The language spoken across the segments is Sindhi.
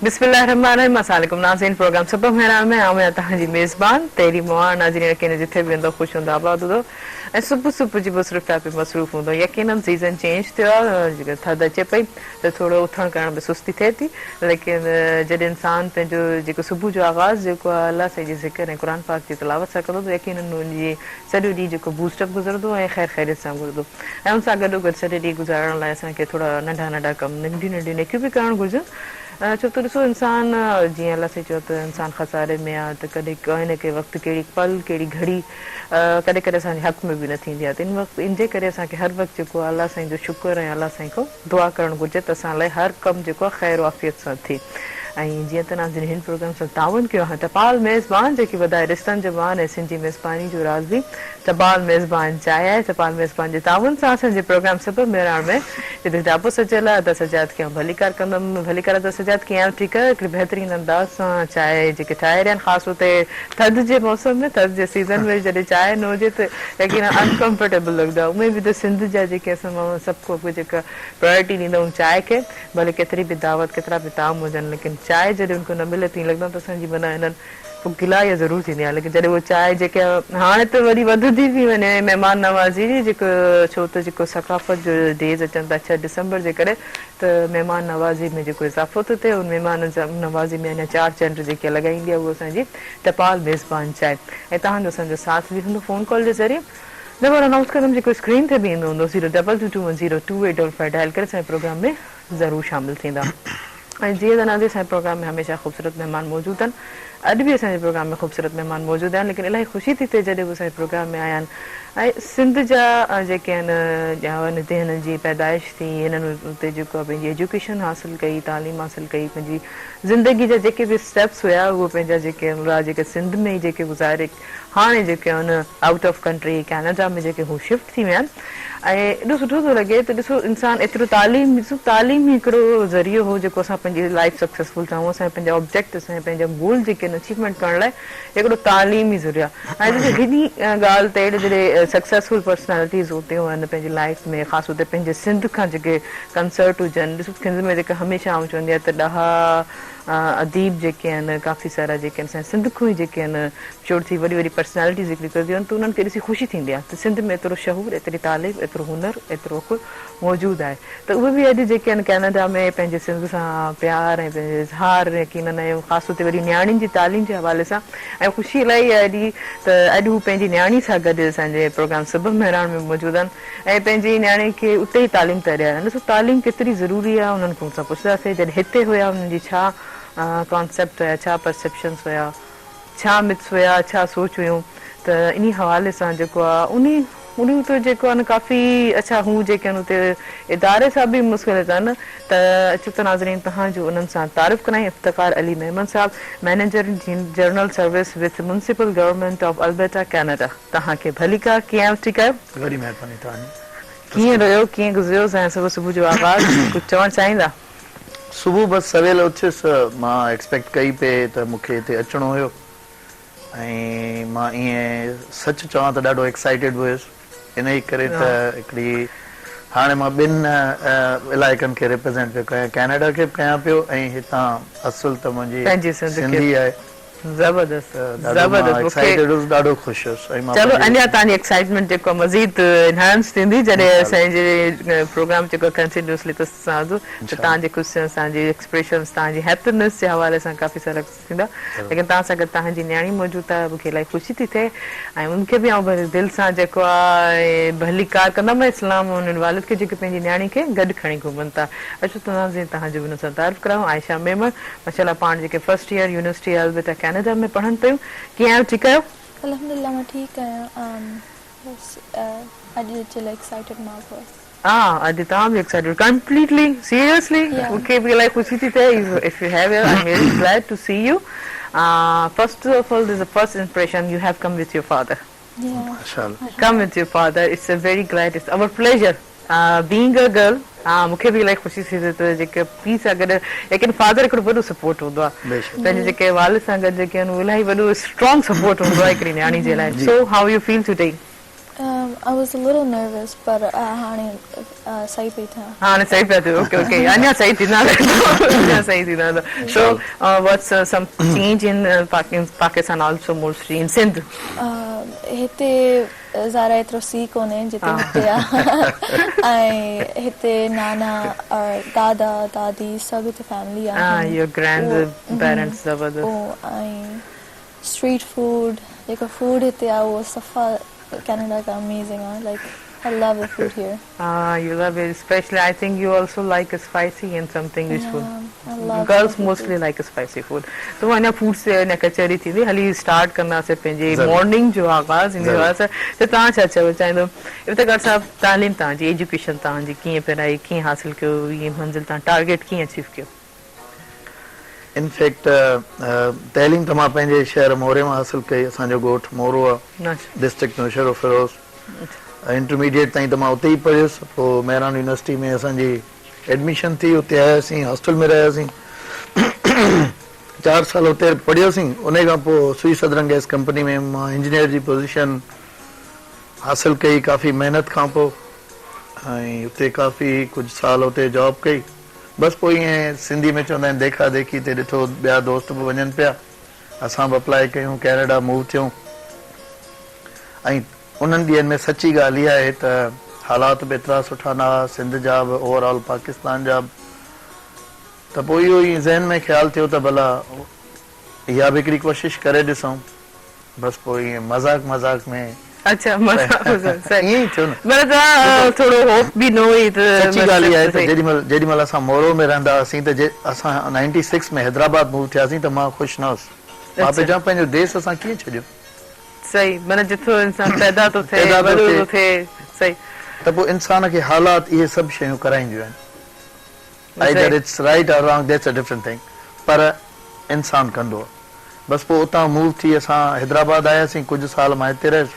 بسم الله الرحمٰن الرحيم السلام عليڪم ناظرين پروگرام صبح مهراڻ ۾ آئون آهيان توهان جي ميزبان تيري مواڻ ناظرين يقينن جٿي به هوندو خوش هوندو آباد هوندو ۽ صبح صبح جي مصروفيات ۾ مصروف هوندو يقينن سيزن چينج ٿيو آهي ٿڌ اچي پئي ته ٿورو اٿڻ ڪرڻ ۾ سستي ٿئي ٿي ليڪن جڏهن انسان پنهنجو جيڪو صبح جو آغاز جيڪو آهي الله سائين جي ذڪر ۽ قرآن پاڪ جي تلاوت سان ڪندو ته يقينن ان جي سڄو ڏينهن جيڪو بوسٽ اپ گذرندو ۽ خير خيريت سان گذرندو ۽ ان سان گڏو گڏ سڄو ڏينهن گذارڻ لاء اسان کي ٿورا ننڍا ننڍا ڪم ننڍيون ننڍيون نيڪيون به ڪرڻ گهرجن ڇو ته ڏسو انسان جيئن الله سائين چيو ته انسان خساري ۾ آهي ته ڪڏهن ڪنهن نه ڪنهن وقت ڪهڙي پل ڪهڙي گهڙي ڪڏهن ڪڏهن اسان جي حق ۾ به نه ٿيندي آهي ته ان وقت ان جي ڪري اسان کي هر وقت جيڪو آهي الله سائين جو شڪر ۽ الله سائين کان دعا ڪرڻ گهرجي ته اسان لاء هر ڪم جيڪو آهي خير و عافيت سان ٿئي ۽ جيئن ته ناظرين هن پروگرام سان تعاون ڪيو آهي ٽپال ميزبان جيڪي وڌائي رشتن جو مان ۽ سنڌي ميزباني جو راز به ٽپال ميزبان چاهي آهي ٽپال ميزبان جي تعاون سان اسان جي پروگرام صبح مهراڻ ۾ جتي ڊاپو سجيل آهي ادا سجاد کي آئون ڀليڪار ڪندم ڀليڪار ادا سجاد ڪيئن آهيو ٺيڪ آهيو هڪڙي بهترين انداز سان چانهه جيڪي ٺاهي رهيا آهن خاص طور تي ٿڌ جي موسم ۾ ٿڌ جي سيزن ۾ جڏهن چانهه نه هجي ته يقينا انڪمفرٽيبل لڳندو آهي اونئن به ته سنڌ جا جيڪي اسان ماڻهو سڀ کان اڳ جيڪا پرائرٽي ڏيندا آهيون چانهه کي ڀلي ڪيتري به دعوت ڪيترا به طعام هجن ليڪن چانهه جڏهن ان کي نه ملي ته ائين لڳندو آهي ته اسان جي معنيٰ هنن پوء گلا اها ضرور ٿيندي آهي ليڪن جڏهن اها چانهه جيڪي هاڻي ته وري وڌندي ٿي وڃي مهمان نوازي جي جيڪو ڇو ته جيڪو ثقافت جو ڊيز اچن ٿا ڇهه ڊسمبر جي ڪري ته مهمان نوازي ۾ جيڪو اضافو ٿو ٿئي ان مهمان نوازي ۾ اڃا چار چنڊ جيڪي لڳائيندي آهي اهو اسان جي ٽپال ميزبان چانهه ۽ توهان جو اسان جو ساٿ به هوندو فون ڪال جي ذريعي نمبر انائونس ڪندم جيڪو اسڪرين تي به ايندو هوندو zero double two two one zero two eight double five dial ڪري اسان جي پروگرام ۾ ضرور شامل ٿيندا ۽ جيئن ته ناظرين اسان جي پروگرام ۾ هميشه خوبصورت مهمان موجود آهن اڄ به اسان جي پروگرام ۾ خوبصورت مهمان موجود آهن ليڪن الاهي خوشي ٿي ٿئي جڏهن به اسان جي پروگرام ۾ آيا آهن ۽ سنڌ جا جيڪي آهن ڄاون هتي هنن جي پيدائش ٿي هنن اتي جيڪو آهي پنهنجي ايجوڪيشن حاصل ڪئي تعليم حاصل ڪئي پنهنجي زندگي جا جيڪي به اسٽيپس هيا اهي پنهنجا جيڪي آهن جيڪي سنڌ ۾ ئي جيڪي گذاري هاڻي جيڪي آهن آئوٽ آف ڪنٽري ڪينيڊا ۾ جيڪي هو شفٽ ٿي ويا آهن ۽ ايڏو سٺو ٿو لڳي ته ڏسو انسان ايترو تعليم ڏسو تعليم ئي هڪڙو ذريعو هو جيڪو اسان پنهنجي لائف سڪسيسفل ٺاهيون اسان پنهنجا آبجيڪٽ اسان پنهنجا گول جيڪي آهن اچيومينٽ ڪرڻ لاء هڪڙو تعليم ئي ذريعو آهي ۽ ڏسو هن ڳالهه تي اهڙي جهڙي سڪسيسفل پرسنالٽيز هونديون آهن پنهنجي لائف ۾ خاص طور تي پنهنجي سنڌ کان جيڪي ڪنسرٽ هجن ڏسو سنڌ ۾ جيڪا هميشه آئون چوندي آهيان ته ڏاها اديب جيڪي آهن ڪافي سارا جيڪي آهن اسان جي سنڌ کان ئي جيڪي آهن مشهور ٿي وڏي وڏي پرسنالٽيز جيڪي نڪرنديون آهن ته انهن کي ڏسي خوشي ٿيندي آهي ته سنڌ ۾ ايترو شعور ايتري تعليم ايترو هنر ايترو عقل موجود آهي ته اهي به اڄ جيڪي آهن ڪينيڊا ۾ پنهنجي سنڌ سان پيار ۽ پنهنجي اظهار يقينن ۽ خاص طور تي وري نياڻين جي تعليم جي حوالي سان ۽ خوشي الاهي آهي اڄ ته اڄ هو پنهنجي نياڻي سان گڏ اسان جي پروگرام صبح مهراڻ ۾ موجود آهن ۽ پنهنجي نياڻي کي اتي ئي تعليم ٿا ڏيارين. ڏسو تعليم ڪيتري ضروري آهي انهن کان اسان پڇنداسين جڏهن هتي هيا انهن جي ڇا ڪانسيپٽ هيا ڇا پرسيپشنس هيا ڇا مٿس هيا ڇا سوچ هيون ته انهي حوالي سان جيڪو آهي انهي انهي اتي جيڪو آهي نه ڪافي اڇا هو جيڪي آهن اتي اداري سان به مسخلت آهن ته اچو ته ناظرين توهان جو انهن سان تعارف ڪرايون افتخار علي ميمڻ صاحب manager general service with municipal government of Alberta Canada. توهان کي ڀليڪار ڪيئن آهيو ٺيڪ آهيو. وڏي مهرباني توهان جي. ڪيئن رهيو ڪيئن گذريو سائين صبح صبح جو آغاز ڪجهه چوڻ چاهيندا. صبح بس سويل اٿيس مان ايڪسپيڪٽ ڪئي پئي ته مون کي هتي اچڻو هيو ۽ مان ائين سچ چوان ته ڏاڍو ايڪسائيٽيڊ به هيس انهي ڪري ته هڪڙي هاڻي مان ٻن علائقن کي ريپريزينٽ پيو ڪيان ڪينيڊا کي به ڪيان پيو ۽ هتان اصل ته منهنجي سنڌي آهي. زبردست زبردست مونکي ايڪسائيٽيڊ هيس ڏاڍو خوش هيس ۽ مان چلو اڃا توهان جي ايڪسائيٽمينٽ جيڪو آهي مزيد انهانس ٿيندي جڏهن اسان جي پروگرام جيڪو ڪنٽينيوسلي سان هوندو ته توهان جي خوشين توهان جي ايڪسپريشنس توهان جي هيپينس جي حوالي سان ڪافي سارا ڪجهه ٿيندا ليڪن توهان سان گڏ توهان جي نياڻي موجود آهي مونکي الاهي خوشي ٿي ٿئي ۽ ان کي به آئون ڀري دل سان جيڪو آهي ڀليڪار ڪندم ۽ اسلام انهن والد کي جيڪي پنهنجي نياڻي کي گڏ کڻي گهمن ٿا اچو ته ناظرين توهان جو به انهن سان تعارف ڪرايون عائشه ميمڻ ماشاءالله پاڻ جيڪي first year university Alberta Canada ۾ پڙهن پيون ڪيئن آهيو ٺيڪ آهيو. الحمدلله مان ٺيڪ آهيان بس اڄ جي لاء ايڪسائيٽيڊ مان به هئس. ها اڄ توهان به ايڪسائيٽيڊ ڪمپليٽلي سيريسلي مون کي به الائي خوشي ٿي ٿئي if you have I am very glad to see you first of all this first impression you have come with your father come with your father it's a very glad it's our pleasure being a girl ها مون کي به الائي خوشي ٿي ٿئي ته جيڪي پيء سان گڏ ليڪن فادر هڪڙو وڏو سپورٽ هوندو آهي پنهنجي جيڪي والد سان گڏ جيڪي آهن الاهي وڏو اسٽرانگ سپورٽ هوندو آهي هڪڙي نياڻي جي لاء so how you feel today. I was a little nervous پر هاڻي صحيح پئي ٿيان. هاڻي صحيح پيا ٿيو اوڪي اوڪي اڃا صحيح ٿيندا اڃا صحيح ٿيندا so what's some change in Pakistan also mostly in Sindh. هتي ظاهر آهي ايترو سيء ڪونهي جيترو هتي آهي ۽ هتي نانا دادا دادي سڀ هتي فيملي آهن. Your grand parents زبردست. ۽ اسٽريٽ فوڊ جيڪو فوڊ هتي آ اهو صفا ڪينيڊا کان اميزنگ آ like I love the food here. ها you love it specially I think you also like spicy and something rich food girls mostly like spicy food تو اڃا فوڊس تي اڃا ڪچهري ٿيندي هلي اسٽارٽ ڪنداسين پنهنجي مارننگ جو آغاز ان جو ته توهان ڇا چوڻ چاهيندو افتخار صاحب تعليم توهان جي ايجوڪيشن توهان جي ڪيئن پڙهائي ڪيئن حاصل ڪيو هي منزل توهان ٽارگيٽ ڪيئن اچيو ڪيو. ان فيڪٽ تعليم ته مان پنهنجي شهر موري مان حاصل ڪئي اسان جو ڳوٺ مورو آ ڊسٽرڪٽ نوشهروفيروز انٽرميڊيٽ تائين ته مان اتي ئي پڙهيس پوء مهراڻ يونيورسٽي ۾ اسان جي ايڊميشن ٿي اتي آياسين هاسٽل ۾ رهياسين 4 سال اتي پڙهيوسين ان کان پوء سوئي سدرن گئس ڪمپني ۾ مان انجنيئر جي پوزيشن حاصل ڪئي ڪافي محنت کان پوء ۽ اتي ڪافي ڪجهه سال اتي جاب ڪئي بس پوء ائين سنڌي ۾ چوندا آهن ديکا ديکي تي ڏٺو ٻيا دوست به وڃن پيا اسان به اپلائي ڪيون ڪينيڊا موو ٿيون ۽ انهن ڏينهن ۾ سچي ڳالهه اها آهي ته حالات به ايترا سٺا نه هئا سنڌ جا به اوور آل پاڪستان جا به ته پوء اهو ئي ذهن ۾ خيال ٿيو ته ڀلا اها به هڪڙي ڪوشش ڪري ڏسون بس پوء ائين مذاق مذاق ۾. اڇا مذاق مذاق صحيح ائين ئي ٿيو نه. معنيٰ توهان ٿورو هوپ به نه هئي ته سچي ڳالهه اها آهي ته جيڏي مهل جيڏي مهل اسان مورو ۾ رهندا هئاسين ته جي اسان نائنٽي سڪس ۾ حيدرآباد موو ٿياسين ته مان خوش نه هوس مان پيو چوان پنهنجو ديس اسان ڪيئن ڇڏيو. صحيح معنيٰ جٿو انسان پيدا ٿو ٿئي وڏو ٿو ٿئي صحيح. ته پوء انسان کي حالات اهي سڀ شيون ڪرائينديون آهن either it's right or wrong that's a different thing پر انسان ڪندو آهي. بس پوء اتان موو ٿي اسان حيدرآباد آياسين ڪجهه سال مان هتي رهيس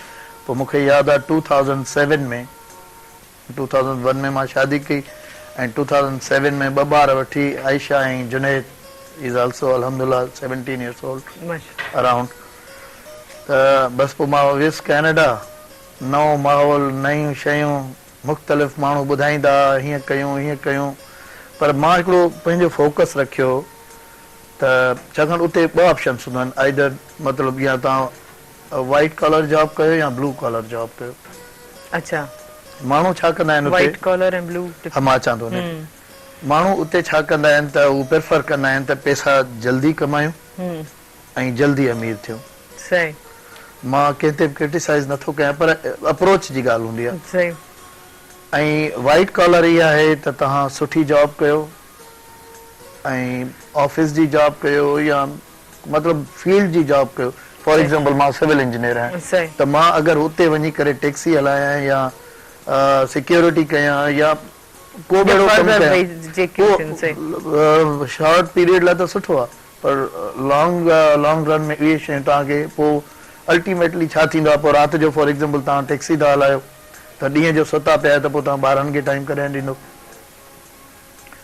پوء مون کي ياد آهي two thousand seven ۾ two thousand one ۾ مان شادي ڪئي ۽ ٽو ٿائوزنڊ سيون ۾ ٻه ٻار وٺي عائشه ۽ جنيد از آلسو الحمدلله سيونٽين يرس اولڊ اراونڊ ته بس پوء مان ويس ڪينيڊا نئون ماحول نيون شيون مختلف ماڻهو ٻڌائيندا هيئن ڪيون هيئن ڪيون پر مان هڪڙو پنهنجو فوڪس رکيو ته ڇاڪاڻ اتي ٻه آپشنس هوندا آهن آئيدر مطلب يا توهان وائيٽ ڪالر جاب ڪيو يا بلو ڪالر جاب ڪيو. اڇا. ماڻهو ڇا ڪندا آهن اتي. وائيٽ ڪالر ۽ بلو. ها مان اچان ٿو ان تي. ماڻهو اتي ڇا ڪندا آهن ته هو پريفر ڪندا آهن ته پيسا جلدي ڪمايون ۽ جلدي امير ٿيون. صحيح. مان ڪنهن تي به ڪرٽيسائيز نٿو ڪيان پر اپروچ جي ڳالهه هوندي آهي. صحيح. ۽ وائيٽ ڪالر اها آهي ته توهان سٺي جاب ڪيو ۽ آفيس جي جاب ڪيو يا مطلب فيلڊ جي جاب ڪيو فار ايگزامپل مان سول انجنيئر آهيان ته مان اگر اتي وڃي ڪري ٽيڪسي هلايان يا سيڪيورٽي ڪيان يا ڪو به اهڙو ڪم ڪيان اهو شارٽ پيريڊ لاء ته سٺو آهي پر لانگ لانگ رن ۾ اهي شيون توهان کي پوء الٽيميٽلي ڇا ٿيندو آهي پوء رات جو فار ايگزامپل توهان ٽيڪسي ٿا هلايو ته ڏينهن جو ستا پيا آهيو ته پوء توهان ٻارن کي ٽائيم ڪڏهن ڏيندو.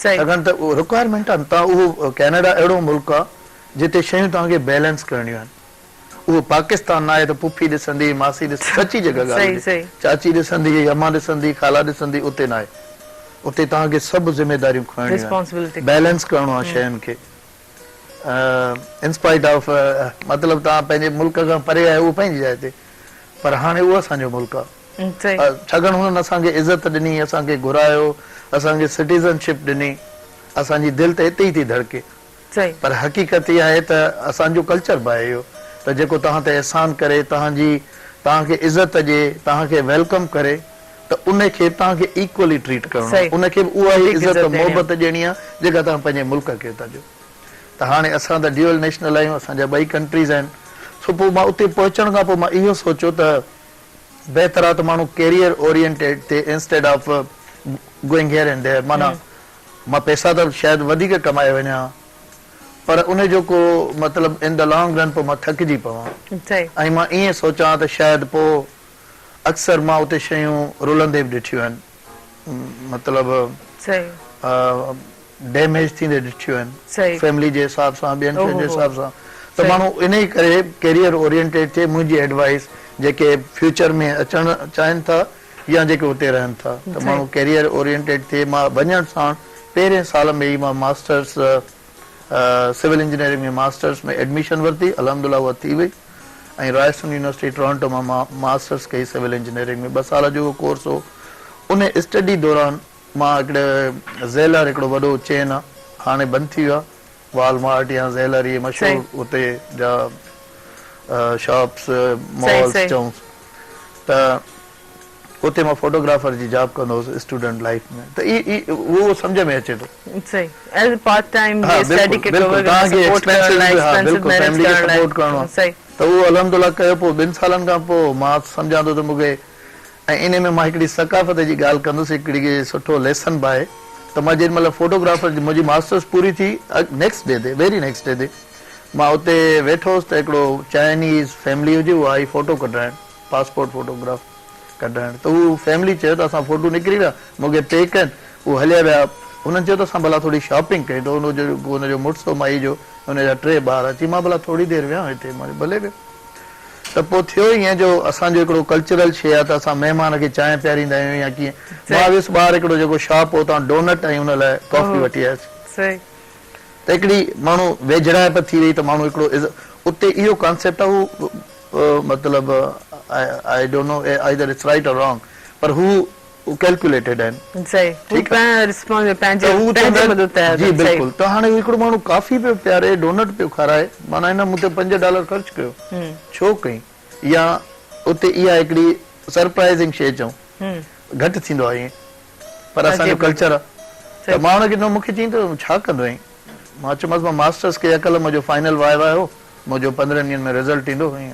ڇاڪاڻ ته اهو رڪوائرمينٽ آهي توهان اهو ڪينيڊا اهڙو ملڪ آهي جتي شيون توهان کي بيلنس ڪرڻيون آهن اهو پاڪستان نه آهي ته پڦي ڏسندي ماسي ڏسندي سچي جيڪا ڳالهه هجي چاچي ڏسندي امان ڏسندي خالا ڏسندي اتي نه آهي اتي توهان کي سڀ ذميداريون کڻڻيون آهن بيلنس ڪرڻو آهي شين کي انسپائيٽ آف مطلب توهان پنهنجي ملڪ کان پري آهيو اهو پنهنجي جاء تي پر هاڻي اهو اسان جو ملڪ آهي. ڇاڪاڻ هنن اسان کي عزت ڏني، اسان کي گهرايو، اسان کي سٽيزن شپ ڏني، اسان جي دل ته اتي ئي ٿي ڌڙڪي. پر حقيقت اها آهي ته اسان جو ڪلچر به آهي اهو ته جيڪو توهان تي احسان ڪري، توهان جي توهان کي عزت ڏئي، توهان کي welcome ڪري ته ان کي به توهان کي ايڪولي ٽريٽ ڪرڻو آهي، ان کي به اها ئي عزت محبت ڏيڻي آهي جيڪا توهان پنهنجي ملڪ کي ٿا ڏيو. ته هاڻي اسان ته ڊيوئل نيشنل آهيون، اسان جا ٻئي ڪنٽريز آهن. سو پوء مان اتي پهچڻ کان پوء مان اهو سوچيو ته بهتر آ ته ماڻهو ڪيريئر اورينٽيڊ ٿئي instead of going here and there معنيٰ مان پئسا ته شايد وڌيڪ ڪمائي وڃان ها پر ان جو ڪو مطلب ان the long رن پوء مان ٿڪجي پوان ۽ مان ائين سوچان ته شايد پوء اڪثر مان اتي شيون رلندي به ڏٺيون آهن مطلب ڊيميج ٿيندي ڏٺيون آهن فيملي جي حساب سان ٻين شين جي حساب سان ته ماڻهو انهي ڪري ڪيريئر اورينٽيڊ ٿئي منهنجي ايڊوائس جيڪي فيوچر ۾ اچڻ چاهين ٿا يا جيڪي اتي رهن ٿا ته ماڻهو ڪيريئر اورينٽيڊ ٿئي. مان وڃڻ ساڻ پهرين سال ۾ ئي مان masters civil engineering ۾ masters ۾ admission ورتي، الحمدلله اها ٿي وئي ۽ رائرسن يونيورسٽي ٽورنٽو مان مان ماسٽرس ڪئي سول انجنيئرنگ ۾، ٻه سال جو اهو ڪورس هو. ان اسٽڊي دوران مان هڪڙي زيلر هڪڙو وڏو چين آ هاڻي بند ٿي ويو آ، وال مارٽ يا زيلر اهي مشهور اتي جا شاپس مالس چئون ته اتي مان فوٽوگرافر جي جاب ڪندو هوس اسٽوڊنٽ لائيف ۾ ته اهو سمجهه ۾ اچي ٿو. صحيح ايز پارٽ ٽائيم جي اسٽڊي کي ڪور ڪرڻ سپورٽ ڪرڻ لاء ايڪسپينسز مينيج ڪرڻ لاء صحيح. ته اهو الحمدلله ڪيو پوء ٻن سالن کان پوء مان سمجهان ٿو ته مون کي ۽ انهي ۾ مان هڪڙي ثقافت جي ڳالهه ڪندس هڪڙي سٺو ليسن به آهي ته مان جيڏي مهل فوٽوگرافر جي منهنجي ماسٽرس پوري ٿي نيڪسٽ ڊي تي ويري نيڪسٽ ڊي تي مان اتي ويٺو هوس ته هڪڙو چائنيز فيملي هجي اها آئي فوٽو ڪڍرائڻ پاسپورٽ فوٽوگراف ڪڍرائڻ ته هو فيملي چيو ته اسان فوٽو نڪري ويا مون کي پي ڪن هو هليا ويا هنن چيو ته اسان ڀلا ٿوري شاپنگ ڪيون ته ان جو ان جو مڙس هو مائي جو ان جا ٽي ٻار چي مان ڀلا ٿوري دير ويهان هتي مان چيو ڀلي ويهه. ته پوء ٿيو ائين جو اسان جو هڪڙو ڪلچرل شيء آهي ته اسان مهمان کي چانهه پياريندا آهيون يا ڪيئن. مان ويس ٻاهر هڪڙو جيڪو شاپ هو اتان ڊونٽ ۽ ان لاء ڪافي وٺي آيس. ته هڪڙي ماڻهو ويجهڙائپ ٿي وئي ته ماڻهو هڪڙو اتي اهو ڪانسيپٽ آهي هو مطلب I don't know either it's right or wrong پر هو ڪيلڪيوليٽيڊ آهن. صحيح هو پنهنجي پنهنجي مدد تحت جي بلڪل ته هاڻي هڪڙو ماڻهو ڪافي پيو پياري ڊونٽ پيو کارائي معنيٰ هن مون تي پنج ڊالر خرچ ڪيو ڇو ڪئين يا اتي اها هڪڙي سرپرائزنگ شيء چئون گهٽ ٿيندو آهي ائين پر اسان جو ڪلچر آهي ته مان هن کي ڏنو مون کي چيائين ته ڇا ڪندو آهين مان چيومانس مان ماسٽرس ڪئي آهي ڪلهه منهنجو فائنل واء واء هو منهنجو پندرهن ڏينهن ۾ رزلٽ ايندو ائين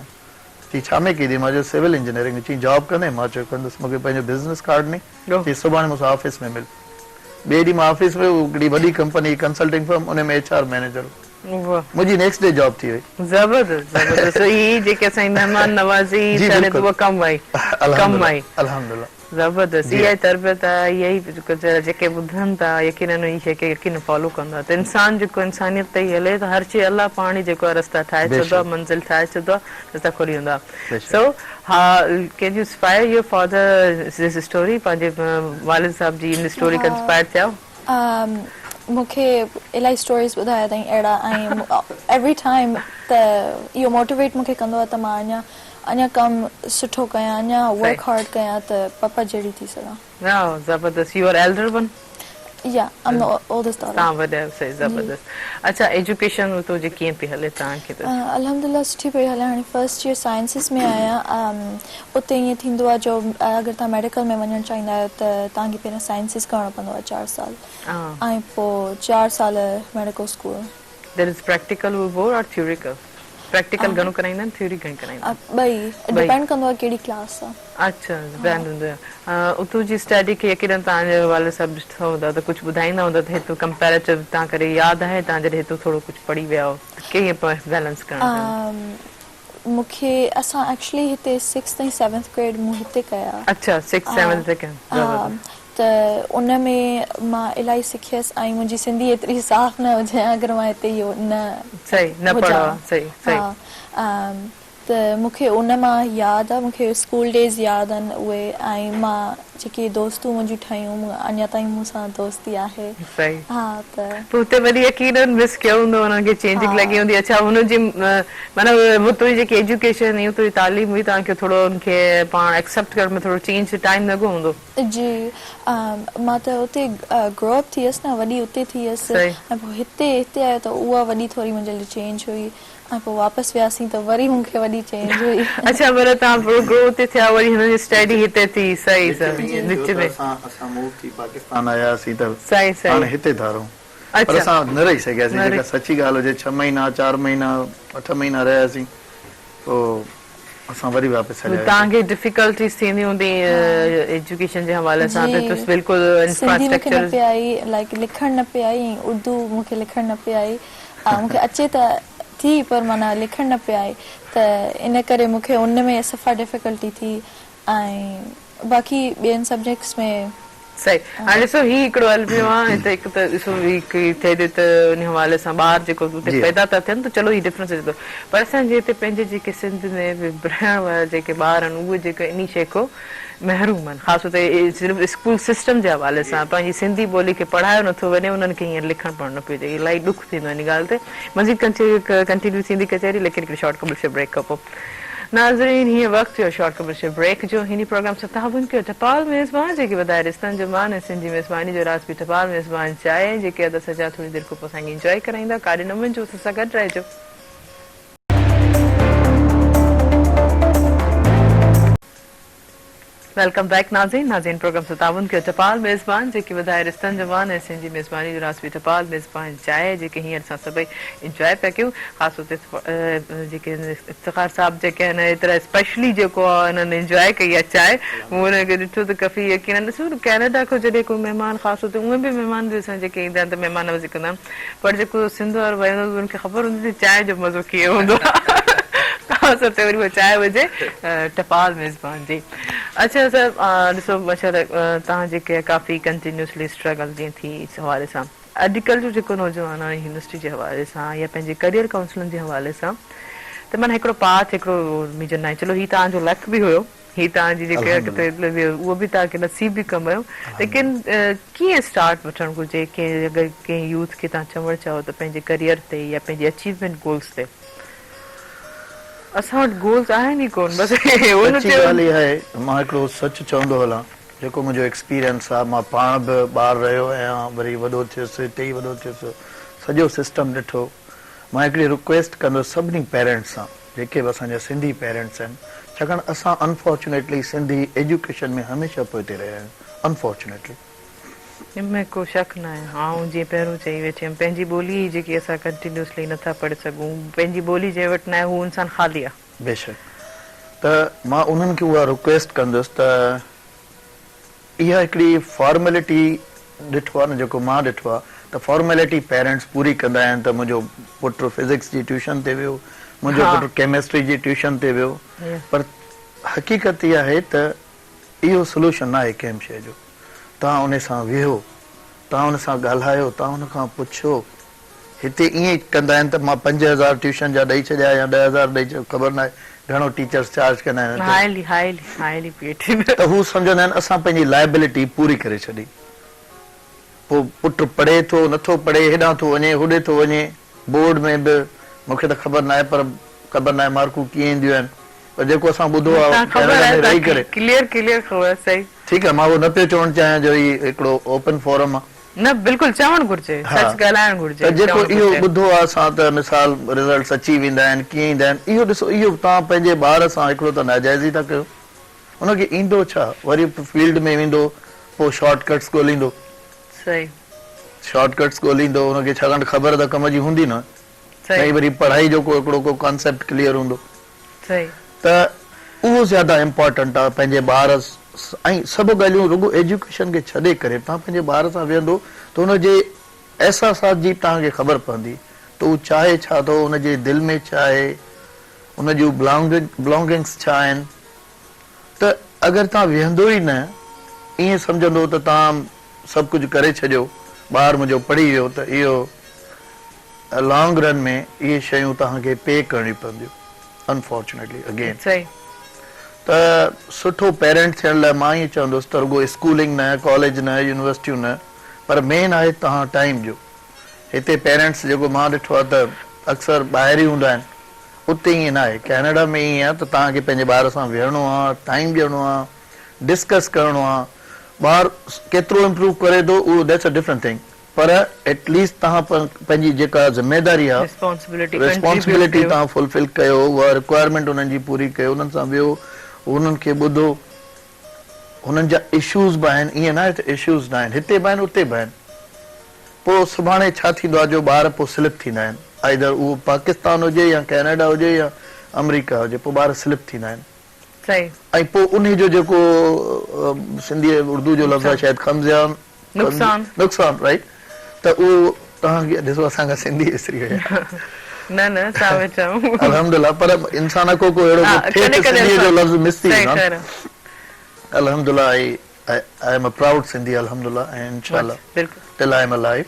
چيائين ڇا ۾ ڪئي اٿئي؟ مان چيو سول انجنيئرنگ ۾. چيائين جاب ڪندين؟ مان چيو ڪندس. مون کي پنهنجو بزنس ڪارڊ ڏني. چيائين سڀاڻي مون سان آفيس ۾ مل. ٻئي ڏينهن مان آفيس ۾ هڪڙي وڏي ڪمپني هئي ڪنسلٽنگ فرم ان ۾ ايڇ آر مئنيجر هو. منهنجي نيڪسٽ ڊي جاب ٿي وئي. زبردست زبردست هي جيڪي اسان جي مهمان نوازي سڙي ته اها ڪم آئي ڪم آئي. الحمدلله. زبردست اها ئي تربيت آهي اها ئي ڪجهه جيڪي ٻڌن ٿا يقينن ان شي کي يقينن فالو ڪندا ته انسان جيڪو انسانيت تي ئي هلي ته هر شي الله پاڻ ئي جيڪو آهي رستا ٺاهي ڇڏندو آهي منزل ٺاهي ڇڏندو آهي رستا کولي ويندو آهي سو ها can you inspire your father this story پنهنجي والد صاحب جي ان اسٽوري کان انسپائر ٿيا مون کي الاهي اسٽوريز ٻڌايا اٿائين اهڙا ۽ ايوري ٽائيم ته اهو موٽيويٽ مون کي ڪندو آهي ته مان اڃا اڃا ڪم سٺو ڪيان اڃا ورڪ هارڊ ڪيان ته پپا جهڙي ٿي سگهان. واھ زبردست يو آر ايلڊر ون. يا I'm the oldest daughter. توهان وڏا آهيو صحيح زبردست اڇا ايجوڪيشن اتو جي ڪيئن پئي هلي توهان کي ته. الحمدلله سٺي پئي هلي هاڻي فرسٽ ييئر سائنسز ۾ آهيان اتي ائين ٿيندو آهي جو اگر توهان ميڊيڪل ۾ وڃڻ چاهيندا آهيو ته توهان کي پهريان سائنسز ڪرڻو پوندو آهي چار سال ۽ پوء چار سال medical school. There is practical more or theoretical? Practical گهڻو ڪرائيندا آهن ٿيوري گهڻي ڪرائيندا آهن؟ ٻئي ڊپينڊ ڪندو آهي ڪهڙي ڪلاس آهي. اڇا ڊپينڊ هوندو آهي اتو جي اسٽڊي کي يقينن توهان جا والد صاحب ڏٺو هوندا ته ڪجهه ٻڌائيندا هوندا ته هتو ڪمپيريٽو توهان ڪري ياد آهي توهان جڏهن هتو ٿورو ڪجهه پڙهي ويا هو ته ڪيئن بيلنس ڪرڻ چاهيندا. مون کي اسان ايڪچولي هتي سڪسٿ ۽ سيونٿ گريڊ مون هتي ڪيا. اڇا سڪسٿ سيونٿ تي ڪيا زبردست. ته ان ۾ مان الاهي سکيس ۽ منهنجي سنڌي ايتري صاف نه هجي ها اگر مان هتي اهو نه صحيح نه پڙهو ها صحيح صحيح ها ته مون کي ان مان ياد آ مون کي اسڪول ڊيز ياد آهن اهي ۽ مان جيڪي دوستون منهنجون ٺهيون اڃا تائين مون سان دوستي آهي صحيح ها ته پوء هتي وري يقينن مس ڪيو هوندو انهن کي چينجنگ لڳي هوندي اڇا هن جي معنيٰ اتي جي جيڪي ايجوڪيشن هئي اتي جي تعليم هئي توهان کي ٿورو ان کي پاڻ ايڪسيپٽ ڪرڻ ۾ ٿورو چينج ٽائيم لڳو هوندو. جي مان ته اتي گرو اپ ٿي هيس نه وڏي اتي ٿي هيس ۽ پوء هتي هتي آيو ته اها وڏي ٿوري منهنجي لاء چينج هئي ۽ پوء واپس وياسين ته وري مون کي وڏي چينج هئي. اڇا پر توهان پوء گرو اتي ٿيا وري هنن جي اسٽڊي هتي ٿي صحيح صحيح وچ ۾ اسان موو ٿي پاڪستان آياسين ته هاڻي هتي ٿا رهون پر اسان نه رهي سگهياسين جيڪا سچي ڳالهه هجي ڇهه مهينا چار مهينا اٺ مهينا رهياسين پوء اسان وري واپس هليا وياسين. توهان کي ڊفيڪلٽيز ٿيندي هوندي ايجوڪيشن جي حوالي سان ته جي بلڪل سنڌي مون کي نه انفراسٽرڪچر. پئي آئي لائيڪ لکڻ نه پئي آئي ۽ اردو مون کي لکڻ نه پئي آئي مون کي اچي ته ٿي پر معنيٰ لکڻ نه پئي آئي ته ان ڪري مون کي ان ۾ صفا ڊفيڪلٽي ٿي ۽ باقي ٻين سبجيڪٽس ۾ صحيح هاڻي ڏسو هي هڪڙو الميو آ هتي هڪ ته ڏسو هي ٿئي ٿي ته ان حوالي سان ٻار جيڪو اتي پيدا ٿا ٿين ته چلو هي ڊفرنس اچي ٿو پر اسان جي هتي پنهنجي جيڪي سنڌ ۾ به رهڻ وارا جيڪي ٻار آهن اهي جيڪي انهي شيء کان محروم آهن خاص طور تي صرف اسڪول سسٽم جي حوالي سان پنهنجي سنڌي ٻولي کي پڙهايو نٿو وڃي انهن کي هينئر لکڻ پڙهڻ نه پيو اچي الاهي ڏک ٿيندو آهي ان ڳالهه تي مزيد ڪنٽينيو ٿيندي ڪچهري ليڪن هڪڙي شارٽ ڪمرشل بريڪ کان پوء. ناظرين هيء وقت ٿيو شارٽ ڪمرشل بريڪ جو هن پروگرام سان تعاون ڪيو ٽپال ميزبان جيڪي وڌائي رشتن جو مان ۽ سنڌ جي ميزباني جو راز به ٽپال ميزبان چاهي جيڪي ادا سجاد ٿوري دير کان پوء اسان کي انجوائي ڪرائيندا ڪاڏي نه وڃجو اسان سان گڏ رهجو. Welcome back ناظرين ناظرين پروگرام سان تعاون ڪيو ٽپال ميزبان جيڪي وڌائي رشتن جو مان ۽ سنڌ جي ميزباني جو راز به ٽپال ميزبان چاهي جيڪي هينئر اسان سڀئي انجواء پيا ڪيون خاص طور تي جيڪي افتخار صاحب جيڪي آهن ايترا اسپيشلي جيڪو آهي انهن انجواء ڪئي آهي چانهه مون انهن کي ڏٺو ته ڪافي يقينن ڏسو نه ڪينيڊا کان جڏهن ڪو مهمان خاص طور تي اونئن به مهمان به اسان جيڪي ايندا آهن ته مهمان نوازي ڪندا آهن پر جيڪو سنڌ وارو ڀائي هوندو ان کي خبر هوندي ته چانهه جو مزو ڪيئن هوندو آهي خاص طور تي وري اها چانهه هجي ٽپال ميزبان جي اڇا سر ڏسو ماشاءالله توهان جيڪي ڪافي ڪنٽينيوسلي اسٽرگل جيئن ٿي اس حوالي سان اڄڪلهه جو جيڪو نوجوان آهي يونيورسٽي جي حوالي سان يا پنهنجي ڪريئر ڪائونسلنگ جي حوالي سان ته معنيٰ هڪڙو پاٿ هڪڙو ميجر ناهي چلو هي توهان جو لڪ به هيو هي توهان جي جيڪي اهو به توهان کي نصيب به ڪم آيو ليڪن ڪيئن اسٽارٽ وٺڻ گهرجي ڪنهن اگر ڪنهن يوٿ کي توهان چوڻ چاهو ته پنهنجي ڪريئر تي يا پنهنجي اچيومينٽ گولز تي اسان وٽ گولز آهن ئي ڪون بس ان سچي ڳالهه اها آهي مان هڪڙو سچ چوندو هلان جيڪو منهنجو ايڪسپيرينس آهي مان پاڻ به ٻار رهيو آهيان وري وڏو ٿيس هتي ئي وڏو ٿيس سڄو سسٽم ڏٺو مان هڪڙي رڪويسٽ ڪندس سڀني پيرنٽس سان جيڪي به اسان جا سنڌي پيرنٽس آهن ڇاڪاڻ اسان انفارچونيٽلي سنڌي ايجوڪيشن ۾ هميشه پوئتي رهيا آهيون انفارچونيٽلي. ان ۾ ڪو شڪ ناهي. آئون جيئن پهريون چئي ويٺي هيم، پنهنجي ٻولي ئي جيڪي اسان ڪنٽينيوسلي نٿا پڙهي سگهون، پنهنجي ٻولي جنهن وٽ ناهي هو انسان خالي آ. بيشڪ ته مان انهن کي اها رڪويسٽ ڪندس ته اها هڪڙي فارملٽي ڏٺو آ نه جيڪو مان ڏٺو آ ته فارملٽي پيرنٽس پوري ڪندا آهن ته منهنجو پٽ فزڪس جي ٽيوشن تي ويو، منهنجو پٽ ڪيمسٽري جي ٽيوشن تي ويو پر حقيقت اها آهي ته اهو سلوشن ناهي ڪنهن به شيء جو. توهان ان سان ويهو، توهان ان سان ڳالهايو، توهان ان کان پڇو. هتي ائين ئي ڪندا آهن ته مان 5000 ٽيوشن جا ڏئي ڇڏيا يا 10,000 ڏئي ڇڏيا، خبر ناهي گهڻو ٽيچرس چارج ڪندا آهن هتي. Highly highly highly paid. ته هو سمجهندا آهن اسان پنهنجي لائبلٽي پوري ڪري ڇڏي. پوء پٽ پڙهي ٿو نٿو پڙهي، هيڏانهن ٿو وڃي هوڏي ٿو وڃي، بورڊ ۾ به مون کي ته خبر ناهي پر خبر ناهي مارڪون ڪيئن اينديون آهن پر جيڪو اسان ٻڌو آهي تان خبر ڪينيڊا آهي ۾ رهي تان ڪري. ڪليئر ڪليئر خبر آهي صحيح. ٺيڪ آهي مان اهو نه پيو چوڻ چاهيان جو هي هڪڙو اوپن فورم آهي. نه بلڪل چوڻ گهرجي ها سچ ڳالهائڻ گهرجي ته جيڪو چوڻ اهو گهرجي. ٻڌو آهي اسان ته مثال رزلٽس اچي ويندا آهن ڪيئن ايندا آهن اهو ڏسو اهو توهان پنهنجي ٻار سان هڪڙو ته ناجائزي ٿا ڪيو ان کي ايندو ڇا وري فيلڊ ۾ ويندو پوء شارٽ ڪٽس ڳوليندو. صحيح. شارٽ ڪٽس ڳوليندو ان کي ڇاڪاڻ ته خبر ته ڪم جي هوندي نه نه ئي وري پڙهائي جو ڪو هڪڙو ڪو ڪانسيپٽ ڪليئر هوندو. صحيح. ته اهو زياده امپارٽنٽ آ پنهنجي ٻار ۽ سڀ ڳالهيون رڳو ايجوڪيشن کي ڇڏي ڪري توهان پنهنجي ٻار سان ويهندو ته ان جي احساسات جي به توهان کي خبر پوندي ته هو چاهي ڇا ٿو ان جي دل ۾ ڇا آهي ان جون بلانگنگس ڇا آهن ته اگر توهان ويهندو ئي نه ائين سمجهندو ته توهان سڀ ڪجهه ڪري ڇڏيو ٻار منهنجو پڙهي ويو ته اهو لانگ رن ۾ اهي شيون توهان کي پي ڪرڻيون پونديون انفارچونيٽلي اگين صحيح. ته سٺو پيرنٽ ٿيڻ لاء مان ائين چوندس ته رڳو اسڪولنگ نه ڪاليج نه يونيورسٽيون نه پر مين آهي توهان ٽائيم ڏيو هتي پيرنٽس جيڪو مان ڏٺو آهي ته اڪثر ٻاهر ئي هوندا آهن اتي ائين ناهي ڪينيڊا ۾ ائين آهي ته توهان کي پنهنجي ٻار سان ويهڻو آهي ٽائيم ڏيڻو آهي ڊسڪس ڪرڻو آهي ٻار ڪيترو امپروو ڪري ٿو اهو that's a different thing per at least توهان پنهنجي جيڪا ذميداري آهي ريسپانسبلٽي توهان فلفل ڪيو اها رڪوائرمينٽ انهن جي پوري ڪيو انهن سان ويهو انهن کي ٻڌو انهن جا اشوز به آهن ائين ناهي ته اشوز ناهن هتي به آهن اتي به آهن پوء سڀاڻي ڇا ٿيندو آهي جو ٻار پوء سلپ ٿيندا آهن آئدر اهو پاڪستان هجي يا ڪينيڊا هجي يا آمريڪا هجي پوء ٻار سلپ ٿيندا آهن صحيح. ۽ پوء انهي جو جيڪو سنڌي اردو جو لفظ آهي شايد خمزيان نقصان نقصان رائيٽ ته اهو توهان کي ڏسو اسان کان سنڌي وسري وئي آهي. نه نه اسان ويٺا آهيون. الحمدلله پر انسان ڪو ڪو اهڙو ڪو ٺيٺ سنڌي جو لفظ مس ٿي ويندو آهي. الحمدلله I am a proud Sindhi الحمدلله ۽ انشاء الله ٽل I M alive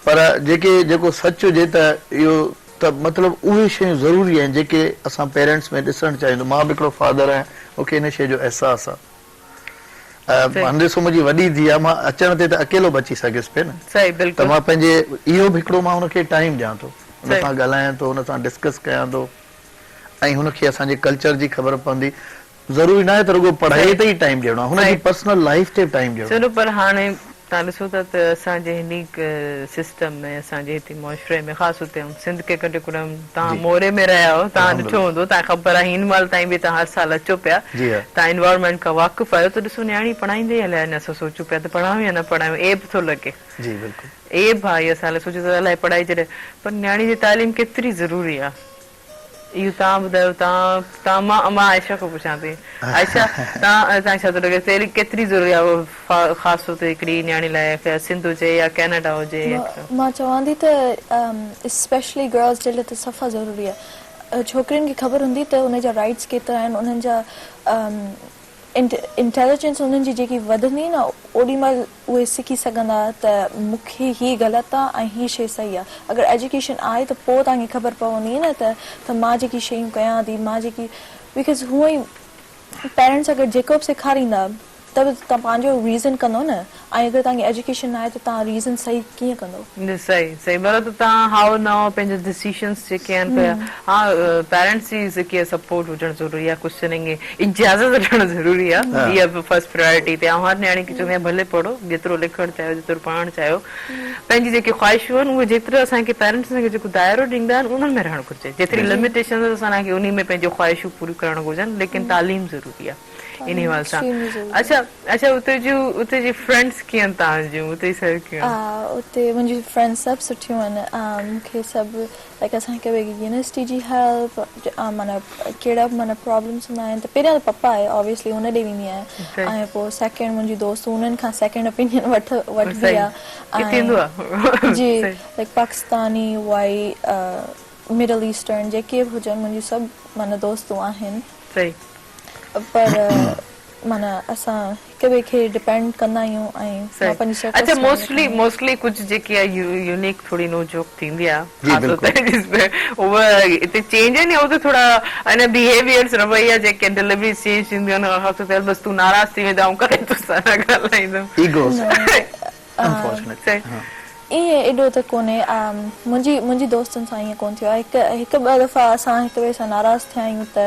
پر جيڪي جيڪو سچ هجي ته اهو ته مطلب اهي شيون ضروري آهن جيڪي اسان پيرنٽس ۾ ڏسڻ چاهيون ته مان به هڪڙو فادر آهيان مون کي ان شيء جو احساس آهي هن ڏسو منهنجي وڏي ڌيء آهي مان اچڻ تي ته اڪيلو به اچي سگهيس پئي نه ته مان پنهنجي اهو به هڪڙو مان هن کي ٽائيم ڏيان ٿو هن سان ڳالهايان ٿو هن سان ڊسڪس ڪيان ٿو ۽ هن کي اسان جي ڪلچر جي خبر پوندي. ضروري ناهي ته رڳو پڙهائي تي ئي ٽائيم ڏيڻو آهي، هن جي پرسنل لائيف تي به ٽائيم ڏيڻو آهي. چلو پر هاڻي توهان ڏسو ٿا ته اسان جي هن سسٽم ۾ اسان جي هتي معاشري ۾ خاص طور تي سنڌ کي ڪڍي ڪڍي توهان موري ۾ رهيا آهيو توهان ڏٺو هوندو توهان کي خبر آهي هن مهل تائين به توهان هر سال اچو پيا توهان انوائرمينٽ کان واقف آهيو ته ڏسو نياڻي پڙهائيندي ئي الائي اسان سوچون پيا ته پڙهايون يا نه پڙهايون عيب ٿو لڳي عيب آهي اسان لاء سوچون ٿا الائي پڙهائي جڏهن پر نياڻي جي تعليم ڪيتري ضروري آهي. اهو توهان ٻڌايو توهان توهان مان مان عائشه کان پڇان ٿي عائشه توهان توهان کي ڇا ٿو لڳي تعليم ڪيتري ضروري آهي خاص طور تي هڪڙي نياڻي لاء سنڌ هجي يا ڪينيڊا هجي مان چوان ٿي ته اسپيشلي گرلز جي لاء ته صفا ضروري آهي ڇوڪرين کي خبر هوندي ته ان جا رائٽس ڪيترا آهن انهن جا انٽيليجنس انهن جي جيڪي وڌندي نه اوڏي مهل اهي سکي سگهندا ته مون کي هي غلط آ ۽ هي شي صحيح آ اگر ايجوڪيشن آهي ته پوء توهان کي خبر پوندي نه ته ته مان جيڪي شيون ڪيان ٿي مان جيڪي because هونء ئي پيرنٽس اگر جيڪو به سيکاريندا ته به توهان پنهنجو ريزن ڪندو نه ۽ اگر توهان کي ايجوڪيشن ناهي ته توهان ريزن صحيح ڪيئن ڪندو. صحيح صحيح مطلب ته توهان هائو نائو پنهنجا ڊسيشنس جيڪي آهن پيا ها پيرنٽس جي جيڪي سپورٽ هجڻ ضروري آهي ڪوشچننگ اجازت ڏيڻ ضروري آهي اها به فرسٽ پرائرٽي تي آئون هر نياڻي کي چوندي آهيان ڀلي پڙهو جيترو لکڻ چاهيو جيترو پڙهڻ چاهيو پنهنجي جيڪي خواهشون آهن اهي جيترو اسان کي پيرنٽس اسان کي جيڪو دائرو ڏيندا آهن انهن ۾ رهڻ گهرجي جيتري لميٽيشنز اسان کي انهي ۾ پنهنجون خواهشون پوريون ڪرڻ گهرجن ليڪن تعليم ضروري آهي انهي حوالي سان اڇا اڇا اتي جون اتي جي فرينڊس ڪيئن توهان جون اتي جي سرڪيون. اتي منهنجي فرينڊس سڀ سٺيون آهن مون کي سڀ لائيڪ اسان هڪ ٻئي کي يونيورسٽي جي هيلپ معنيٰ ڪهڙا به معنيٰ پرابلمس هوندا آهن ته پهريان ته پپا آهي آبويسلي ان ڏي ويندي آهيان ۽ پوء سيڪنڊ منهنجي دوست انهن کان سيڪنڊ اپينين وٺ وٺبي آهي ۽ جي لائيڪ پاڪستاني وائي مڊل ايسٽرن جيڪي به هجن منهنجون سڀ معنيٰ دوستون آهن. پر معنيٰ اسان هڪ ٻئي کي ڊپينڊ ڪندا آهيون ۽ مان پنهنجي سرڪل اڇا موسٽلي موسٽلي ڪجهه جيڪي آهي يونيڪ ٿوري نو جوڪ ٿيندي آهي خاص طور تي جس ۾ اهي اتي چينج آهن يا اتي ٿورا ان بيهيويئرس رويا جيڪي ڊليوريز چينج ٿينديون آهن خاص طور تي بس تون ناراض ٿي ويندو آئون ڪڏهن تو سان نه ڳالهائيندم ايگوز انفارچونيٽلي ائين ايڏو ته ڪونهي منهنجي منهنجي دوستن سان ائين ڪونه ٿيو آهي هڪ هڪ ٻه دفعا اسان هڪ ٻئي سان ناراض ٿيا آهيون ته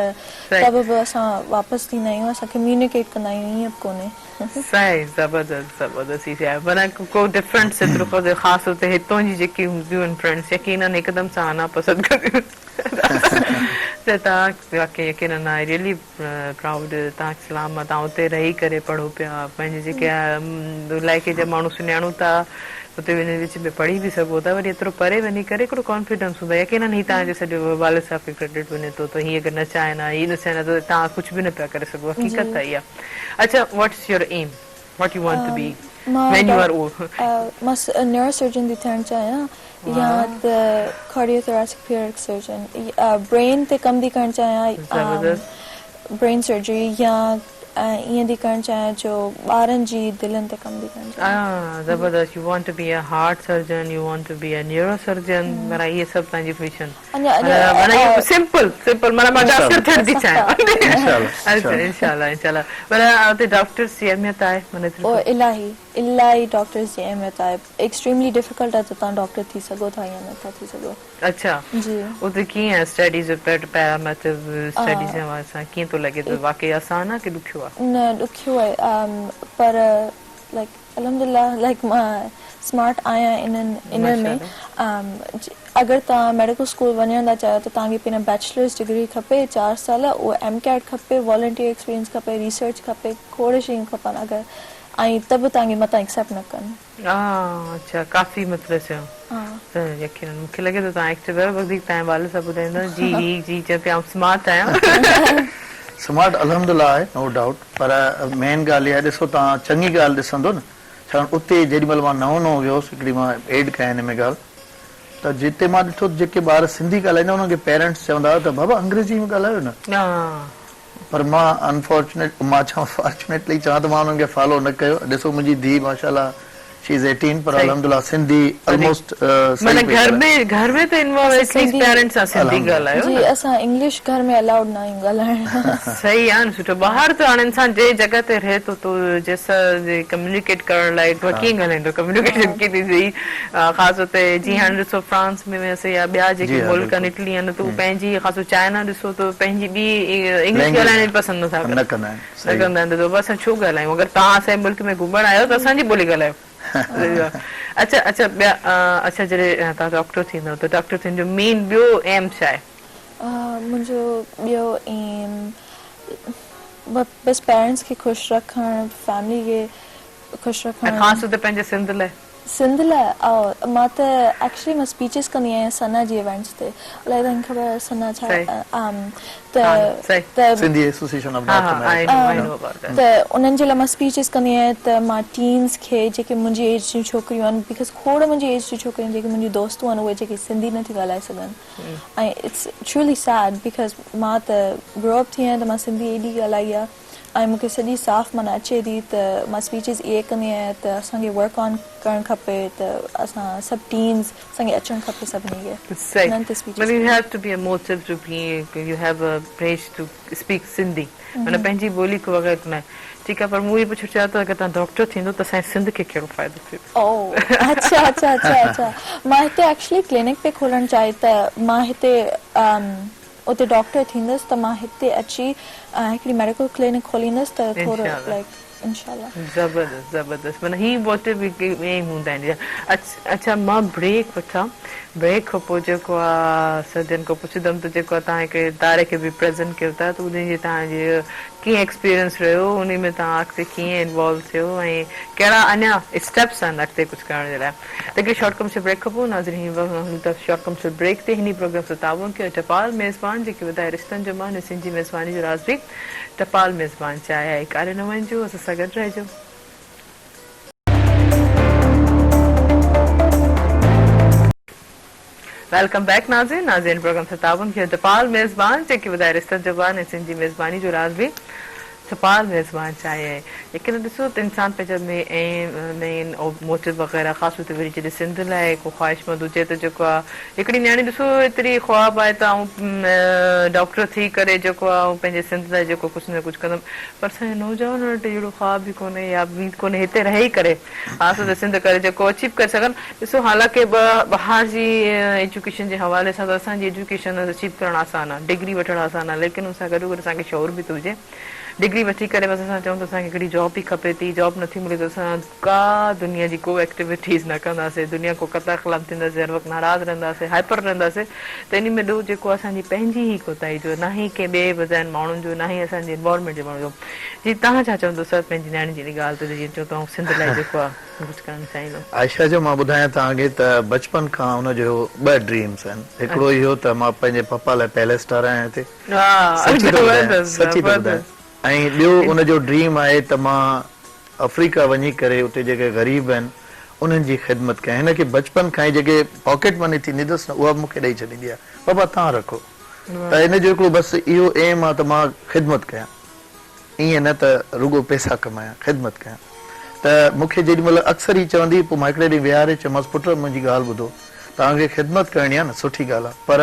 ته به به اسان واپس ٿيندا آهيون اسان ڪميونيڪيٽ ڪندا آهيون ائين به ڪونهي. صحيح زبردست زبردست هي شيء معنيٰ ڪو ڊفرنس ايترو ڪو خاص طور تي هتون جي جيڪي هونديون آهن فرينڊس يقينن هڪدم سان نا پسند ڪنديون ته توهان واقعي يقينن I really proud توهان کي سلام آ توهان اتي رهي ڪري پڙهو پيا پنهنجي جيڪي علائقي جا ماڻهو سڃاڻو ٿا اتي وڃي وچ ۾ پڙهي به سگهو ٿا وري ايترو پري وڃي ڪري هڪڙو ڪانفيڊنس هوندو آهي يقينن هي توهان جو سڄو والد صاحب کي ڪريڊٽ وڃي ٿو ته هي اگر نه چاهين ها هي نه چاهين ها ته توهان ڪجهه به نه پيا ڪري سگهو حقيقت ته اها اڇا what is your aim what you want to be when you are old. مان نيورو سرجن ٿي ٿيڻ چاهيان يا ته ڪارڊيو ٿوراسڪ پيرڪ سرجن برين تي ڪم ٿي ڪرڻ چاهيان برين سرجري يا ائين ٿي ڪرڻ چاهيان جو ٻارن جي دلن تي ڪم ٿي ڪرڻ چاهيان. زبردست you want to be a heart surgeon you want to be a neuro surgeon معنيٰ اهي سڀ توهان جي ويزن معنيٰ اهو سمپل سمپل معنيٰ مان ڊاڪٽر ٿيڻ ٿي چاهيان اڇا انشاء الله انشاء الله معنيٰ اتي ڊاڪٽرس جي اهميت آهي معنيٰ او الاهي الاهي ڊاڪٽرس جي اهميت آهي ايڪسٽريملي ڊفيڪلٽ آهي ته توهان ڊاڪٽر ٿي سگهو ٿا يا نه ٿا ٿي سگهو. اڇا اتي ڪيئن آهي اسٽڊيز جو پيٽ پيرا مطلب اسٽڊيز جي حوالي سان ڪيئن ٿو لڳي ته واقعي آسان آهي ڪي ڏکيو آهي؟ نه ڏکيو آهي پر لائيڪ الحمدلله لائيڪ مان سمارٽ آهيان انهن انهن ۾ اگر توهان ميڊيڪل اسڪول وڃڻ ٿا چاهيو ته توهان کي پهريان بيچلرس ڊگري کپي چار سال اهو ايم ڪيٽ کپي والنٽيئر ايڪسپيرينس کپي ريسرچ کپي کوڙ شيون کپن اگر ۽ ته به توهان کي متان ايڪسيپٽ نه ڪن. اڇا ڪافي مطلب چيو ته يقينن مون کي لڳي ٿو توهان ايڪٽو آهيو وڌيڪ توهان جي والد صاحب ٻڌائيندا جي هي جي چئي پيا آئون سمارٽ آهيان. سمارٽ الحمدلله آهي نو ڊائوٽ پر مين ڳالهه اها آهي ڏسو توهان چڱي ڳالهه ڏسندو نه ڇاڪاڻ اتي جيڏي مهل مان نئون نئون ويو هوس هڪڙي مان ايڊ ڪيان هن ۾ ڳالهه ته جتي مان ڏٺو ته جيڪي ٻار سنڌي ڳالهائيندا انهن کي پيرنٽس چوندا هئا ته بابا انگريزي ۾ ڳالهايو نه. پر مان انفارچونيٽ مان چوان فارچونيٽلي چوان ته مان انهن کي فالو نه ڪيو ڏسو منهنجي ڌيء ماشاءالله شي از ايٽين پر الحمدلله سنڌي الموسٽ صحيح پئي ڳالهائي. گهر ۾ ته انوالو ايٽ ليسٽ پيرنٽس سان سنڌي ڳالهايو نه. جي اسان انگلش گهر ۾ الاؤڊ نه آهيون ڳالهائڻ. صحيح آ نه سٺو ٻاهر ته هاڻي انسان جنهن جڳهه تي رهي ٿو تو جنهن سان ڪميونيڪيٽ ڪرڻ لاء ڪيئن ڳالهائيندو ڪميونيڪيشن ڪيئن ٿيندي خاص طور تي جيئن هاڻي ڏسو فرانس ۾ ويس يا ٻيا جيڪي ملڪ آهن اٽلي آهن ته پنهنجي خاص طور چائنا ڏسو ته پنهنجي ٻي انگلش ڳالهائڻ به پسند نٿا ڪن نه ڪندا آهن ته بابا اسان ڇو ڳالهايون اگر توهان اسان جي ملڪ ۾ گهمڻ آيا آهيو ته اسان جي ٻولي ڳالهايو اڇا اڇا ٻيا اڇا جڏهن توهان ڊاڪٽر ٿيندو ته ڊاڪٽر ٿيڻ جو مين ٻيو ايم ڇا آهي؟ منهنجو ٻيو ايم بس پيرنٽس کي خوش رکڻ فيملي کي خوش رکڻ. ۽ خاص طور تي پنهنجي سنڌ لاء. سنڌ لاء او مان ته ايڪچلي مان اسپيچز ڪندي آهيان سنا جي ايونٽس تي الائي توهان کي خبر آهي سنا ڇا ته ته Sindhi association of North America ته انهن جي لاء مان اسپيچز ڪندي آهيان ته مان ٽينز کي جيڪي منهنجي ايج جون ڇوڪريون آهن because کوڙ منهنجي ايج جون ڇوڪريون جيڪي منهنجون دوستون آهن اهي جيڪي سنڌي نٿيون ڳالهائي سگهن ۽ it's truly sad because مان ته گرو اپ ٿي آهيان ته مان سنڌي ايڏي ڳالهائي آهي ۽ مون کي سڄي صاف معنيٰ اچي ٿي ته مان اسپيچز اهي ڪندي آهيان ته اسان کي ورڪ آن ڪرڻ کپي ته اسان سڀ ٽينز اسان کي اچڻ کپي سڀني کي انهن تي اسپيچز مطلب you have to be a motive to be you have a press to speak Sindhi معنيٰ پنهنجي ٻولي کان بغير نه ٺيڪ آهي پر مون اهو پڇڻ چاهيو ته اگر توهان ڊاڪٽر ٿيندو ته اسان جي سنڌ کي ڪهڙو فائدو ٿيندو؟ او اڇا اڇا اڇا اڇا مان هتي ايڪچلي ڪلينڪ پئي کولڻ چاهي ته مان هتي اتي ڊاڪٽر ٿيندس ته مان هتي اچي هڪڙي ميڊيڪل ڪلينڪ کوليندس ته ٿورو لائيڪ انشاء الله. زبردست زبردست معنيٰ هي موٽو به ائين ئي هوندا آهن اڇا مان بريڪ وٺان بريڪ کان پوء جيڪو آ سدين کان پڇندم ته جيڪو آ توهان هڪ اداري کي به پريزنٽ ڪيو ٿا ته انهي جي توهان جي ڪيئن ايڪسپيرينس رهيو انهي ۾ توهان اڳتي ڪيئن انوالو ٿيو ۽ ڪهڙا اڃا اسٽيپس آهن اڳتي ڪجهه ڪرڻ جي لاء ته هڪڙي شارٽ ڪمرشل بريڪ کان پوء ناظرين هي وقت هلون ٿا شارٽ ڪمرشل بريڪ تي هن پروگرام سان تعاون ڪيو ٽپال ميزبان جيڪي وڌائي رشتن جو مان ۽ سنڌ جي ميزباني جو راز به ٽپال ميزبان چاهي آهي ڪاري نه وڃجو اسان سان گڏ رهجو. Welcome back ناظرين ناظرين پروگرام سان تعاون ڪيو ٽپال ميزبان جيڪي وڌائي رشتن جو مان ۽ سنڌ جي ميزباني جو راز به ٽپال ميزبان چاهي آهي ليڪن ڏسو ته انسان پنهنجا مين موٽو وغيره خاص طور تي وري جڏهن سنڌ لاء ڪو خواهشمند هجي ته جيڪو آهي هڪڙي نياڻي ڏسو ايتري خواب آهي ته آئون ڊاڪٽر ٿي ڪري جيڪو آهي آئون پنهنجي سنڌ لاء جيڪو ڪجهه نه ڪجهه ڪندم پر اسان جي نوجوانن وٽ اهڙو خواب ئي ڪونهي يا اميد ڪونهي هتي رهي ڪري خاص طور تي سنڌ ڪري جيڪو اچيو ڪري سگهن ڏسو حالانڪه ٻاهر جي ايجوڪيشن جي حوالي سان ته اسان جي ايجوڪيشن اچيو ڪرڻ آسان آهي ڊگري وٺڻ آسان آهي ليڪن ان سان گڏو گڏ اسان کي شعور به ته هجي ڊگري وٺي ڪري بس اسان چئون ته اسان کي هڪڙي جاب ئي کپي ٿي جاب نٿي ملي ته اسان ڪا دنيا جي ڪو ايڪٽيوٽيز نه ڪنداسين دنيا کان قطع ڪلام ٿينداسين هر وقت ناراض رهنداسين هائپر رهنداسين ته انهي ۾ ڏوهه جيڪو اسان جي پنهنجي ئي ڪوتاهي جو نه ئي ڪنهن ٻئي بزائن ماڻهن جو نه ئي اسان جي انوائرمينٽ جي ماڻهن جو جي توهان ڇا چوندو سر پنهنجي نياڻي جي انهي ڳالهه تي جيئن چئو ته آئون سنڌ لاء جيڪو آهي ڪجهه ڪرڻ چاهيندم. عائشه جو مان ٻڌايان توهان کي ته بچپن کان ان جو ٻه ڊريمز آهن هڪڙو اهو ته مان پنهنجي پپا لاء پيلس ٺارايان هتي سچي ٿو ٻڌايان سچي ٿو ٻڌايان ۽ ٻيو ان جو ڊريم آهي ته مان آفريڪا وڃي ڪري اتي جيڪي غريب آهن انهن جي خدمت ڪيان هن کي بچپن کان ئي جيڪي پاڪيٽ مني ٿيندي اٿس نه اها به مون کي ڏئي ڇڏيندي آهي بابا توهان رکو ته هن جو هڪڙو بس اهو ايم آهي ته مان خدمت ڪيان ائين نه ته رڳو پئسا ڪمايان خدمت ڪيان ته مون کي جيڏي مهل اڪثر هي چوندي هئي پوء مان هڪڙي ڏينهن ويهاري چيومانس پٽ منهنجي ڳالهه ٻڌو توهان کي خدمت ڪرڻي آهي نه سٺي ڳالهه آهي پر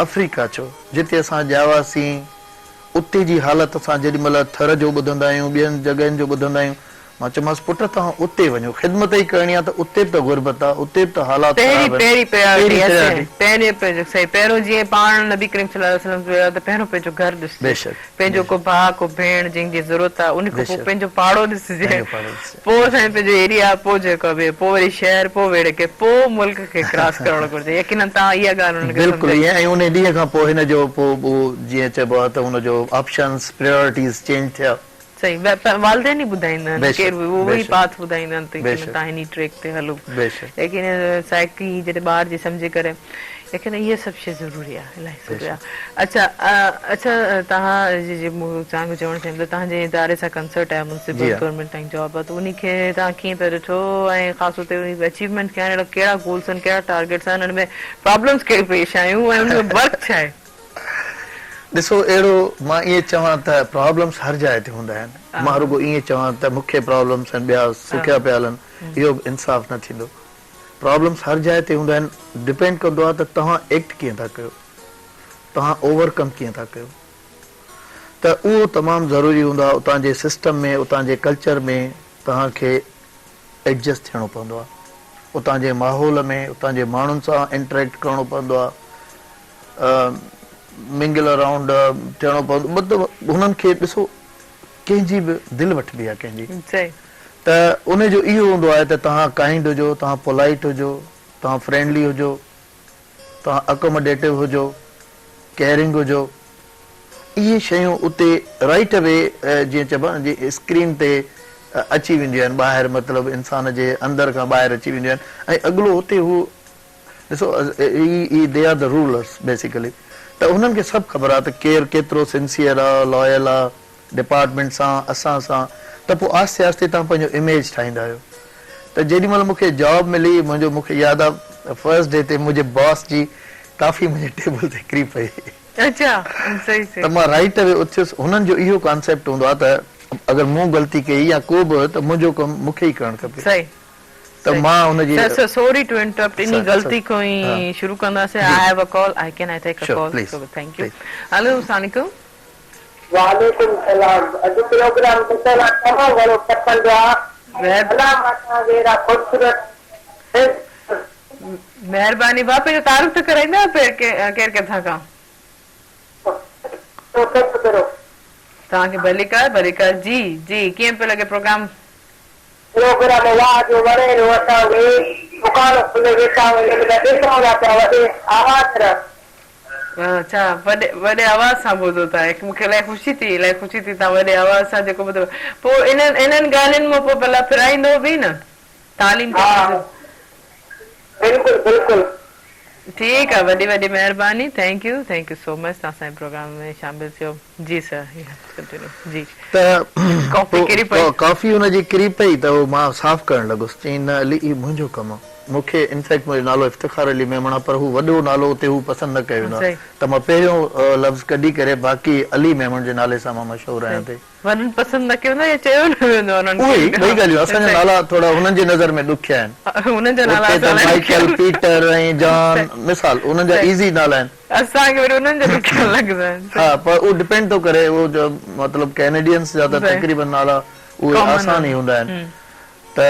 آفريڪا اچو، جتي اسان ڄاواسين، اتي جي حالت اسان جيڏي مهل ٿر جو ٻڌندا آهيون، ٻين جڳهين جو ٻڌندا آهيون. مان چيومانس، پٽ توهان اتي وڃو، خدمت ئي ڪرڻي آهي ته اتي به ته غربت آهي، اتي به ته حالات پهرين خراب آهن. پهرين پريارٽي پهرين اسين پريارٽي. پهرين پنهنجو صحيح پهريون جيئن پاڻ نبي ڪريم صلي الله عليه وسلم چيو آهي ته پهريون پنهنجو گهر ڏسجي بيشڪ پنهنجو بيشڪ ڪو ڀاء ڪو ڀيڻ جنهن جي ضرورت آهي ان کان پوء بيشڪ پنهنجو پاڙو ڏسجي پنهنجو پاڙو ڏسجي. پوء سائين پنهنجو ايريا پوء جيڪو به پوء وري شهر پوء ويڙهه کي پوء ملڪ کي ڪراس ڪرڻ گهرجي يقينن توهان اها ڳالهه انهن کي بلڪل سمجهائي. ائين ۽ انهي ڏينهن کان پوء هن جو پوء اهو جيئن چئبو آهي ته هن جو آپشنس پريارٽيز چينج ٿيا. صحيح والدين ئي ٻڌائيندا آهن بيشڪ ڪير به اهو ئي بيشڪ پاٿ ٻڌائيندا آهن ته بيشڪ توهان هن ٽريڪ تي هلو بيشڪ. ليڪن سائيڪي جڏهن ٻار جي سمجهي ڪري ليڪن اها سڀ شي ضروري آهي الاهي ضروري آهي اڇا اڇا توهان جي مون توهان کي چوڻ چاهيندم ته توهان جي اداري سان ڪنسرٽ آهي منسپل گورنمينٽ تائين جاب آهي ته انهي کي توهان ڪيئن پيا ڏٺو ۽ خاص طور تي انهي اچيومينٽ ڪيا آهن اهڙا ڪهڙا گولس آهن ڪهڙا ٽارگيٽس آهن ان ۾ پرابلمس ڪهڙيون پيش آيون ۽ ان ۾ ورڪ ڇا آهي؟ ڏسو اهڙو مان ائين چوان ته پرابلمس هر جاء تي هوندا آهن. مان رڳو ائين چوان ته مون کي پرابلمس آهن ٻيا سکيا پيا هلن اهو به انصاف نه ٿيندو. پرابلمس هر جاء تي هوندا آهن ڊپينڊ ڪندو آهي ته توهان ايڪٽ ڪيئن ٿا ڪيو توهان اوور ڪم ڪيئن ٿا ڪيو ته اهو تمام ضروري هوندو آهي اتان جي سسٽم ۾ اتان جي ڪلچر ۾ توهان کي ايڊجسٽ ٿيڻو پوندو آهي اتان جي ماحول ۾ اتان جي ماڻهن سان انٽريڪٽ ڪرڻو پوندو آهي منگل اراؤنڊ ٿيڻو پوندو مطلب هنن کي ڏسو ڪنهن جي به دل وٺبي آهي ڪنهن جي ته ان جو اهو هوندو آهي ته توهان ڪائنڊ هجو، توهان پولائيٽ هجو، توهان فرينڊلي هجو، توهان اڪوموڊيٽو هجو، ڪيئرنگ هجو. اهي شيون اتي رائيٽ اوي جيئن چئبو آهي نه جيئن اسڪرين تي اچي وينديون آهن ٻاهر مطلب انسان جي اندر کان ٻاهر اچي وينديون آهن ۽ اڳلو اتي هو ڏسو اهي they are the rulers basically ته هنن کي سڀ خبر آهي ته ڪير ڪيترو سنسيئر آهي، لائل آهي. ڊپارٽمينٽ سان اسان سان ته پوء آهستي آهستي توهان پنهنجو اميج ٺاهيندا آهيو ته جيڏي مهل مون کي جاب ملي منهنجو مون کي ياد آ فرسٽ ڊي تي منهنجي باس جي ڪافي منهنجي ٽيبل تي ڪري پئي اچا صحيح ته صحيح. مان رائيٽ اوي اٿيس هنن جو اهو ڪانسيپٽ هوندو آ ته اگر مون غلطي ڪئي يا ڪو به ته منهنجو ڪم مون کي ئي ڪرڻ کپي صحيح ته مان ان جي سر سر سوري ٽو انٽرپٽ انهي غلطي کان ئي شروع ڪنداسين جي I have a call I can I take a sure call please thank you please. Hello اسلام عليڪم. وعليڪم سلام اڄ پروگرام ڏسڻ لاء تمام گهڻو پسند آ الله مان توهان کي اهڙا خوبصورت مهرباني ڀاء پنهنجو تعارف ته ڪرائيندا ڪير ڪٿان کان. توهان کي ڀليڪار ڀليڪار جي جي ڪيئن پيو لڳي پروگرام. پروگرام واھ جو وڻي رو اسان کي دڪان کولي ويٺا آهيون ان ۾ ڏسون ٿا پيا وڏي آواز رھ. اڇا وڏي وڏي آواز سان ٻڌو ٿا مون کي الاهي خوشي ٿي الاهي خوشي ٿي تان وڏي آواز سان جيڪو ٻڌو پوء انهن انهن ڳالهين مان پوء ڀلا ڦرائيندو به نه تعليم ها بلڪل بلڪل. ٺيڪ آ وڏي وڏي مهرباني thank you thank you so much تان اسان جي پروگرام ۾ شامل ٿيو جي سر ڪنٽينيو جي ته ڪافي ڪري پئي ڪافي ان جي ڪري پئي ته اهو مان صاف ڪرڻ لڳس چيائين نه علي اهو منهنجو ڪم آ. مون کي انفيڪٽ منهنجو نالو افتخار علي ميمڻ آ پر هو وڏو نالو اتي هو پسند نه ڪيو ويندو آ ته مان پهريون لفظ ڪڍي ڪري باقي علي ميمڻ جي نالي سان مان مشهور آهيان اتي. وڏن پسند نه ڪيو ويندو آ يا چيو نه ويندو آ انهن کي. اهي ئي ٻئي ڳالهيون اسان جا نالا ٿورا هنن جي نظر ۾ ڏکيا آهن. هنن جا نالا اتي ته اسان لاء ڏکيا مائيڪل، آهن. پيٽر ۽ جان مثال انهن جا ايزي نالا آهن. اسان کي وري انهن جا ڏکيا لڳندا آهن. ها پر اهو ڊپينڊ ٿو ڪري اهو مطلب ڪينيڊينس جا ته تقريبن نالا اهي آسان ئي هوندا آهن. ته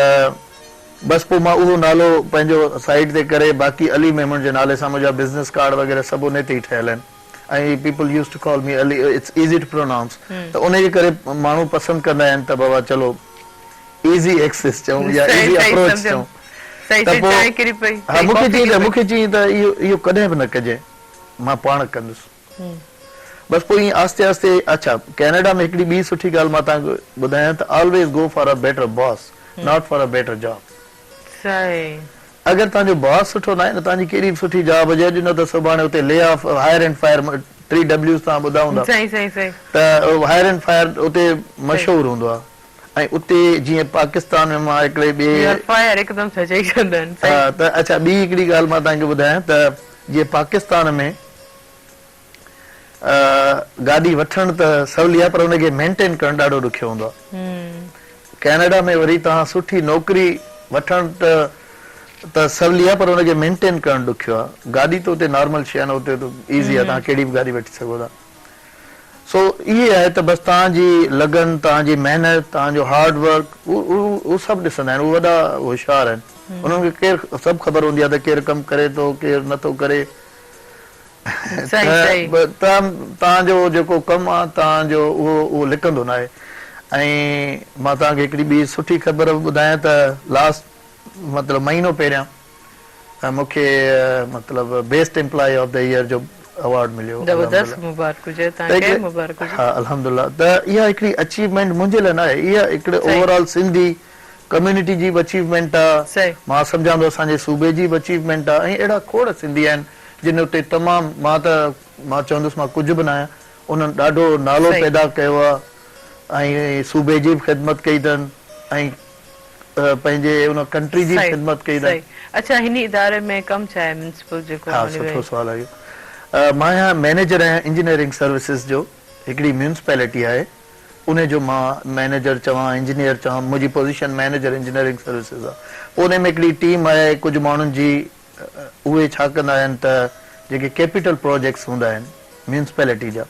بس پوء مان اهو نالو پنهنجو سائيڊ تي ڪري باقي علي ميمڻ جي نالي سان منهنجا بزنس ڪارڊ وغيره سڀ انهي تي ئي ٺهيل آهن ۽ people use to call me Ali it's easy to pronounce ته انهي جي ڪري ماڻهو پسند ڪندا آهن ته بابا چلو ايزي ايڪسيس چئون يا ايزي اپروچ چئون ته پوء ها مون کي چيائين ته مون کي چيائين ته اهو اهو ڪڏهن به نه ڪجانء مان پاڻ ڪندس. بس پوء ائين آهستي آهستي اڇا ڪينيڊا ۾ هڪڙي ٻي سٺي ڳالهه مان توهان کي ٻڌايان ته always go for a better boss not for a better job. صحيح. اگر توهان جو باس سٺو ناهي نه توهان جي ڪهڙي به سٺي جاب هجي اڄ نه ته سڀاڻي اتي lay off hire and fire T Ws توهان ٻڌا هوندا صحيح صحيح صحيح. ته هائر اينڊ فائر اتي مشهور هوندو آهي ۽ اتي جيئن پاڪستان ۾ مان هڪڙي ٻئي you are fire هڪدم سان چئي ڇڏندا آهن صحيح. ها ته اڇا ٻي هڪڙي ڳالهه مان توهان کي ٻڌايان ته جيئن پاڪستان ۾ گاڏي وٺڻ ته سولي آهي پر ان کي مينٽين ڪرڻ ڏاڍو ڏکيو هوندو آهي. ڪينيڊا ۾ وري توهان سٺي نوڪري وٺڻ ته ته سولي آهي پر ان کي مينٽين ڪرڻ ڏکيو آهي. گاڏي ته اتي نارمل شيء آهي نه اتي ته ايزي آهي توهان ڪهڙي به گاڏي وٺي سگهو ٿا. سو اهي آهي ته بس توهان جي لگن، توهان جي محنت، توهان جو هارڊ ورڪ اهو سڀ ڏسندا آهن. اهي وڏا هوشيار آهن. انهن کي ڪير سڀ خبر هوندي آهي ته ڪير ڪم ڪري ٿو ڪير نٿو ڪري. ته توهان جو جيڪو ڪم آ توهان جو اهو اهو لڪندو ناهي ۽ مان توهان کي هڪڙي ٻي سٺي خبر به ٻڌايان ته لاسٽ مطلب مهينو پهريان مون کي مطلب best employee of the year جو ايوارڊ مليو زبردست مبارڪ هجي توهان کي مبارڪ هجي ها الحمدلله ته اها هڪڙي اچيومينٽ منهنجي لاء ناهي اها هڪڙي اوور آل سنڌي ڪميونٽي جي به اچيومينٽ آ مان سمجهان ٿو اسان جي صوبي جي به اچيومينٽ آ ۽ اهڙا کوڙ سنڌي آهن جن اتي تمام مان ته مان چوندس مان ڪجهه به ناهيان انهن ڏاڍو نالو پيدا ڪيو آ ۽ صوبي جي به خدمت ڪئي اٿن ۽ پنهنجي ان ڪنٽري جي به خدمت ڪئي اٿن. اڇا هن اداري ۾ ڪم ڇا آهي ميونسپل جيڪو ها سٺو سوال آهي اهو. مان آهيان مئنيجر آهيان انجنيئرنگ سروسز جو هڪڙي ميونسپالٽي آهي انهي جو مان مئنيجر چوان انجنيئر چوان منهنجي پوزيشن مئنيجر انجنيئرنگ سروسز آهي پوء انهي ۾ هڪڙي ٽيم آهي ڪجهه ماڻهن جي اهي ڇا ڪندا آهن ته جيڪي ڪيپيٽل پراجيڪٽس هوندا آهن ميونسپالٽي جا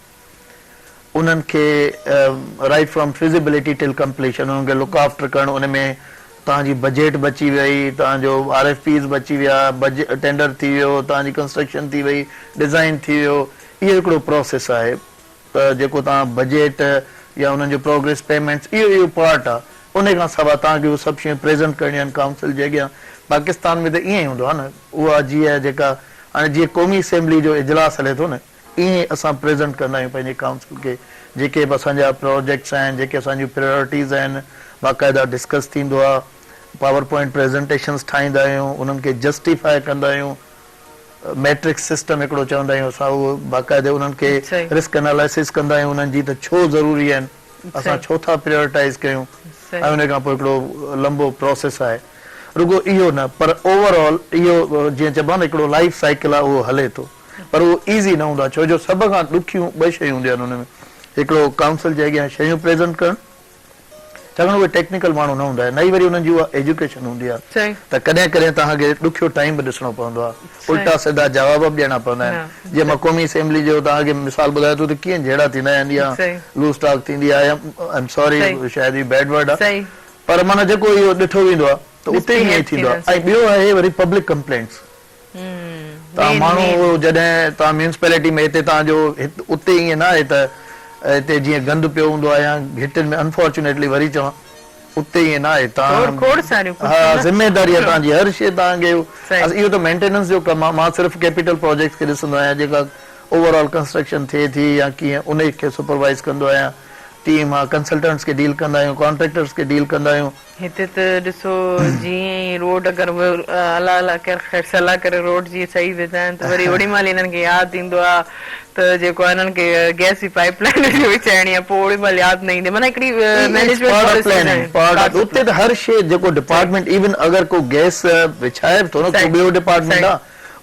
انهن کي right from feasibility till completion انهن کي لڪ آفٽر ڪرڻ ان ۾ توهان جي بجيٽ بچي وئي توهان جو آر ايف پيز بچي ويا ٽينڊر ٿي ويو توهان جي ڪنسٽرڪشن ٿي وئي ڊزائين ٿي ويو اهو هڪڙو پروسيس آهي ته جيڪو توهان بجيٽ يا انهن جو پروگريس پيمينٽس اهو اهو پارٽ آهي ان کان سواء توهان کي اهي سڀ شيون پريزنٽ ڪرڻيون آهن ڪائونسل جي اڳيان پاڪستان ۾ ته ائين ئي هوندو آهي نه اها جيئن جيڪا هاڻي جيئن قومي اسيمبلي جو اجلاس هلي ٿو نه ائين ئي اسان پريزنٽ ڪندا آهيون پنهنجي ڪائونسل کي جيڪي به اسان جا پراجيڪٽس آهن جيڪي اسان جون پريارٽيز آهن باقاعده ڊسڪس ٿيندو آهي پاور پوائنٽ پريزنٽيشنس ٺاهيندا آهيون انهن کي جسٽيفائي ڪندا آهيون ميٽرڪس سسٽم هڪڙو چوندا آهيون اسان اهو باقاعده انهن کي رسڪ انالائسز ڪندا آهيون انهن جي ته ڇو ضروري آهن اسان ڇو ٿا پريارٽائز ڪيون ۽ ان کان پوء هڪڙو لمبو پروسيس آهي رڳو اهو نه پر اوور آل اهو جيئن چئبو آهي نه هڪڙو لائف سائيڪل آهي اهو هلي ٿو پر اهو ايزي نه هوندو آهي ڇو جو سڀ کان ڏکيون ٻه شيون هونديون آهن ان ۾ هڪڙو ڪائونسل جي اڳيان شيون پريزنٽ ڪرڻ ڇاڪاڻ اهي ٽيڪنيڪل ماڻهو نه هوندا آهن نه ئي وري انهن جي اها ايجوڪيشن هوندي آهي ته ڪڏهن ڪڏهن توهان کي ڏکيو ٽائيم به ڏسڻو پوندو آهي الٽا سڌا جواب به ڏيڻا پوندا آهن جيئن مان قومي اسيمبلي جو توهان کي مثال ٻڌايو ٿو ته ڪيئن جهيڙا ٿيندا آهن يا لوز ٽاڪ ٿيندي آهي يا I am sorry شايد هي بيڊ ورڊ آهي پر معنيٰ جيڪو اهو ڏٺو ويندو آهي ته اتي به ائين ئي ٿيندو آهي ۽ ٻيو آهي وري پبلڪ ڪمپلينٽس توهان ماڻهو اهو جڏهن توهان ميونسپلٽي ۾ هتي توهان جو اتي ائين نه آهي ته هتي جيئن گند پيو هوندو آهي يا گهٽين ۾ انفارچونيٽلي وري چوان اتي ائين نه آهي توهان ها ذميداري آهي توهان جي هر شي توهان کي اهو ته مينٽيننس جو ڪم آهي مان صرف ڪيپيٽل پروجيڪٽس کي ڏسندو آهيان جيڪا اوور آل ڪنسٽرڪشن ٿئي ٿي يا ڪيئن ان کي سپروائز ڪندو آهيان ٽيم آهي ڪنسلٽنٽس کي ڊيل ڪندا آهيون ڪانٽريڪٽرس کي ڊيل ڪندا آهيون. هتي ته ڏسو جيئن ئي روڊ اگر الله الله ڪر خير صلاح ڪري روڊ جيئن صحيح وڌا آهن ته وري اوڏي مهل هنن کي ياد ايندو آ ته جيڪو آ هنن کي گئس جي پائيپ لائين وڇائڻي آ پوء اوڏي مهل ياد نه ايندي معنيٰ هڪڙي مئنيجمينٽ پاليسي ناهي. اتي ته هر شيء جيڪو ڊپارٽمينٽ ايون اگر ڪو گئس وڇائي به ٿو نه ڪو ٻيو ڊپارٽمينٽ آ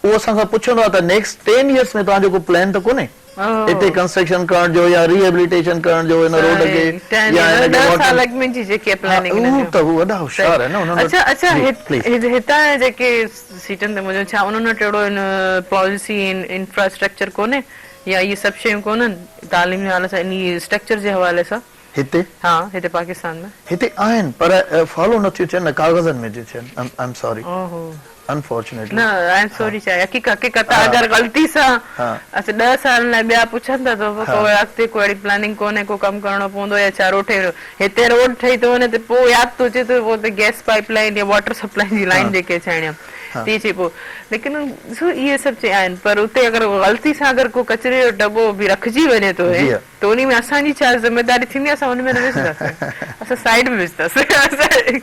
اهو اسان کان پڇندو آ ته نيڪسٽ ٽين ايئرس ۾ توهان جو ڪو پلان ته ڪونهي. هتي ڪنسٽرڪشن ڪرڻ جو يا ري هيبليٽيشن ڪرڻ جو هن روڊ کي يا هن کي 10 سال اڳ ۾ جي جيڪي پلاننگ هن جو ته هو وڏا هوشيار آهن نه انهن اڇا اڇا هتان جا جيڪي سيٽن تي موجود ڇا انهن وٽ اهڙو هن پاليسي انفراسٽرڪچر ڪونهي يا اهي سڀ شيون ڪونهن تعليم جي حوالي سان انهي اسٽرڪچر جي حوالي سان هتي ها هتي پاڪستان ۾ هتي آهن پر فالو نه ٿيون ٿين نه ڪاغذن ۾ ٿيون ٿين I am sorry unfortunately نه I am sorry ڇا حقيقت آ اگر غلطي سان اسين 10 سالن لاء ٻيا پڇن ٿا ته ڪو اڳتي ڪو اهڙي پلاننگ ڪونهي ڪو ڪم ڪرڻو پوندو يا ڇا روڊ ٺهي هتي روڊ ٺهي ٿو وڃي ته پوء ياد ٿو اچي ته پوء ته گئس پائپ لائين يا واٽر سپلائي جي لائين جيڪي ٺاهڻي آ تي چئي پوء ليڪن ڏسو اهي سڀ چي آهن پر اتي اگر غلطي سان اگر ڪو ڪچري جو ڊٻو به رکجي وڃي ٿو ته انهي ۾ اسان جي ڇا ذميداري ٿيندي اسان ان ۾ نه وجهنداسين اسان سائيڊ ۾ وجهنداسين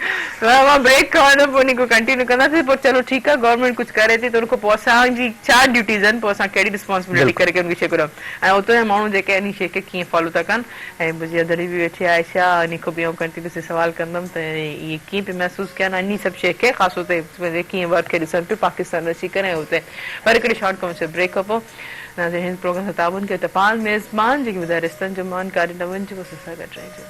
مان بريڪ کڻندم پوء انهي کي ڪنٽينيو ڪنداسين پوء چلو ٺيڪ آهي گورنمينٽ ڪجهه ڪري ٿي ته ان کان پوء اسان جي ڇا ڊيوٽيز آهن پوء اسان ڪهڙي رسپانسبلٽي ڪري ڪري ان کي شيء ڪريون ۽ اتي جا ماڻهو جيڪي انهي شيء کي ڪيئن فالو ٿا ڪن ۽ منهنجي ادڙي به ويٺي آهي عائشه انهي کان به آئون ڪنٽينيوسلي سوال ڪندم ته اهي ڪيئن پئي محسوس ڪين انهي سڀ شيء کي خاص طور تي ڪيئن ورڪ کي ڏسن پيو پاڪستان اچي ڪري ۽ اتي پر هڪڙي شارٽ ڪمرشل بريڪ کان پوء ناظرين هن پروگرام سان تعاون ڪيو ٽپال ميزبان جيڪي ٻڌائي رشتن جو مان ڪاڏي نه وڃجو بس اسان گڏ رهجو.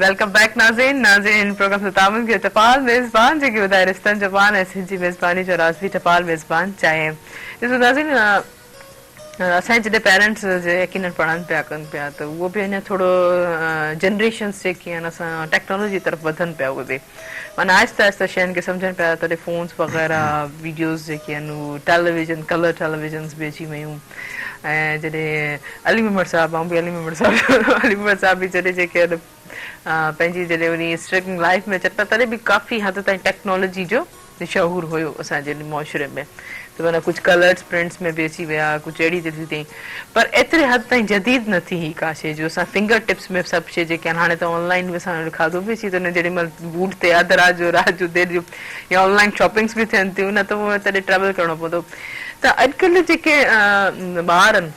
Welcome back ناظرين ناظرين هن پروگرام سان تعاون ڪيو ٽپال ميزبان جيڪي ٻڌائي رشتن جو مان ۽ سنڌ جي ميزباني جو راز به ٽپال ميزبان چاهي ڏسو ناظرين اسان جي جڏهن پيرنٽس يقينن پڙهن پيا ڪن پيا ته اهو به اڃا ٿورو جنريشنس جيڪي آهن اسان ٽيڪنالاجي طرف وڌن پيا اهي به معنيٰ آهستي آهستي شين کي سمجهن پيا تڏهن فونس وغيره ويڊيوز جيڪي آهن اهي ٽيليويزن ڪلر ٽيليويزنس به اچي ويون ۽ جڏهن علي محمد صاحب آئون به علي محمد صاحب علي محمد صاحب به جڏهن جيڪي آهن پنهنجي جڏهن انهي اسٽرگلنگ لائف ۾ اچن پيا تڏهن به ڪافي حد تائين ٽيڪنالاجي جو شعور هيو اسان جي معاشري ۾ ته معنيٰ ڪجهه ڪلرز پرنٽس ۾ به اچي ويا ڪجهه اهڙي تهڙي ٿي پر ايتري حد تائين جديد نه ٿي هئي ڪا شيء جو اسان فنگر ٽپس ۾ سڀ شيء جيڪي آهن هاڻي ته آن لائين به اسان وٽ کاڌو به اچي ٿو وڃي جيڏي مهل بوٽ تي اڌ رات جو رات جو دير جو يا آن لائين شاپنگس به ٿين ٿيون نه ته پوء تڏهن ٽريول ڪرڻو پوندو ته اڄڪلهه جيڪي ٻار آهن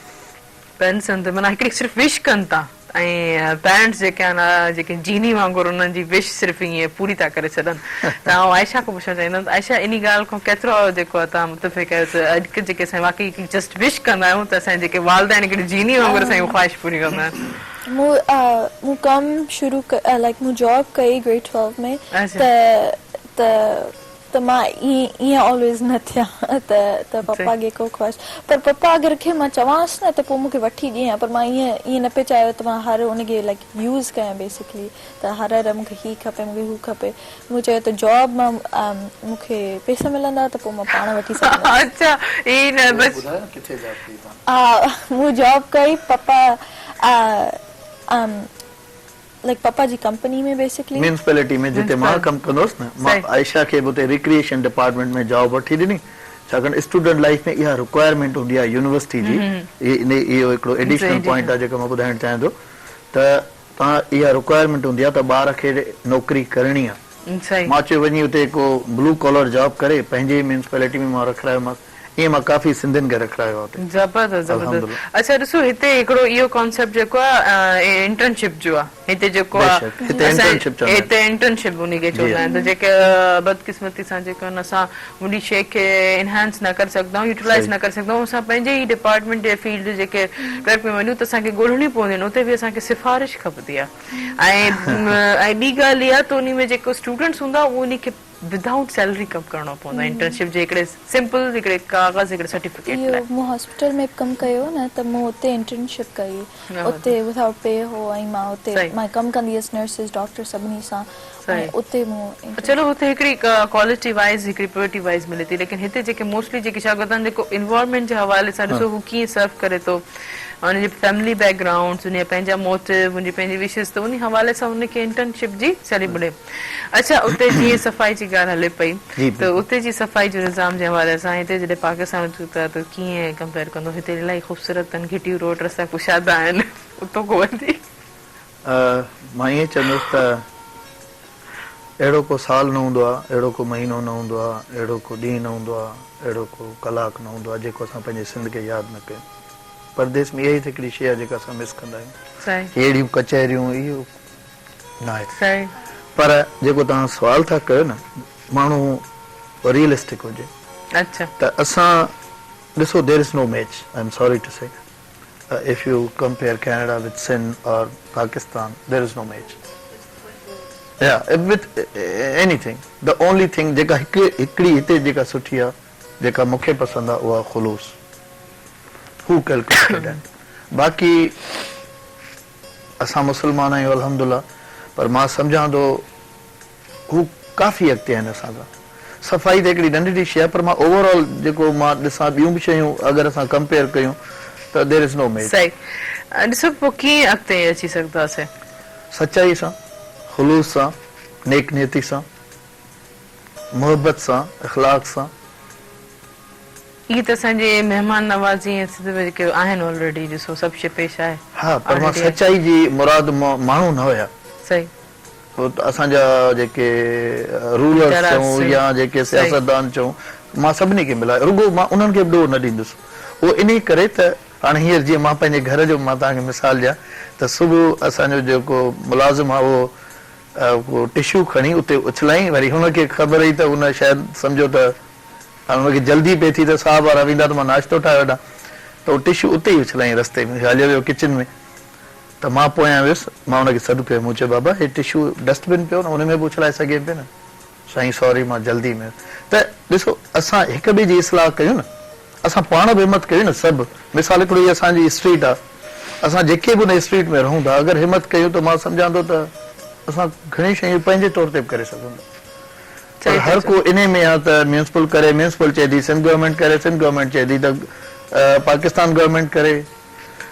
پيرنٽس آهن ته معنيٰ هڪڙي صرف وش ڪن ٿا. ۽ پيرنٽس جيڪي آهن جيڪي جيني وانگر انهن جي وش صرف ائين پوري ٿا ڪري ڇڏن ته آئون عائشه کان پڇڻ چاهيندم ته عائشه انهي ڳالهه کان ڪيترو جيڪو آهي توهان متفق آهيو ته اڄ ڪلهه جيڪي اسان واقعي جسٽ وش ڪندا آهيون ته اسان جا جيڪي والدين هڪڙي جيني وانگر اسان جون خواهش پوري ڪندا آهن. مون مون ڪم شروع لائيڪ مون جاب ڪئي گريڊ ٽويلو ۾ ته ته ته مان ائين ائين آلويز نه ٿيان ته ته پپا کي ڪو خواهش پر پپا اگر کي مان چوانس نه ته پوء مون کي وٺي ڏئي ها پر مان ائين ائين نه پئي چاهيو ته مان هر ان کي لائيڪ يوز ڪيان بيسڪلي ته هر هر مون کي هي کپي مون کي هو کپي مون چيو ته جاب مان مون کي پيسا ملندا ته پوء مان پاڻ وٺي سگهندس. اڇا هي نه بس. ٻڌايو نه ڪٿي جاب ڪئي توهان. ها مون جاب ڪئي پپا لائيڪ پپا جي ڪمپني ۾ بيسڪلي. ميونسپلٽي ۾ جتي مان ڪم ڪندو هوس نه مان عائشه کي به اتي ريڪريئيشن ڊپارٽمينٽ ۾ جاب وٺي ڏني ڇاڪاڻ اسٽوڊنٽ لائيف ۾ اها رڪوائرمينٽ هوندي آهي يونيورسٽي جي اهو هڪڙو ايڊيشنل پوائنٽ آهي جيڪو مان ٻڌائڻ چاهيان ٿو ته توهان اها رڪوائرمينٽ هوندي آهي ته ٻار کي نوڪري ڪرڻي آهي مان چيو وڃي اتي ڪو بلو ڪالر جاب ڪري پنهنجي ئي ميونسپلٽي ۾ مان رکرايومانس ائين مان ڪافي سنڌين کي رکرايو آهي اتي. زبردست زبردست اڇا ڏسو هتي هڪڙو اهو ڪانسيپٽ جيڪو آهي انٽرنشپ جو آهي هتي جيڪو آهي بيشڪ هتي انٽرنشپ چوندا آهن هتي انٽرنشپ انهي کي چوندا آهن ته جيڪي بدقسمتي سان جيڪو آهن اسان انهي شيء کي انهانس نه ڪري سگهندا آهيون يوٽيلائز نه ڪري سگهندا آهيون اسان پنهنجي ئي ڊپارٽمينٽ جي فيلڊ جيڪي ٽريڪ ۾ وڃون ته اسان کي ڳولهڻيون پونديون آهن اتي به اسان کي سفارش کپندي آهي ۽ ٻي ڳالهه اها ته انهي ۾ جيڪو اسٽوڊنٽس هوندا اهي انهي کي ودائوٽ سيلري ڪم ڪرڻو پوندو آهي انٽرنشپ جي هڪڙي سمپل هڪڙي ڪاغذ هڪڙي سرٽيفڪيٽ لاء. اهو مون هاسپيٽل ۾ به ڪم ڪيو نه ته مون اتي انٽرنشپ ڪئي اتي ودائوٽ پي هو ۽ مان اتي مان ڪم ڪندي هيس نرسز ڊاڪٽر سڀني سان ۽ اتي مون چلو اتي هڪڙي ڪوالٽي وائيز هڪڙي پيورٽي وائيز ملي ٿي ليڪن هتي جيڪي موسٽلي جيڪي شاگردن جيڪو انوائرمينٽ جي حوالي سان ڏسو هو ڪيئن سرو ڪري ٿو ان جي فيملي بيڪ گرائونڊ ان جا پنهنجا موٽو ان جي پنهنجي وشز ته ان حوالي سان ان کي انٽرنشپ جي سيلري ملي. اڇا اتي جيئن صفائي جي ڳالهه هلي پئي ته اتي جي صفائي جو نظام جي حوالي سان هتي جڏهن پاڪستان اچون ٿا ته ڪيئن ڪمپيئر ڪندو هتي الاهي خوبصورت آهن گهٽيون روڊ رستا ڪشادا آهن اتو ڪو وڌيڪ. مان ائين چوندس ته اهڙو ڪو سال نه هوندو آهي اهڙو ڪو مهينو نه هوندو آهي اهڙو ڪو ڏينهن نه هوندو آهي اهڙو ڪو ڪلاڪ نه هوندو آهي جيڪو اسان پنهنجي سنڌ کي ياد نه ڪيون پرديس ۾ اها ئي ته هڪڙي شيء آهي جيڪا اسان مس ڪندا آهيون اهڙيون ڪچهريون اهو ناهي پر جيڪو توهان سوال ٿا ڪيو نه ماڻهو ريئلسٽڪ هجي ته اسان ڏسو there is no match I am sorry to say if you compare Canada with Sindh or Pakistan there is no match يا with anything the only thing جيڪا هڪ هڪڙي هتي جيڪا سٺي آ جيڪا مونکي پسند آ اها خلوص هو ڪيلڪوليٽيڊ آهن باقي اسان مسلمان آهيون الحمدالله پر مان سمجهان ٿو هو ڪافي اڳتي آهن اسان کان. صفائي ته هڪڙي ننڍڙي شيء آهي پر مان اوور آل جيڪو مان ڏسان ٻيون به شيون اگر اسان ڪمپيئر ڪيون ته دير از نو ميچ. صحيح ڏسو پوء ڪيئن اڳتي اچي سگهنداسين. سچائي سان، خلوص سان، نيڪ نيتي سان، محبت سان، اخلاق سان. اهي ته اسان جي مهمان نوازي ۽ سنڌ ۾ جيڪي آهن آلريڊي ڏسو سڀ شي پيش آهي. ها پر مان سچائي جي مراد ماڻهو نه هيا. صحيح. اسان جا جيڪي رولرس چئون يا جيڪي سياستدان چئون مان سڀني کي ملايو رڳو مان انهن کي به ڏوهه نه ڏيندس اهو انهي ڪري ته هاڻي هينئر جيئن مان پنهنجي گهر جو مان توهان کي مثال ڏيان ته صبح اسان جو جيڪو ملازم آهي اهو ڪو ٽشو کڻي اتي اڇلائين وري هن کي خبر هئي ته هن شايد سمجهيو ته هاڻ هن کي جلدي پئي ٿي ته صاحب وارا ويندا ته مان ناشتو ٺاهي وٺان ته اهو ٽشو اتي ئي اڇلايائين رستي ۾ هليو ويو ڪچن ۾ ته مان پويان ويس مان هن کي سڏ ڪيو مون چيو بابا هي ٽشو ڊسٽ بن پيو نه ان ۾ به اڇلائي سگهين پيو نه سائين سوري مان جلدي ۾ هيس ته ڏسو اسان هڪ ٻئي جي اصلاح ڪيون نه اسان پاڻ به همت ڪيون نه سڀ مثال هڪڙو هي اسان جي اسٽريٽ آ اسان جيڪي به ان اسٽريٽ ۾ رهون ٿا اگر همت ڪيون ته مان سمجهان ٿو ته اسان گهڻيون شيون پنهنجي طور تي به ڪري سگهون ٿا. پر هر ڪو انهي ۾ آ ته ميونسپل ڪري، ميونسپل چئي ٿي سنڌ گورنمينٽ ڪري، سنڌ گورنمينٽ چئي ٿي ته پاڪستان گورنمينٽ ڪري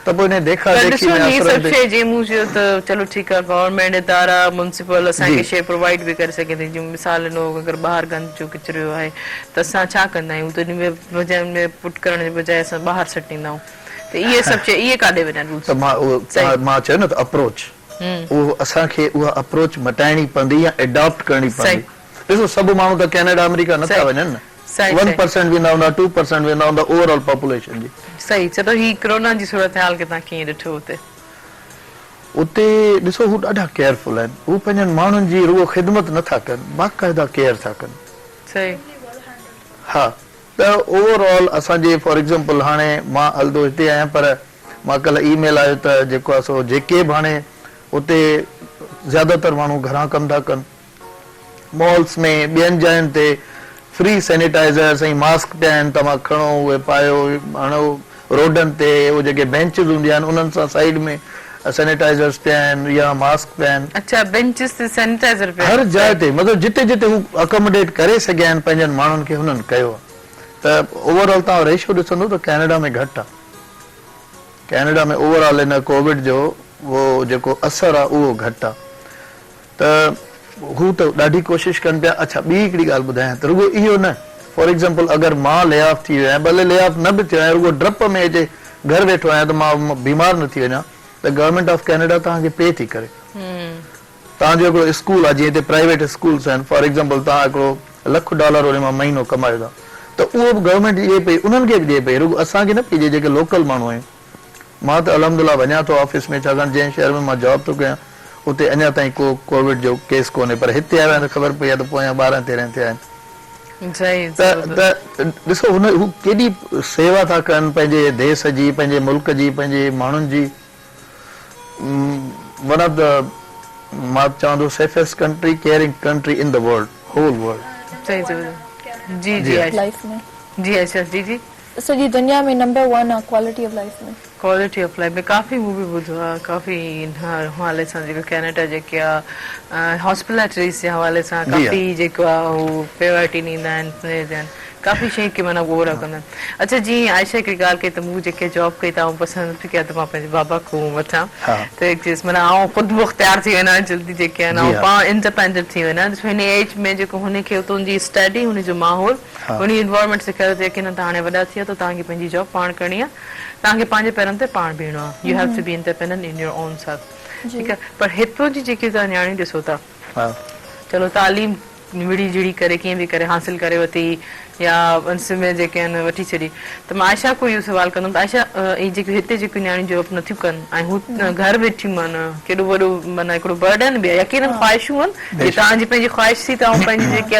ته پوء انهي ديکا پر ديکي ڏسو ۾ هي سڀ اسرندي. شيء جيئن مون چيو ته چلو ٺيڪ آ گورنمينٽ ادارا ميونسپل اسان کي شيء پرووائيڊ به ڪري سگهي ٿي جيئن مثال ڏنو اگر ٻاهر گند جو ڪچريو آهي ته اسان ڇا ڪندا آهيون ته ان ۾ بجاء ان ۾ پٽ ڪرڻ جي بجاء اسان ٻاهر سٽيندا آهيون ته اهي سڀ شيء اهي ڪاڏي وڃن رولز ته مان اهو مان چيو نه ته اپروچ. اهو اسان کي اها اپروچ مٽائڻي پوندي يا اڊاپٽ ڪرڻي پوندي. ڏسو سڀ ماڻهو ته ڪينيڊا آمريڪا نه ٿا وڃن نه ون پرسينٽ ويندا هوندا ٽو پرسينٽ ويندا هوندا اوور آل پاپوليشن جي. صحيح چلو هي ڪرونا جي صورتحال کي توهان ڪيئن ڏٺو اتي؟ اتي ڏسو هو ڏاڍا ڪيئرفل آهن هو پنهنجن ماڻهن جي رڳو خدمت نه ٿا ڪن باقاعده ڪيئر ٿا ڪن. صحيح. ها ته اوور آل اسان جي فار ايگزامپل هاڻي مان هلندو هتي آهيان پر مان ڪلهه اي ميل آيو ته جيڪو آهي سو جيڪي به هاڻي اتي زياده تر ماڻهو گهران ڪم ٿا ڪن مالس ۾ ٻين جاين تي فري سينيٽائزرس ۽ ماسڪ پيا آهن توهان کڻو اهي پايو هڻو روڊن تي اهي جيڪي بينچز هونديون آهن انهن سان سائيڊ ۾ سينيٽائزرس پيا آهن يا ماسڪ پيا آهن. اڇا بينچز تي سينيٽائزر پيا هر جاء تي مطلب جتي جتي هو اڪاموڊيٽ ڪري سگهيا آهن پنهنجن ماڻهن کي هنن ڪيو آهي ته اوور آل توهان ريشو ڏسندو ته ڪينيڊا ۾ گهٽ آهي ڪينيڊا ۾ اوور آل ان ڪووڊ جو اهو جيڪو اثر آهي اهو گهٽ آهي ته هو ته ڏاڍي ڪوشش ڪن پيا. اڇا ٻي هڪڙي ڳالهه ٻڌايان ته رڳو اهو نه فار ايگزامپل اگر مان لي آف ٿي ويو آهيان ڀلي لي آف نه به ٿيو آهيان رڳو ڊپ ۾ اچي گهر ويٺو آهيان ته مان بيمار نه ٿي وڃان ته گورنمينٽ آف ڪينيڊا توهان کي پي ٿي ڪري. توهان جو هڪڙو اسڪول آهي جيئن هتي پرائيويٽ اسڪولس آهن فار ايگزامپل توهان هڪڙو لک ڊالر ان مان مهينو ڪمايو ٿا ته اهو به گورنمينٽ ڏئي پئي انهن کي به ڏئي پئي رڳو اسان کي نه پئي ڏئي جيڪي لوڪل ماڻهو آهيون. مان ته الحمد الله وڃان ٿو آفيس ۾ ڇاڪاڻ جنهن شهر ۾ مان جاب ٿو ڪيان اتي اڃا تائين ڪو ڪووڊ جو ڪيس ڪونهي پر هتي آيو آهيان ته خبر پئي آهي ته پويان 12 13 ٿيا آهن ته ته ڏسو هن هو ڪيڏي سيوا ٿا ڪن پنهنجي ديس جي پنهنجي ملڪ جي پنهنجي ماڻهن جي ون آف the مان چوان ٿو safest country caring country in the world whole world. جي جي جي عائشه جي جي. سڄي دنيا ۾ نمبر ون آ quality of life ۾. Quality of life ۾ ڪافي مون به ٻڌو آ ڪافي ان حوالي سان جيڪو ڪينيڊا جيڪي آ هاسپيٽلٽيز جي حوالي سان ڪافي جيڪو آ هو پريورٽي ڏيندا آهن ڪافي شين کي معنيٰ غور ڪندا آهن اڇا جي عائشه هڪڙي ڳالهه ڪئي ته مون جيڪي جاب ڪئي ته آئون پسند نٿي ڪيان ته مان پنهنجي بابا کان وٺان ته چيس معنيٰ آئون خود مختيار ٿي وڃان جلدي جيڪي آهن آئون پاڻ انڊيپينڊنٽ ٿي وڃان ڏسو هن ايج ۾ جيڪو هن کي اتان جي اسٽڊي هن جو ماحول انهي انوائرمينٽ سيکاريو ته يقينن توهان هاڻي وڏا ٿي ويا ته توهان کي پنهنجي جاب پاڻ ڪرڻي آهي توهان کي پنهنجي پيرن تي پاڻ بيهڻو آهي you have to be independent in your own self ٺيڪ آهي پر هتو جي جيڪي توهان نياڻيون ڏسو ٿا چلو تعليم مڙي جڙي ڪري ڪيئن به ڪري حاصل ڪري ورتي يا انس ۾ جيڪي آهن وٺي ڇڏي ته مان عائشه کان اهو سوال ڪندم ته عائشه اهي جيڪي هتي جيڪيون نياڻيون جاب نٿيون ڪن ۽ هو گهر ويٺي معنيٰ ڪيڏو وڏو معنيٰ هڪڙو برڊن به آهي يقينن خواهشون آهن جي توهان جي پنهنجي خواهش ٿي ته آئون پنهنجي جيڪي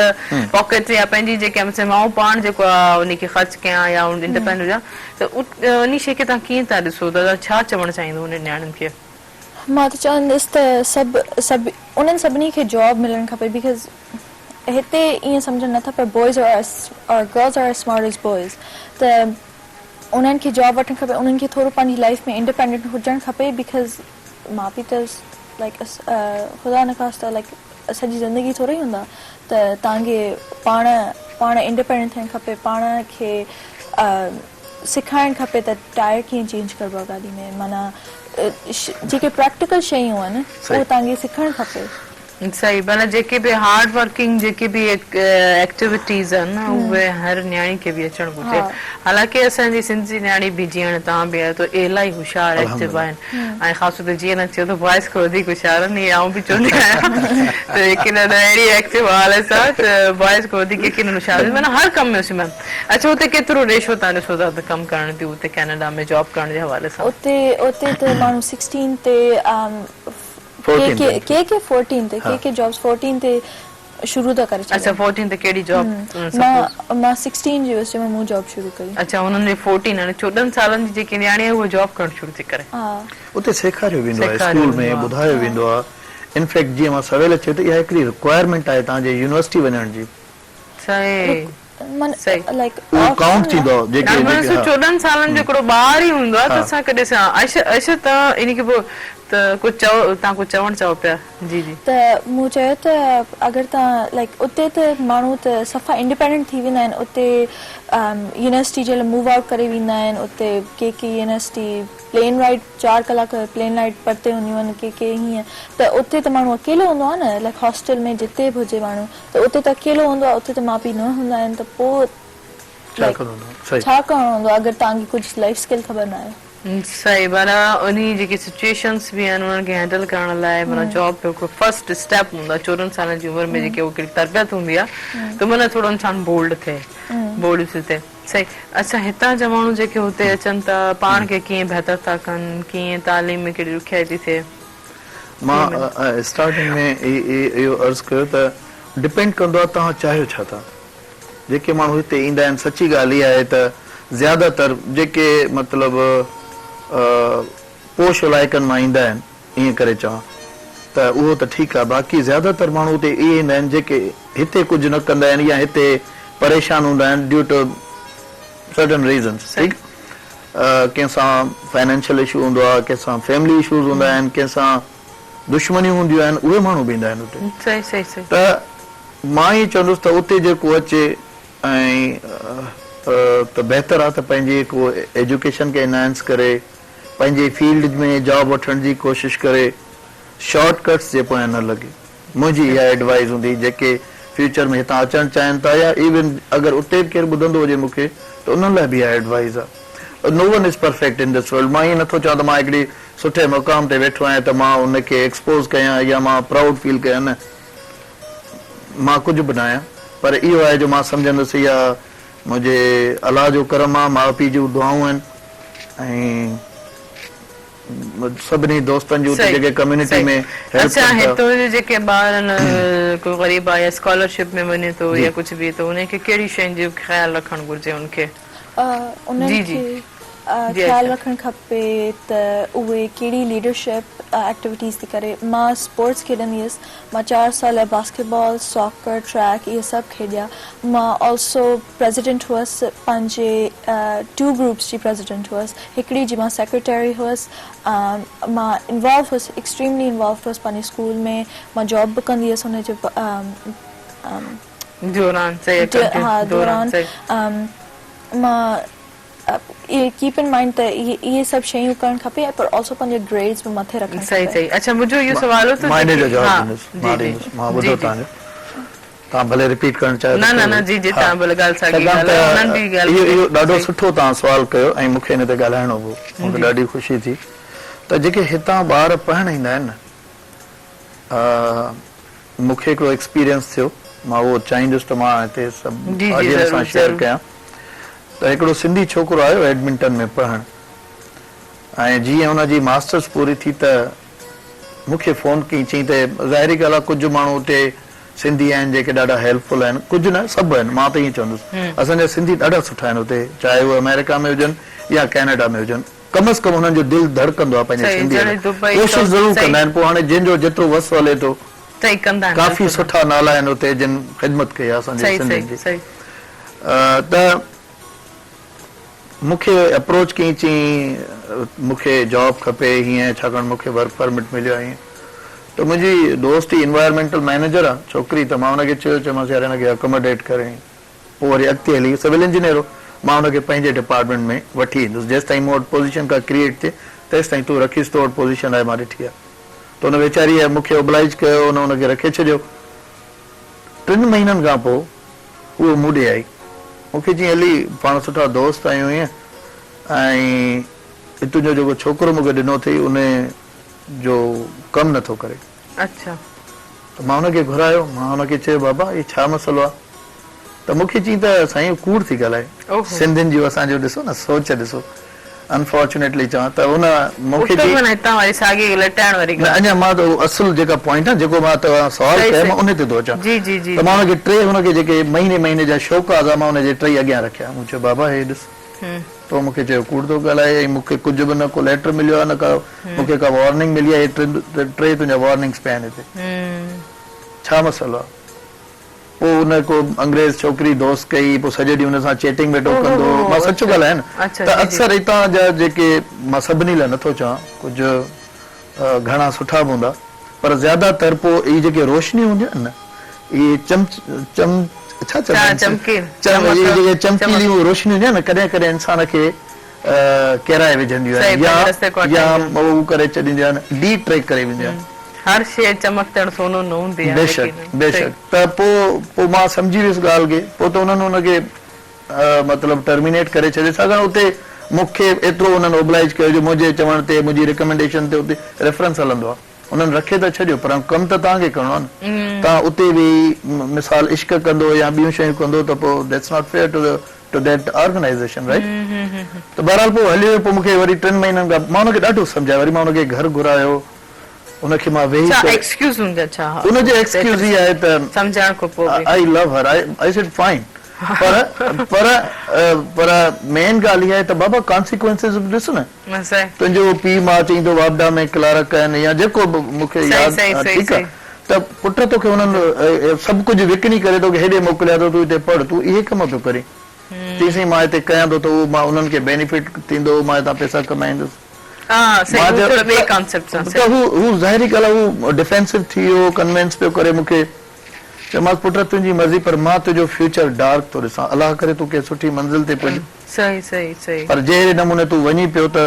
پاڪيٽ يا پنهنجي جيڪي مثلا آئون پاڻ جيڪو آهي ان کي خرچ ڪيان يا انڊيپينڊنٽ هجان ته انهي شيء کي توهان ڪيئن ٿا ڏسو دادا ڇا چوڻ چاهيندو انهن نياڻين کي؟ مان ته چوندس ته سڀ سڀ انهن سڀني کي جاب ملڻ کپي because هتي ائين سمجهن نٿا پر boys are girls are smart as boys ته انهن کي جاب وٺڻ کپي انهن کي ٿورو پنهنجي لائف ۾ انڊيپينڊنٽ هجڻ کپي because ماء پيء ته لائيڪ خدا نخواسته لائيڪ سڄي زندگي ٿورو ئي هوندا ته توهان کي پاڻ پاڻ انڊيپينڊنٽ ٿيڻ کپي پاڻ کي سکائڻ کپي ته ٽائر ڪيئن چينج ڪربو آهي گاڏي ۾ معنيٰ جيڪي پريڪٽيڪل شيون آهن اهو توهان کي سکڻ کپي. صحيح معنيٰ جيڪي به هارڊ ورڪنگ جيڪي به ايڪٽيوٽيز آهن اهي هر نياڻي کي به اچڻ گهرجي حالانڪه اسان جي سنڌ جي نياڻي به جيئن هاڻي توهان به آهيو ته الاهي هوشيار ايڪٽو آهن ۽ خاص طور تي جيئن نه چيو ته بوائز کان وڌيڪ هوشيار آهن ائين آئون به چوندي آهيان ته يقينن اهڙي ايڪٽو حوالي سان ته بوائز کان وڌيڪ يقينن هوشيار آهن معنيٰ هر ڪم ۾ هوشيار اڇا اتي ڪيترو ريشو توهان ڏسو ٿا ته ڪم ڪرڻ تي اتي ڪينيڊا ۾ جاب ڪرڻ جي حوالي سان؟ اتي اتي ته ماڻهو سڪسٽين تي ڪي ڪي ڪي ڪي فورٽين تي ڪي ڪي جابس فورٽين تي شروع ٿا ڪري ڇڏين. اڇا فورٽين تي ڪهڙي جاب مان مان سڪسٽين جي هيس جنهن مهل مون جاب شروع ڪئي. اڇا هنن جي فورٽين يعني 14 سالن جي جيڪي نياڻي آهي اها جاب ڪرڻ شروع ٿي ڪري. ها. اتي سيکاريو ويندو آهي اسڪول ۾ ٻڌايو ويندو آهي انفيڪٽ جيئن مان سويل چيو ته اها هڪڙي رڪوائرمينٽ آهي توهان جي يونيورسٽي وڃڻ جي. صحيح صحيح اهو ڪائونٽ ٿيندو آهي جيڪي جيڪي ها. 14 سالن جو هڪڙو ٻار ئي هوندو آهي ته اسان ڪڏهن سان عائشه عائشه توهان ان کي پوء ته ڪجهه چئو توهان ڪجهه چوڻ چاهو پيا جي جي. ته مون چيو ته اگر توهان لائيڪ اتي ته ماڻهو ته صفا انڊيپينڊنٽ ٿي ويندا آهن اتي يونيورسٽي جي لاء موو آئوٽ ڪري ويندا آهن اتي ڪي ڪي يونيورسٽي پلين رائيڊ 4 ڪلاڪ پلين رائيڊ پرتي هونديون آهن ڪي ڪي هيئن ته اتي ته ماڻهو اڪيلو هوندو آهي نه لائيڪ هاسٽل ۾ جتي به هجي ماڻهو ته اتي ته اڪيلو هوندو آهي اتي ته ماء پيء نه هوندا آهن ته پوء ڇا ڪرڻو هوندو آهي صحيح. ڇا ڪرڻو هوندو آهي اگر توهان کي ڪجهه لائيف اسڪل خبر نه آهي. صحيح معنيٰ انهي جيڪي سچوئيشنس به آهن انهن کي هينڊل ڪرڻ لاء معنيٰ جاب جو هڪڙو فرسٽ اسٽيپ هوندو آهي 14 سالن جي عمر ۾ جيڪي هڪڙي تربيت هوندي آهي ته معنيٰ ٿورو انسان بولڊ ٿئي بولڊ ٿي ٿئي صحيح اڇا هتان جا ماڻهو جيڪي هتي اچن ٿا پاڻ کي ڪيئن بهتر ٿا ڪن ڪيئن تعليم ۾ ڪهڙي ڏکيائي ٿي ٿئي. مان اسٽارٽنگ ۾ اهو عرض ڪيو ته ڊپينڊ ڪندو آهي توهان چاهيو ڇا ٿا. جيڪي ماڻهو هتي ايندا آهن سچي ڳالهه اها آهي ته زياده تر جيڪي مطلب پوش علائقن مان ايندا آهن ائين ڪري چوان ته اهو ته ٺيڪ آهي باقي زياده تر ماڻهو اتي اهي ايندا آهن جيڪي هتي ڪجهه نه ڪندا آهن يا هتي پريشان هوندا آهن ڊيو ٽو سرٽن ريزنس ٺيڪ ڪنهن سان فائنانشل اشو هوندو آهي ڪنهن سان فيملي اشوز هوندا آهن ڪنهن سان دشمنيون هونديون آهن اهي ماڻهو به ايندا آهن اتي ته مان ائين چوندس ته اتي جيڪو اچي ۽ ته بهتر آهي ته پنهنجي ڪو ايجوڪيشن کي انهانس ڪري پنهنجي فيلڊ ۾ جاب وٺڻ جي ڪوشش ڪري شارٽ ڪٽس جي پويان نه لڳي منهنجي اها ايڊوائيز هوندي جيڪي فيوچر ۾ هتان اچڻ چاهين ٿا يا ايون اگر اتي به ڪير ٻڌندو هجي مون کي ته انهن لاء به اها ايڊوائيز آهي no one is perfect in this world مان ائين نٿو چوان ته مان هڪڙي سٺي مقام تي ويٺو آهيان ته مان ان کي ايڪسپوز ڪيان يا مان پرائوڊ فيل ڪيان نه مان ڪجهه به نه آهيان پر اهو آهي جو مان سمجهندس اها منهنجي الله جو ڪرم آهي ماء پيء جون دعائون آهن ۽ سڀني دوستن جون اتي جيڪي ڪميونٽي ۾ هيلپ اڇا ڪن ٿا. هتو جو جيڪي ٻار آهن ڪو غريب آهي يا اسڪالرشپ ۾ وڃي ٿو يا ڪجهه به ته انهي کي ڪهڙي شين جو خيال رکڻ گهرجي ان کي. انهن جي جي کي جي خيال عائشه. رکڻ کپي ته اهي ڪهڙي ليڊرشپ ايڪٽيوٽيز ٿي ڪري مان اسپورٽس کيڏندي هيس مان چار سال باسڪيٽ بال ساڪر ٽريڪ اهي سڀ کيڏيا مان آلسو پريزيڊنٽ هئس پنهنجي ٽو گروپس جي پريزيڊنٽ هئس هڪڙي جي مان سيڪريٽري هئس مان انوالو هئس ايڪسٽريملي انوالو هئس پنهنجي اسڪول ۾ مان جاب به ڪندي هئس ان جي دوران ها دوران مان اهي ڪيپ ان مائنڊ ته اهي سڀ شيون ڪرڻ کپي پر آلسو پنهنجا گريڊز به مٿي رکڻ کپي. صحيح صحيح اڇا منهنجو اهو سوال هو ته مان ان جو جواب ها ڏيندس مان جي ڏيندس مان جي ٻڌو جي توهان جو توهان ڀلي رپيٽ ڪرڻ چاهيو نه ته نه ڪيو نه جي جي ها توهان ڀلي ڳالهه ساڳي ڇاڪاڻ ڳالهه ته آهي انهن به ڳالهه اهو ٻڌي اهو ڏاڍو صحيح سٺو توهان سوال ڪيو ۽ مون کي ان تي ڳالهائڻو به مون کي جي ڏاڍي خوشي ٿي ته جيڪي هتان ٻار پڙهڻ ايندا آهن نه مون کي هڪڙو ايڪسپيرينس ٿيو مان اهو چاهيندس ته مان هتي سڀ جي جي آڊينس سان ضرور شيئر ضرور ڪيان ته هڪڙو سنڌي ڇوڪرو آيو ايڊمنٽن ۾ پڙهڻ ۽ جيئن ان جي ماسٽرس پوري ٿي ته مون کي فون ڪيائين چيائين ته ظاهري ڳالهه آهي ڪجهه ماڻهو اتي سنڌي آهن جيڪي ڏاڍا هيلپ فل آهن ڪجهه نه سڀ آهن مان ته ائين چوندس اسان جا سنڌي ڏاڍا سٺا آهن اتي چاهي اهي آمريڪا ۾ هجن يا ڪينيڊا ۾ هجن ڪم از ڪم انهن جو دل ڌڙڪندو آهي پنهنجي صحيح سنڌي جهڙي لاء دبئي ڪوشش سائوٿ ضرور صحيح ڪندا آهن پوء هاڻي جنهن جو جيترو وس هلي ٿو صحيح ڪندا آهن ڪافي بلڪل سٺا نالا آهن اتي جن خدمت ڪئي آهي اسان جي صحيح سنڌين صحيح جي صحيح ته مون کي اپروچ ڪيائين چيائين مون کي جاب کپي هيئن ڇاڪاڻ مون کي ورڪ پرمٽ مليو آهي هيئن ته منهنجي دوست ئي انوائرمينٽل مئنيجر آهي ڇوڪري ته مان ان کي چيو چيومانس يار هن کي اڪموڊيٽ ڪرين پوء وري اڳتي هلي سول انجنيئر هو مان ان کي پنهنجي ڊپارٽمينٽ ۾ وٺي ايندس جيستائين مون وٽ پوزيشن ڪا ڪريئيٽ ٿئي تيستائين تون رکيس تو وٽ پوزيشن آهي مان ڏٺي آهي ته ان ويچاريء مون کي اوبلائيج ڪيو ان ان کي رکي ڇڏيو ٽن مهينن کان پوء هوء مون ڏي آئي. مون کي چيائين علي پاڻ سٺا دوست آهيون ائين ۽ هي تنهنجو جيڪو ڇوڪرو مون کي ڏنو اٿئي ان جو ڪم نه ٿو ڪري. اڇا. ته مان ان کي گهرايو مان ان کي چيو بابا هي ڇا مسئلو آهي؟ ته مون کي چيائين ته سائين هو ڪوڙ ٿي ڳالهائي. سنڌين جون اسان جو ڏسو نه سوچ ڏسو. انفارچونيٽلي چوان ته ان مون کي اتي چئي. معنيٰ هتان واري ساڳي لٽائڻ واري نه ڳالهه. اڃا مان ته اهو اصل جيڪا پوائنٽ آهي جيڪو مان توهان سوال صحيح ڪيو مان صحيح ان تي ٿو اچان جي جي جي ته مان جي. ان کي ٽي ان کي جيڪي مهيني مهيني جا شوڪاز آ مان ان جي ٽئي اڳيان رکيا مون چيو بابا هي ڏس تو مون کي چيو ڪوڙ ٿو ڳالهائي ۽ مون کي ڪجهه به نه ڪو ليٽر مليو آهي نه ڪا مون کي ڪا وارننگ ملي آهي هي ٽي تنهنجا وارننگس پيا آهن هتي ڇا مسئلو آهي. پوء ان ڪو انگريز ڇوڪري دوست ڪئي پوء سڄو ڏينهن ان سان چيٽنگ ويٺو ڪندو هو مان سچ ڳالهايان نه ته اڪثر هتان جا جيڪي مان سڀني لاء نٿو چوان ڪجهه گهڻا سٺا به هوندا پر زياده تر پوء اهي جيڪي روشنيون هونديون آهن نه اهي چم چم ڇا چوندا آهن چم اهي جيڪي چمڪيليون روشنيون هونديون آهن نه ڪڏهن ڪڏهن انسان کي ڪيرائي وجهنديون آهن يا يا هو ڪري ڇڏينديون آهن ڊي ٽريڪ ڪري وينديون آهن. هر شيء چمڪندڙ سونو نه هوندي آهي بيشڪ بيشڪ ته پوء پوء مان سمجهي ويس ڳالهه کي پوء ته انهن ان کي مطلب ٽرمينيٽ ڪري ڇڏيو ڇاڪاڻ اتي مون کي ايترو انهن اوبلائيج ڪيو جو منهنجي چوڻ تي منهنجي ريڪمينڊيشن تي اتي ريفرنس هلندو آهي انهن رکي ته ڇڏيو پر ڪم ته توهان کي ڪرڻو آهي نه توهان اتي ويهي مثال عشق ڪندو يا ٻيون شيون ڪندو ته پوء that's not fair to the to that organisation right ته بهرحال پوء هليو ويو پوء مون کي وري ٽن مهينن کان مان ان کي ڏاڍو سمجهايو وري مان ان کي گهر گهرايو. ان کي مان ويهي ڇا ڪري ايڪسڪيوز هن جا ڇا ها ان جو ايڪسڪيوز هي آهي ته سمجهائڻ کان پوء به آئي لو هر I said fine پر پر پر مين ڳالهه اها آهي ته بابا ڪانسيڪوئنسز به ڏس نه صحيح تنهنجو پيء ماء چئيندو واپڊا ۾ ڪلارڪ آهن يا جيڪو به مون کي صحيح ياد صحيح صحيح ٺيڪ آهي صحيح ته پٽ توکي انهن سڀ ڪجهه وڪڻي ڪري توکي هيڏي موڪليا ته تون هتي پڙهه تون اهي ڪم پيو ڪرين چيائين سائين مان هتي ڪيان ٿو ته اهو مان انهن کي بينيفٽ ٿيندو مان هتان پئسا ڪمائيندس. ها صحيح مان هو چيو ٿورو ٻئي ڪانسيپٽ سان ته صحيح. هو هو ظاهري ڳالهه آهي هو ڊفينسو ٿي ويو ڪنوينس پيو ڪري مون کي. چيومانس پٽ تنهنجي مرضي پر مان تنهنجو فيوچر ڊارڪ ٿو ڏسان الله ڪري تون ڪنهن سٺي منزل تي پڄ. صحيح صحيح صحيح. پر جهڙي نموني تون وڃين پيو ته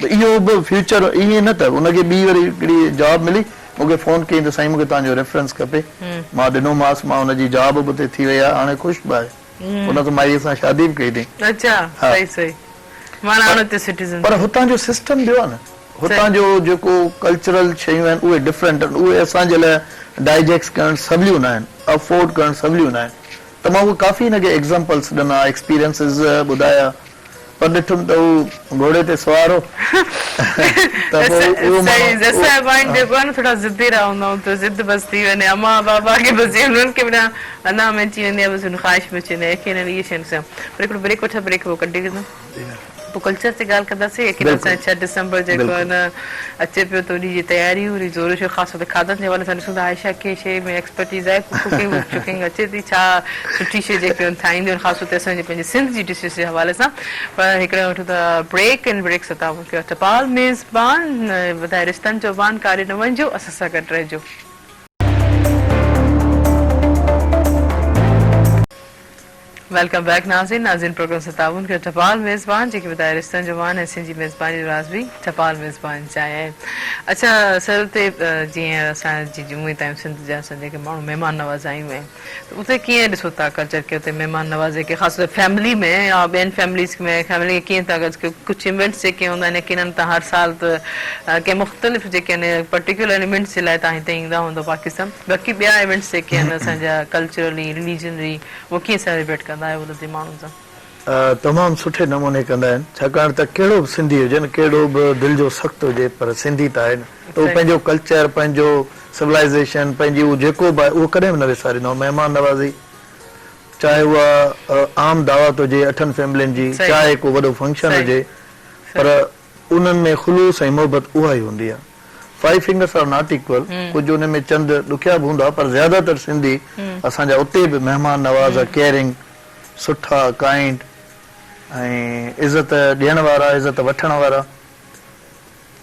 اهو به فيوچر ائين نه ته ان کي ٻي وري هڪڙي جاب ملي مون کي فون ڪيائين ته سائين مون کي توهان جو ريفرنس کپي مان ڏنومانس مان ان جي جاب به اتي ٿي وئي آهي هاڻي خوش به آهي ان ته مائيء سان شادي به ڪئي اٿئي. اڇا ها صحيح صحيح معنيٰ هاڻي اتي سٽيزن پر هتان جو سسٽم ٻيو آهي نه هتان جو جيڪو ڪلچرل شيون آهن اهي ڊفرنٽ آهن اهي اسان جي لاء ڊائجيسٽ ڪرڻ سوليون نه آهن افورڊ ڪرڻ سوليون نه آهن ته مان اهي ڪافي هن کي ايگزامپلس ڏنا ايڪسپيرينسز ٻڌايا پر ڏٺم ته هو گهوڙي تي سوار هو ته پوء اهو مان صحيح اسان جو پوائنٽ جيڪو آهي نه ٿورا ضدي رها هوندا آهيون ته ضد بس ٿي وڃي امان بابا کي بس جي انهن کي به انا ۾ اچي ويندي آهي بس ان خواهش ۾ اچي ويندي آهي يقينن اهي شيون سان پر هڪڙو بريڪ وٺان بريڪ پوء ڪنٽينيو ڪندم پوء ڪلچر تي ڳالهه ڪنداسين يقينن اسان 6 ڊسمبر جيڪو آهي نه اچي پيو ته انهي جي تياريون وري زور شور خاص طور تي کاڌن جي حوالي سان ڏسون ته عائشه کي شيء ۾ ايڪسپرٽيز آهي ڪوڪنگ وڪ چڪنگ اچي ٿي ڇا سٺي شيء جيڪي آهن ٺاهينديون آهن خاص طور تي اسان جي پنهنجي سنڌ جي ڊشز جي حوالي سان پر هڪڙي وٺون ٿا بريڪ ان بريڪ سان توهان کي ٽپال ميزبان وڌائي رشتن جو بان ڪاڏي نه وڃجو اسان سان گڏ رهجو. Welcome back ناظرين ناظرين پروگرام سان تعاون ڪيو ٽپال ميزبان جيڪي ٻڌايو رشتن جو مان ۽ سنڌ جي ميزباني جو راز به ٽپال ميزبان چانهه آهي اڇا سر اتي جيئن اسان جي جمعي تائين سنڌ جا اسان جيڪي ماڻهو مهمان نواز آهيون ۽ ته اتي ڪيئن ڏسو ٿا ڪلچر کي اتي مهمان نوازي کي خاص طور فيملي ۾ يا ٻين فيمليز ۾ فيملي کي ڪيئن ٿا ڪجهه ايونٽس جيڪي هوندا آهن يقينن تان هر سال ته ڪنهن مختلف جيڪي آهن پرٽيڪولر ايونٽس جي لاء تان هتي ايندا هوندو پاڪستان باقي ٻيا ايونٽس جيڪي آهن اسان جا ڪلچرلي رليجنري اهو ڪيئن سيليبريٽ ڪندا آهيو اتي جي ماڻهن سان؟ تمام سٺي نموني ڪندا آهن ڇاڪاڻ ته ڪهڙو به سنڌي هجي نه ڪهڙو به دل جو سخت هجي پر سنڌي ته آهي نه ته هو پنهنجو ڪلچر پنهنجو سولائيزيشن پنهنجي هو جيڪو به آهي اهو ڪڏهن به نه وساريندو آهي مهمان نوازي چاهي اها عام دعوت هجي اٺن فيملين جي چاهي ڪو وڏو فنڪشن هجي پر انهن ۾ خلوص ۽ محبت اها ئي هوندي آهي. Five fingers are not equal, ڪجهه انهن ۾ چند ڏکيا به هوندا پر زياده تر سنڌي اسان جا اتي به مهمان نواز، ڪيئرنگ، سٺا، ڪائنڊ ۽ عزت ڏيڻ وارا، عزت وٺڻ وارا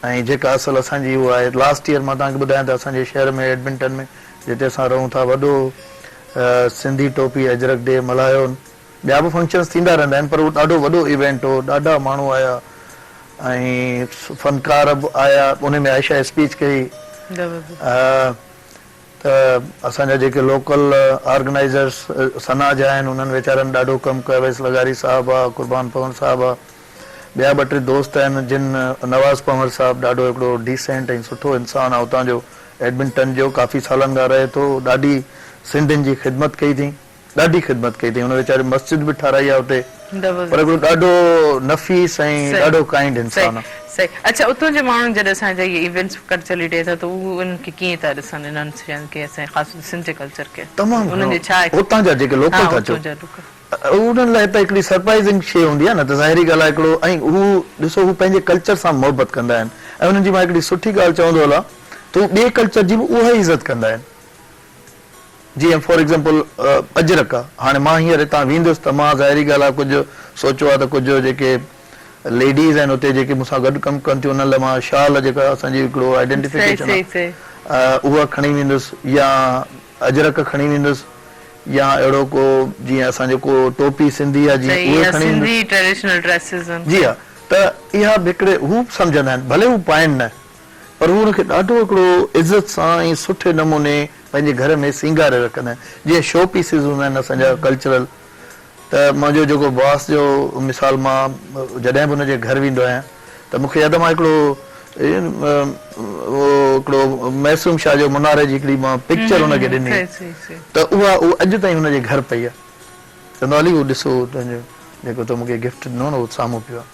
۽ جيڪا اصل اسان جي اها آهي. لاسٽ ايئر مان توهان کي ٻڌايان ته اسان جي شهر ۾ ايڊمنٽن ۾ جتي اسان رهون ٿا وڏو سنڌي ٽوپي اجرڪ ڊي ملهايو. ٻيا به فنڪشنز ٿيندا رهندا آهن پر اهو ڏاڍو وڏو ايونٽ هو، ڏاڍا ماڻهو آيا ۽ فنڪار به آيا، ان ۾ عائشه اسپيچ ڪئي ته اسان جا جيڪي لوڪل آرگنائيزرس ثنا جا آهن انهن ويچارن ڏاڍو ڪم ڪيو، اويس لغاري صاحب آ، قربان پنهور صاحب آ، ٻيا ٻه ٽي دوست آهن جن نواز پنهور صاحب ڏاڍو هڪڙو ڊيسينٽ ۽ سٺو انسان آ اتان جو ايڊمنٽن جو ڪافي سالن کان رهي ٿو، ڏاڍي سنڌين جي خدمت ڪئي اٿئين. ڏاڍي خدمت ڪئي اٿئي هن ويچاري مسجد به ٺاهرائي آهي اتي پر هڪڙو ڏاڍو نفيس ۽ ڏاڍو ڪائنڊ انسان آهي. صحيح اڇا اتون جي ماڻهن جڏهن اسان جا اهي ايونٽس ڪلچرلي ڊي ٿا ته هو انهن کي ڪيئن ٿا ڏسن انهن شين کي اسان خاص طور سنڌ جي ڪلچر کي تمام انهن گهڻو جي ڇا اتان جا جيڪي لوڪل ٿا چئو انهن لاء ته هڪڙي سرپرائزنگ شي هوندي آهي نه ته ظاهري ڳالهه آهي هڪڙو ۽ هو ڏسو هو پنهنجي ڪلچر سان محبت ڪندا آهن ۽ انهن جي مان هڪڙي سٺي ڳالهه چوندو هلان ته هو ٻئي ڪلچر جي به اها ئي عزت ڪندا آهن. جيئن فار ايگزامپل اجرڪ آ هاڻي مان هينئر هتان ويندس ته مان ظاهري ڳالهه آ ڪجهه سوچيو آ ته ڪجهه جيڪي ليڊيز آهن اتي جيڪي مون سان گڏ ڪم ڪن ٿيون انهن لاء مان شال جيڪا اسان جي هڪڙو آئيڊينٽيفڪيشن آ اها کڻي ويندس يا اجرڪ کڻي ويندس يا اهڙو ڪو جيئن اسان جو ڪو ٽوپي سنڌي آ جيئن اهي کڻي ويندس جي ها ته اها به هڪڙي هو به سمجهندا آهن ڀلي هو پائن نه پر هو ان کي ڏاڍو هڪڙو عزت سان ۽ سٺي نموني پنهنجي گهر ۾ سينگاري رکندا آهن جيئن شو پيسز هوندا آهن اسان جا ڪلچرل ته منهنجو جيڪو باس جو مثال مان جڏهن به ان جي گهر ويندو آهيان ته مون کي ياد آهي مان هڪڙو اهو هڪڙو معصوم شاهه جو مناري جي هڪڙي مان پڪچر هن کي ڏني ته اها اڄ تائين هن جي گهر پئي آهي چوندو علي اهو ڏسو تنهنجو جيڪو تو مون کي گفٽ ڏنو نه اهو سامهون پيو آهي.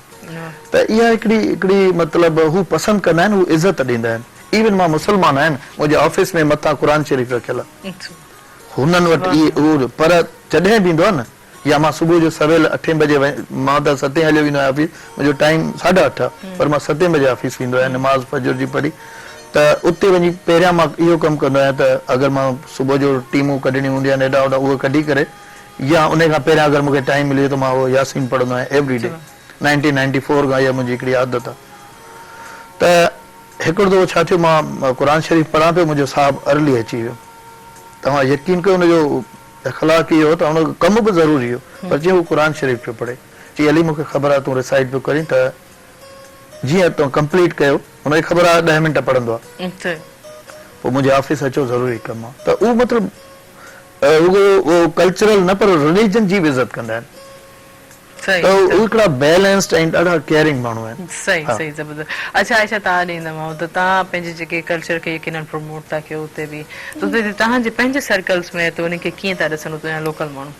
ته اها هڪڙي هڪڙي مطلب هو پسند ڪندا آهن هو عزت ڏيندا آهن. ايون مان مسلمان آهيان منهنجي آفيس ۾ مٿان قرآن شريف رکيل آهي هنن وٽ اهو پر جڏهن به ايندو آهي نه يا مان صبح جو سويل اٺين بجي مان ته ستين هليو ويندو آهيان آفيس منهنجو ٽائيم ساڍا اٺ آهي پر مان ستين بجي آفيس ويندو آهيان نماز فجر جي پڙهي ته اتي وڃي پهريان مان اهو ڪم ڪندو آهيان ته اگر مان صبح جو ٽيمون ڪڍڻيون هونديون آهن هيڏانهن هوڏانهن اهي ڪڍي ڪري يا انهي کان پهريان اگر مون کي ٽائيم ملي ويو ته مان اهو ياسين پڙهندو آهيان ايوري ڊي 1994 کان اها منهنجي هڪڙي عادت آهي ته هڪڙو دفعو ڇا ٿيو مان قرآن شريف پڙهان پيو منهنجو صاحب ارلي اچي ويو توهان يقين ڪيو ان جو اخلاق اهو هو ته ان جو ڪم به ضروري هو پر جيئن هو قرآن شريف پيو پڙهي چي علي مون کي خبر آهي تون ريسائيٽ پيو ڪرين ته جيئن تو ڪمپليٽ ڪيو هن کي خبر آهي ڏهه منٽ پڙهندو آهي پوء منهنجي آفيس اچو ضروري ڪم آهي ته اهو مطلب رڳو ڪلچرل نه پر رليجن جي به عزت ڪندا آهن ته اهي هڪڙا بيلنسڊ ۽ ڏاڍا ڪيئرنگ ماڻهو آهن. صحيح صحيح زبردست اڇا عائشه توهان ڏي ايندم ته توهان پنهنجي جيڪي ڪلچر کي يقينن پروموٽ ٿا ڪيو اتي به ته اتي توهان جي پنهنجي سرڪلز ۾ ته انهن کي ڪيئن ٿا ڏسن اتي جا لوڪل ماڻهو.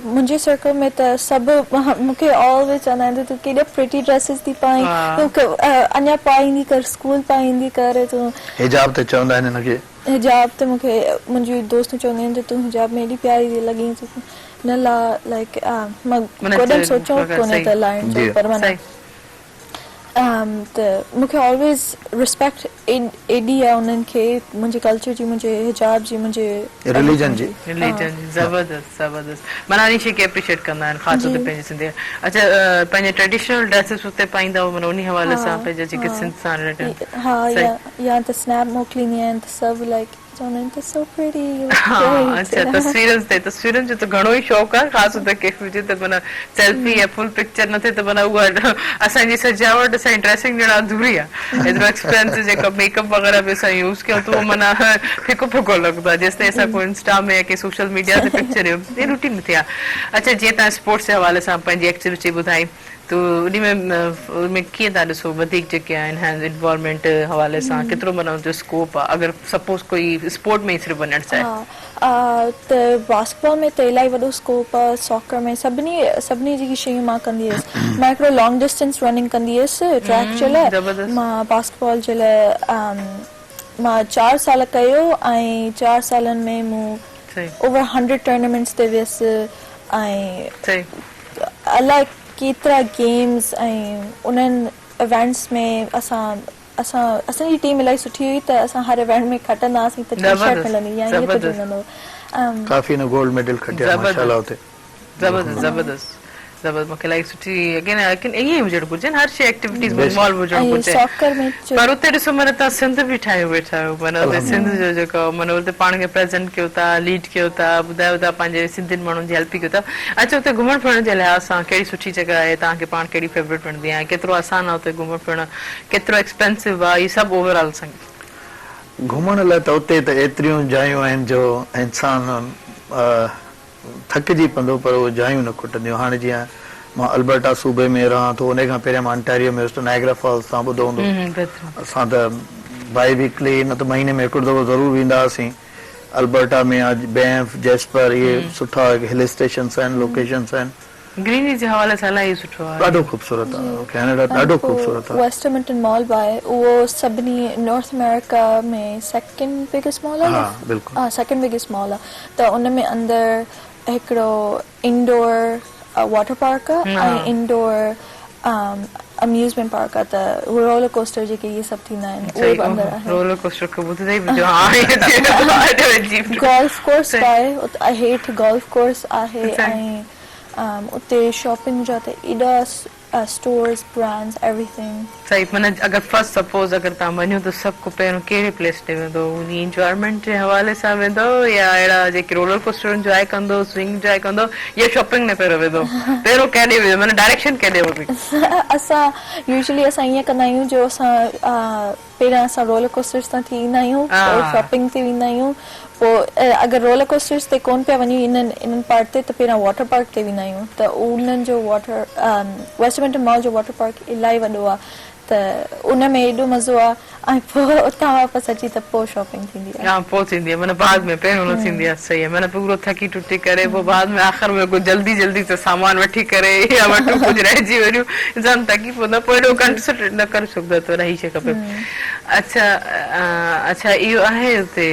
منهنجي سرڪل ۾ ته سڀ مون کي آلويز چوندا آهن ته تون ڪيڏا پريٽي ڊريسز ٿي پائين تون اڃا پائيندي ڪر اسڪول پائيندي ڪر تون. حجاب تي چوندا آهن هن کي. حجاب تي مون کي منهنجي دوستون چونديون آهن ته تون حجاب ۾ ايڏي پياري ٿي لڳين تون نه لا لائيڪ مان ڪڏهن سوچيو ڪونهي ته لاهڻ جو پر معنيٰ ته مون کي آلويز ريسپيڪٽ ايڏي آهي انهن کي منهنجي ڪلچر جي منهنجي حجاب جي منهنجي رليجن جي رليجن جي زبردست زبردست معنيٰ انهي شي کي اپريشيٽ ڪندا آهن خاص طور تي پنهنجي سنڌي اڇا پنهنجي ٽريڊيشنل ڊريسز اتي پائيندا هو معنيٰ انهي حوالي سان پنهنجا جيڪي سنڌ سان رليٽيڊ ها يا ته سنيپ موڪليندي آهيان ته سڀ لائيڪ چوندا آهن ته سو پريٽي يو لڪ ها گريٽ اڇا تصويرن تي تصويرن جو ته گهڻو ئي شوق آهي خاص طور تي ڪيف هجي ته معنيٰ سيلفي يا فل پڪچر نه ٿئي ته معنيٰ اها اسان جي سجاوٽ اسان جي ڊريسنگ ڄڻ اڌوري آهي ايترو ايڪسپينسو جيڪو ميڪ اپ وغيره به اسان يوز ڪيون ته اهو معنيٰ ڦڪو ڦڪو لڳندو آهي جيستائين اسان ڪو انسٽا ۾ يا ڪنهن سوشل ميڊيا تي پڪچر اهي روٽين ٿي آهي اڇا جيئن توهان اسپورٽس جي حوالي سان پنهنجي ايڪٽيوٽي ٻڌائي ته انهي ۾ ان ۾ ڪيئن ٿا ڏسو وڌيڪ جيڪي آهن هينز انوالومينٽ حوالي سان ڪيترو معنيٰ ان جو اسڪوپ آهي اگر سپوز ڪوئي اسپورٽ ۾ ئي صرف وڃڻ چاهي. ها ته باسڪٽ بال ۾ ته الاهي وڏو اسڪوپ آهي ساڪر ۾ سڀني سڀني جيڪي شيون مان ڪندي هيس مان هڪڙو لانگ ڊسٽنس رننگ ڪندي هيس ٽريڪ جي لاء مان باسڪٽ بال جي لاء مان چار سال ڪيو ۽ چار سالن ۾ مون اوور هنڊريڊ ٽورنامينٽس تي ويس ۽ الائي ڪيترا گيمز ۽ انهن ايونٽس ۾ اسان اسان اسان جي ٽيم الائي سٺي هئي ته اسان هر ايونٽ ۾ کٽندا هئاسين ته ٽي شرٽ ملندي يا ائين ڪجهه ملندو هو. ڪافي هن گولڊ ميڊل کٽيا ماشاءالله اتي. زبردست زبردست زبردست مونکي الائي سٺي اگين اگين ائين ئي هجڻ گهرجي هر شي ايڪٽيوٽيز ۾ انوالو هجڻ گهرجي پر اتي ڏسو معنيٰ توهان سنڌ به ٺاهيو ويٺا آهيو معنيٰ اتي سنڌ جو جيڪو معنيٰ اتي پاڻ کي پريزنٽ ڪيو ٿا ليڊ ڪيو ٿا ٻڌايو ٿا پنهنجي سنڌين ماڻهن جي هيلپ ڪيو ٿا اڇا اتي گهمڻ ڦرڻ جي لحاظ سان ڪهڙي سٺي جڳهه آهي توهان کي پاڻ ڪهڙي فيورٽ وڻندي آهي ڪيترو آسان آهي اتي گهمڻ ڦرڻ ڪيترو ايڪسپينسو آهي هي سڀ اوور آل سان. گهمڻ لاء ته اتي ته ايتريون جايون آهن جو انسان ٿڪجي پوندو پر اهي جايون نه کٽنديون. هاڻي جيئن مان البرٽا صوبي ۾ رهان ٿو انهي کان پهريان مان انٽاريو ۾ هيس ته نائگرا فالز توهان ٻڌو هوندو. اسان ته بائي ويڪلي نه ته مهيني ۾ هڪڙو دفعو ضرور ويندا هئاسين. البرٽا ۾ آ بينف، جيسپر اهي سٺا هل اسٽيشنس آهن لوڪيشنس آهن. گرينري جي حوالي سان الاهي سٺو آهي. ڏاڍو خوبصورت آ ڪينيڊا ڏاڍو خوبصورت آ. ويسٽ ايمنٽن مال به آهي اهو سڀني نارٿ آمريڪا ۾ سيڪنڊ بگيسٽ مال آهي ها بلڪل ها سيڪنڊ بگيسٽ مال آهي ته ان ۾ اندر هڪڙو انڊور واٽر پارڪ آهي ۽ انڊور اميوزمينٽ پارڪ آهي ته رولر ڪوسٽر جيڪي اهي سڀ ٿيندا آهن اهي به اندر آهن. رولر ڪوسٽر کي ٻڌندي ئي منهنجو هانء ائين ٿي ويو آهي. گولف ڪورس به آهي هيٺ گولف ڪورس آهي ۽ اتي شاپنگ جا ته ايڏا اسٽورز برانڊز ايوري ٿنگ. صحيح معنيٰ اگر فرض سپوز اگر توهان وڃو ته سڀ کان پهريون ڪهڙي پليس ڏي ويندو انهي انجوائمينٽ جي حوالي سان ويندو يا اهڙا جيڪي رولر ڪوسٽر انجوائي ڪندو سوئنگ انجوائي ڪندو يا شاپنگ ۾ پهريون ويندو پهريون ڪيڏي ويندو معنيٰ ڊائريڪشن ڪيڏي هوندي. اسان يوزلي اسان ائين ڪندا آهيون جو اسان پهريان اسان رولر ڪوسٽرز تان ٿي ايندا آهيون پوء شاپنگ تي ويندا آهيون پوء اگر رولر ڪوسٽرز تي ڪون پيا وڃون انهن انهن پارٽ تي ته پهريان واٽر پارڪ تي ويندا آهيون ته انهن جو واٽر ويسٽ ايمنٽن مال جو واٽر پارڪ الاهي وڏو آهي. ته ان ۾ ايڏو مزو آ ۽ پوء اتان واپس اچي ته پوء شاپنگ ٿيندي آ. ها پوء ٿيندي آ معنيٰ بعد ۾ پهريون نه ٿيندي آ صحيح آ معنيٰ پورو ٿڪي ٽٽي ڪري پوء بعد ۾ آخر ۾ ڪجهه جلدي جلدي سان سامان وٺي ڪري يا وٽون ڪجهه رهجي وڃون انسان ٿڪي پوندو آ پوء ايڏو ڪنسنٽريٽ نه ڪري سگهندو آ ته هي شي کپي اڇا اڇا اهو آهي اتي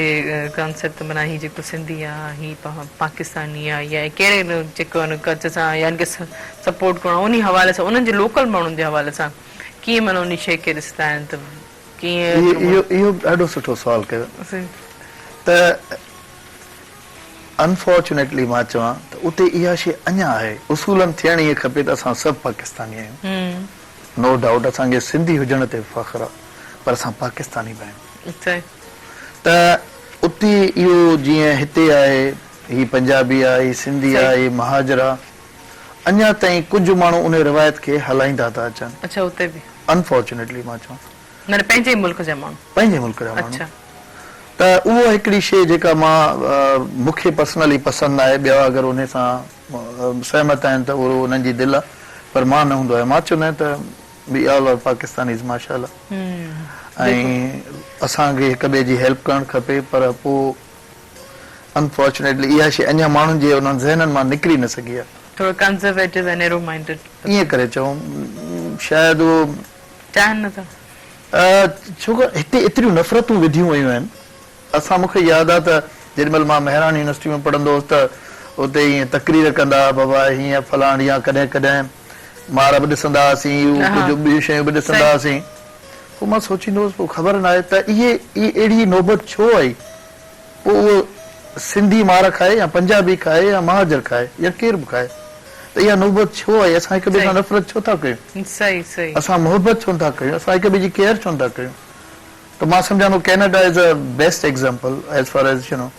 ڪانسيپٽ ته معنيٰ هي جيڪو سنڌي آ هي پاڪستاني آ يا ڪهڙي جيڪو ان ڪلچر سان يا ان کي سپورٽ ڪرڻو انهي حوالي سان انهن جي لوڪل ماڻهن جي حوالي سان ڪيئن معنيٰ انهي شيء کي ڏسندا آهن ته ڪيئن اهو اهو ڏاڍو سٺو سوال ڪيو ته انفارچونيٽلي مان چوان ته اتي اها شيء اڃا آهي اصولن ٿيڻ ائين کپي ته اسان سڀ پاڪستاني آهيون نو ڊائوٽ اسان کي سنڌي هجڻ تي به فخر آهي پر اسان پاڪستاني به آهيون ته اتي اهو جيئن هتي آهي هي پنجابي آهي هي سنڌي آهي هي مهاجر آهي اڃا تائين ڪجهه ماڻهو انهي روايت کي هلائيندا ٿا اچن. اڇا اتي به. انفارچونيٽلي مان چوان. معنيٰ پنهنجي ئي ملڪ جا ماڻهو. پنهنجي ملڪ جا ماڻهو. اڇا. ته اهو هڪڙي شيء جيڪا مان مون کي پرسنلي پسند ناهي ٻيا اگر انهي سان سهمت آهن ته اهو انهن جي دل آهي پر مان نه هوندو آهيان مان چوندو آهيان ته وي آل آر پاڪستانيز ماشاء الله ۽ اسان کي هڪ ٻئي جي هيلپ ڪرڻ کپي پر پوء انفارچونيٽلي اها شيء اڃا ماڻهن جي انهن ذهنن مان نڪري نه سگهي آهي. ٿورو ڪنزرويٽو ۽ نيرو مائنڊيڊ. ائين ڪري چئون شايد اهو. چاهين نه ٿا. ڇو ته هتي ايتريون نفرتون وڌيون ويون آهن. اسان مون کي ياد آهي ته جيڏي مهل مان مهراڻ يونيورسٽي ۾ پڙهندو هوس ته اتي ائين تقرير ڪندا هئا بابا هيئن فلاڻ يا ڪڏهن ڪڏهن مار به ڏسندا هئاسين ڪجهه ٻيون شيون به ڏسندا هئاسين. پوء مان سوچيندو هوس پوء خبر ناهي ته اهي اهڙي نوبت ڇو آئي پوء اهو سنڌي مار کائي يا پنجابي کائي يا مهاجر کائي يا ڪير به کائي ته اها نوبت ڇو آئي اسان هڪ ٻئي سان نفرت ڇو ٿا ڪيون اسان محبت ڇو نٿا ڪيون اسان هڪ ٻئي جي ڪيئر ڇو نٿا ڪيون ته مان سمجهان ٿو Canada is a best example as far as you know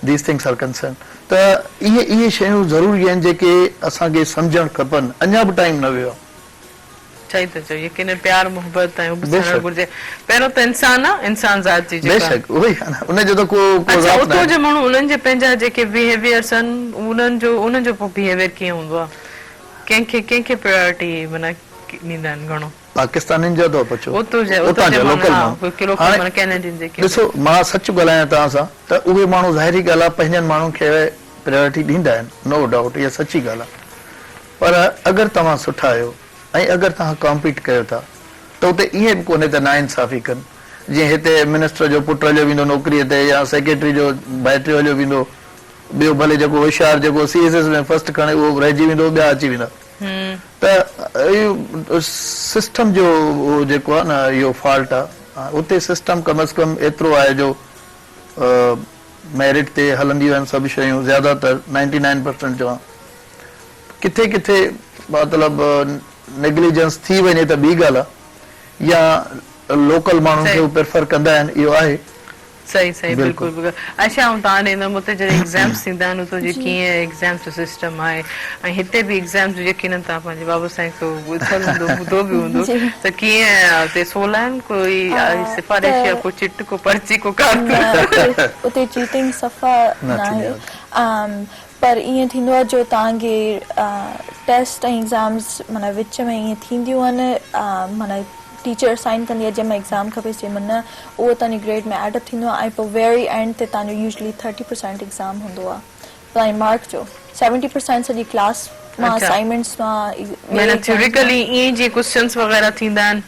these things are concern ته اهي اهي شيون ضروري آهن جيڪي اسان کي سمجهڻ کپن اڃا به ٽائيم نه ويو آهي. صحيح ٿا چئو يقينن پيار محبت ۽ حب سان گهرجي پهريون ته انسان آ انسان ذات جي جيڪا بيشڪ اهو ئي آ نه ان جو ته ڪو ڪو اڇا اتو جا ماڻهو انهن جي پنهنجا جيڪي بيهيويئرس آهن انهن جو انهن جو پوء بيهيويئر ڪيئن هوندو آ ڪنهن کي ڪنهن کي پريارٽي معنيٰ ڏيندا آهن گهڻو. پاڪستانين جا ٿا پڇو اتو جا اتان جا لوڪل ماڻهو هاڻي ڪينيڊين جيڪي ڏسو مان سچ ڳالهايان توهان سان ته اهي ماڻهو ظاهري ڳالهه آ پنهنجن ماڻهن کي پريارٽي ڏيندا آهن نو ڊائوٽ اها سچي ڳالهه آ پر اگر توهان سٺا آهيو ۽ اگر توهان ڪامپيٽ ڪيو ٿا ته اتي ائين به ڪونهي ته ناانصافي ڪن جيئن هتي منسٽر جو پٽ هليو ويندو نوڪري تي يا سيڪريٽري جو ڀائٽيو هليو ويندو ٻيو ڀلي جيڪو هوشيار جيڪو سي ايس ايس ۾ فرسٽ کڻي اهو رهجي ويندو ٻيا اچي ويندا ته اهو سسٽم جو جيڪو آهي نه اهو فالٽ آهي اتي سسٽم ڪم از ڪم ايترو آهي جو ميرٽ تي هلنديون آهن سڀ شيون زياده تر نائنٽي نائن پرسنٽ چوان ڪٿي ڪٿي مطلب نيگليجنس ٿي وڃي ته ٻي ڳالهه آهي يا لوڪل ماڻهن کي هو پريفر ڪندا آهن اهو آهي. صحيح صحيح بلڪل بلڪل اڇا آئون توهان ڏي ايندم اتي جڏهن ايگزامس ٿيندا آهن اتو جي ڪيئن ايگزامس جو سسٽم آهي ۽ هتي به ايگزامس جو يقينن توهان پنهنجي بابا سائين کان ٻڌل هوندو ٻڌو به هوندو ته ڪيئن اتي سولا آهن ڪوئي سفارش يا ڪو چٽ ڪو پرچي ڪو ڪارتوس. اتي چيٽنگ صفا ناهي پر ائين ٿيندو آهي جو توهان کي ٽيسٽ ۽ ايگزامز معنيٰ وچ ۾ ائين ٿينديون آهن معنيٰ ٽيچر اسائن ڪندي آهي جنهن مهل ايگزام کپيس جنهن مهل نه اهو توهان جي گريڊ ۾ ايڊ اپ ٿيندو آهي ۽ پوء ويري اينڊ تي توهان جو يوزلي ٿرٽي پرسينٽ ايگزام هوندو آهي توهان جي مارڪ جو سيونٽي پرسينٽ سڄي ڪلاس مان اسائنمينٽس مان معنيٰ ٿيوريڪلي ائين جيئن ڪوسچنس وغيره ٿيندا آهن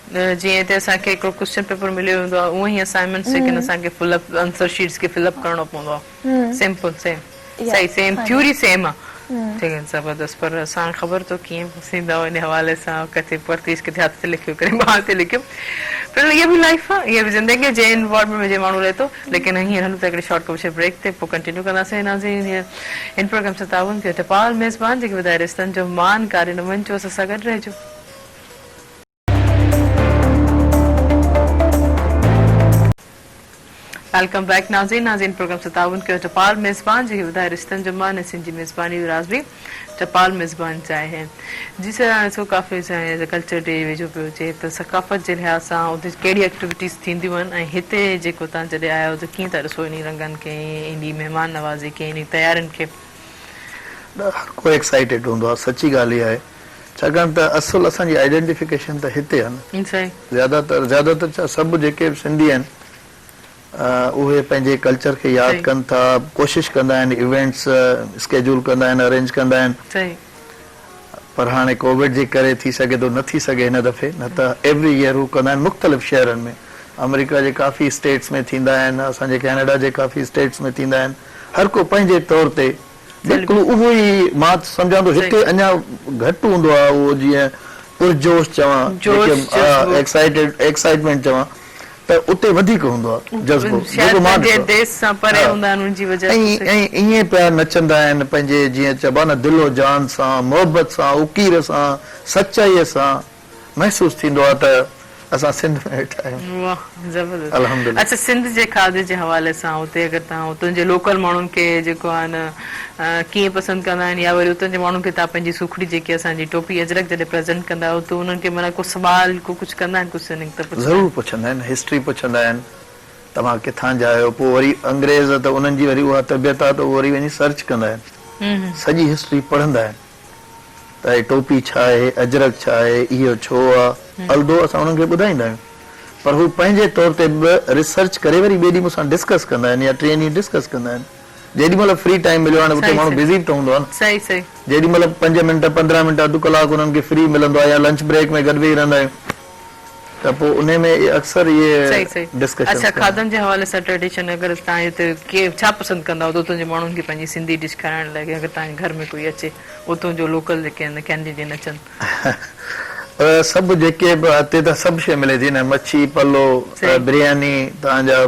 جيئن هتي اسان کي هڪڙو ڪوسچن پيپر مليو ويندو آهي اونئن ئي اسائنمينٽس جيڪي اسان کي فل اپ آنسر شيٽس کي فل اپ ڪرڻو پوندو آهي. سمپل سيم صحيح سيم ٿيوري سيم آ ٺيڪ آ زبردست پر اسان خبر تو ڪيئن پسيندا ان حوالي سان ڪٿي پرتيش ڪٿي هٿ تي لکيو ڪري ٻانهن تي لکيو پر اها به لائف آ اها به زندگي آ جنهن انوائرمينٽ ۾ جي ماڻهو رهي ٿو ليڪن هينئر هلون ٿا هڪڙي شارٽ ڪمرشل بريڪ تي پوء ڪنٽينيو ڪنداسين ناظرين هينئر هن پروگرام سان تعاون ڪيو ٽپال ميزبان جيڪي ٻڌائي رشتن جو مان ڪاري نه منجو اسان سان گڏ رهجو. Welcome back ناظرين ناظرين پروگرام سان تعاون ڪيو ٽپال ميزبان جيڪي ٻڌائي رشتن جو مان ۽ سنڌ جي ميزباني جو راز به ٽپال ميزبان چاهي هي جي سر هاڻي سو ڪافي ڪلچر ڊي ويجهو پيو اچي ته ثقافت جي لحاظ سان اتي ڪهڙي ايڪٽيوٽيز ٿينديون آهن ۽ هتي جيڪو تان جڏهن آيا آهيو ته ڪيئن ٿا ڏسو انهي رنگن کي انهي مهمان نوازي کي انهي تيارين کي. هر ڪو ايڪسائيٽيڊ هوندو آهي سچي ڳالهه اها آهي. ڇاڪاڻ ته اصل اسان جي آئيڊينٽيفڪيشن ته هتي آهي نه. زياده تر زياده تر ڇا سڀ جيڪي به سنڌي آهن اهي پنهنجي ڪلچر کي ياد ڪن ٿا، ڪوشش ڪندا آهن ايونٽس اسڪيجول ڪندا آهن ارينج ڪندا آهن. پر هاڻي ڪووڊ جي ڪري ٿي سگهي ٿو نه ٿي سگهي هن دفعي نه ته ايوري ييئر هو ڪندا آهن مختلف شهرن ۾ آمريڪا جي ڪافي اسٽيٽس ۾ ٿيندا آهن اسان جي ڪينيڊا جي ڪافي اسٽيٽس ۾ ٿيندا آهن هر ڪو پنهنجي طور تي بلڪل اهو ئي مان سمجهان ٿو هتي اڃا گهٽ هوندو آهي اهو جيئن پرجوش چوان جيڪي ايڪسائيٽيڊ ايڪسائيٽمينٽ چوان ته اتي وڌيڪ هوندو آهي جذبو جيڪو مان ڏٺو ديس سان پري هوندا آهن ان جي وجه ۽ ۽ ائين پيا نچندا آهن پنهنجي جيئن چئبو آهي نه دل و جان سان محبت سان اڪير سان سچائي سان محسوس ٿيندو آهي ته اسان سنڌ ۾ ويٺا آهيون. واه زبردست الحمدلله. اڇا سنڌ جي کاڌي جي حوالي سان اتي اگر توهان اتن جي لوڪل ماڻهن کي جيڪو آهي نه ڪيئن پسند ڪندا آهن يا وري اتن جي ماڻهن کي توهان پنهنجي سوکڙي جيڪي اسان جي ٽوپي اجرڪ جڏهن پريزنٽ ڪندا آهيو ته انهن کي معنيٰ ڪو سوال ڪو ڪجهه ڪندا آهن ڪجهه ته پڇندا آهن. ضرور پڇندا آهن هسٽري پڇندا آهن توهان ڪٿان جا آهيو پوء وري انگريز ته انهن جي وري اها طبيعت آهي ته اهي وري وڃي سرچ ڪندا آهن سڄي هسٽري پڙهندا آهن ته هي ٽوپي ڇا آهي اجرڪ ڇا آهي اهو ڇو آهي الدو اسان انهن کي ٻڌائيندا آهيون پر هو پنهنجي طور تي به ريسرچ ڪري وري ٻئي ڏينهن مون سان ڊسڪس ڪندا آهن يا ٽئين ڏينهن ڊسڪس ڪندا آهن. جيڏي مهل فري ٽائيم مليو هاڻي اتي ماڻهو بزي به ته هوندو آهي نه صحيح صحيح. جيڏي مهل پنج منٽ 15 منٽ اڌ ڪلاڪ انهن کي فري ملندو آهي يا لنچ بريڪ ۾ گڏ ويهي رهندا آهيون ته پوء انهي ۾ اڪثر اهي صحيح صحيح ڊسڪشنز اڇا ڪندا آهيون. کاڌن جي حوالي سان ٽريڊيشن اگر توهان هتي ڪي ڇا پسند ڪندا آهيو ته اتان جي ماڻهن کي پنهنجي سنڌي ڊش کارائڻ لاء اگر توهان جي گهر ۾ ڪوئي اچي اتان جو لوڪل جيڪي آهن ڪينڊيڊين اچن. سڀ جيڪي به هتي ته سڀ شيء ملي ٿي نه مڇي پلو برياني توهان جا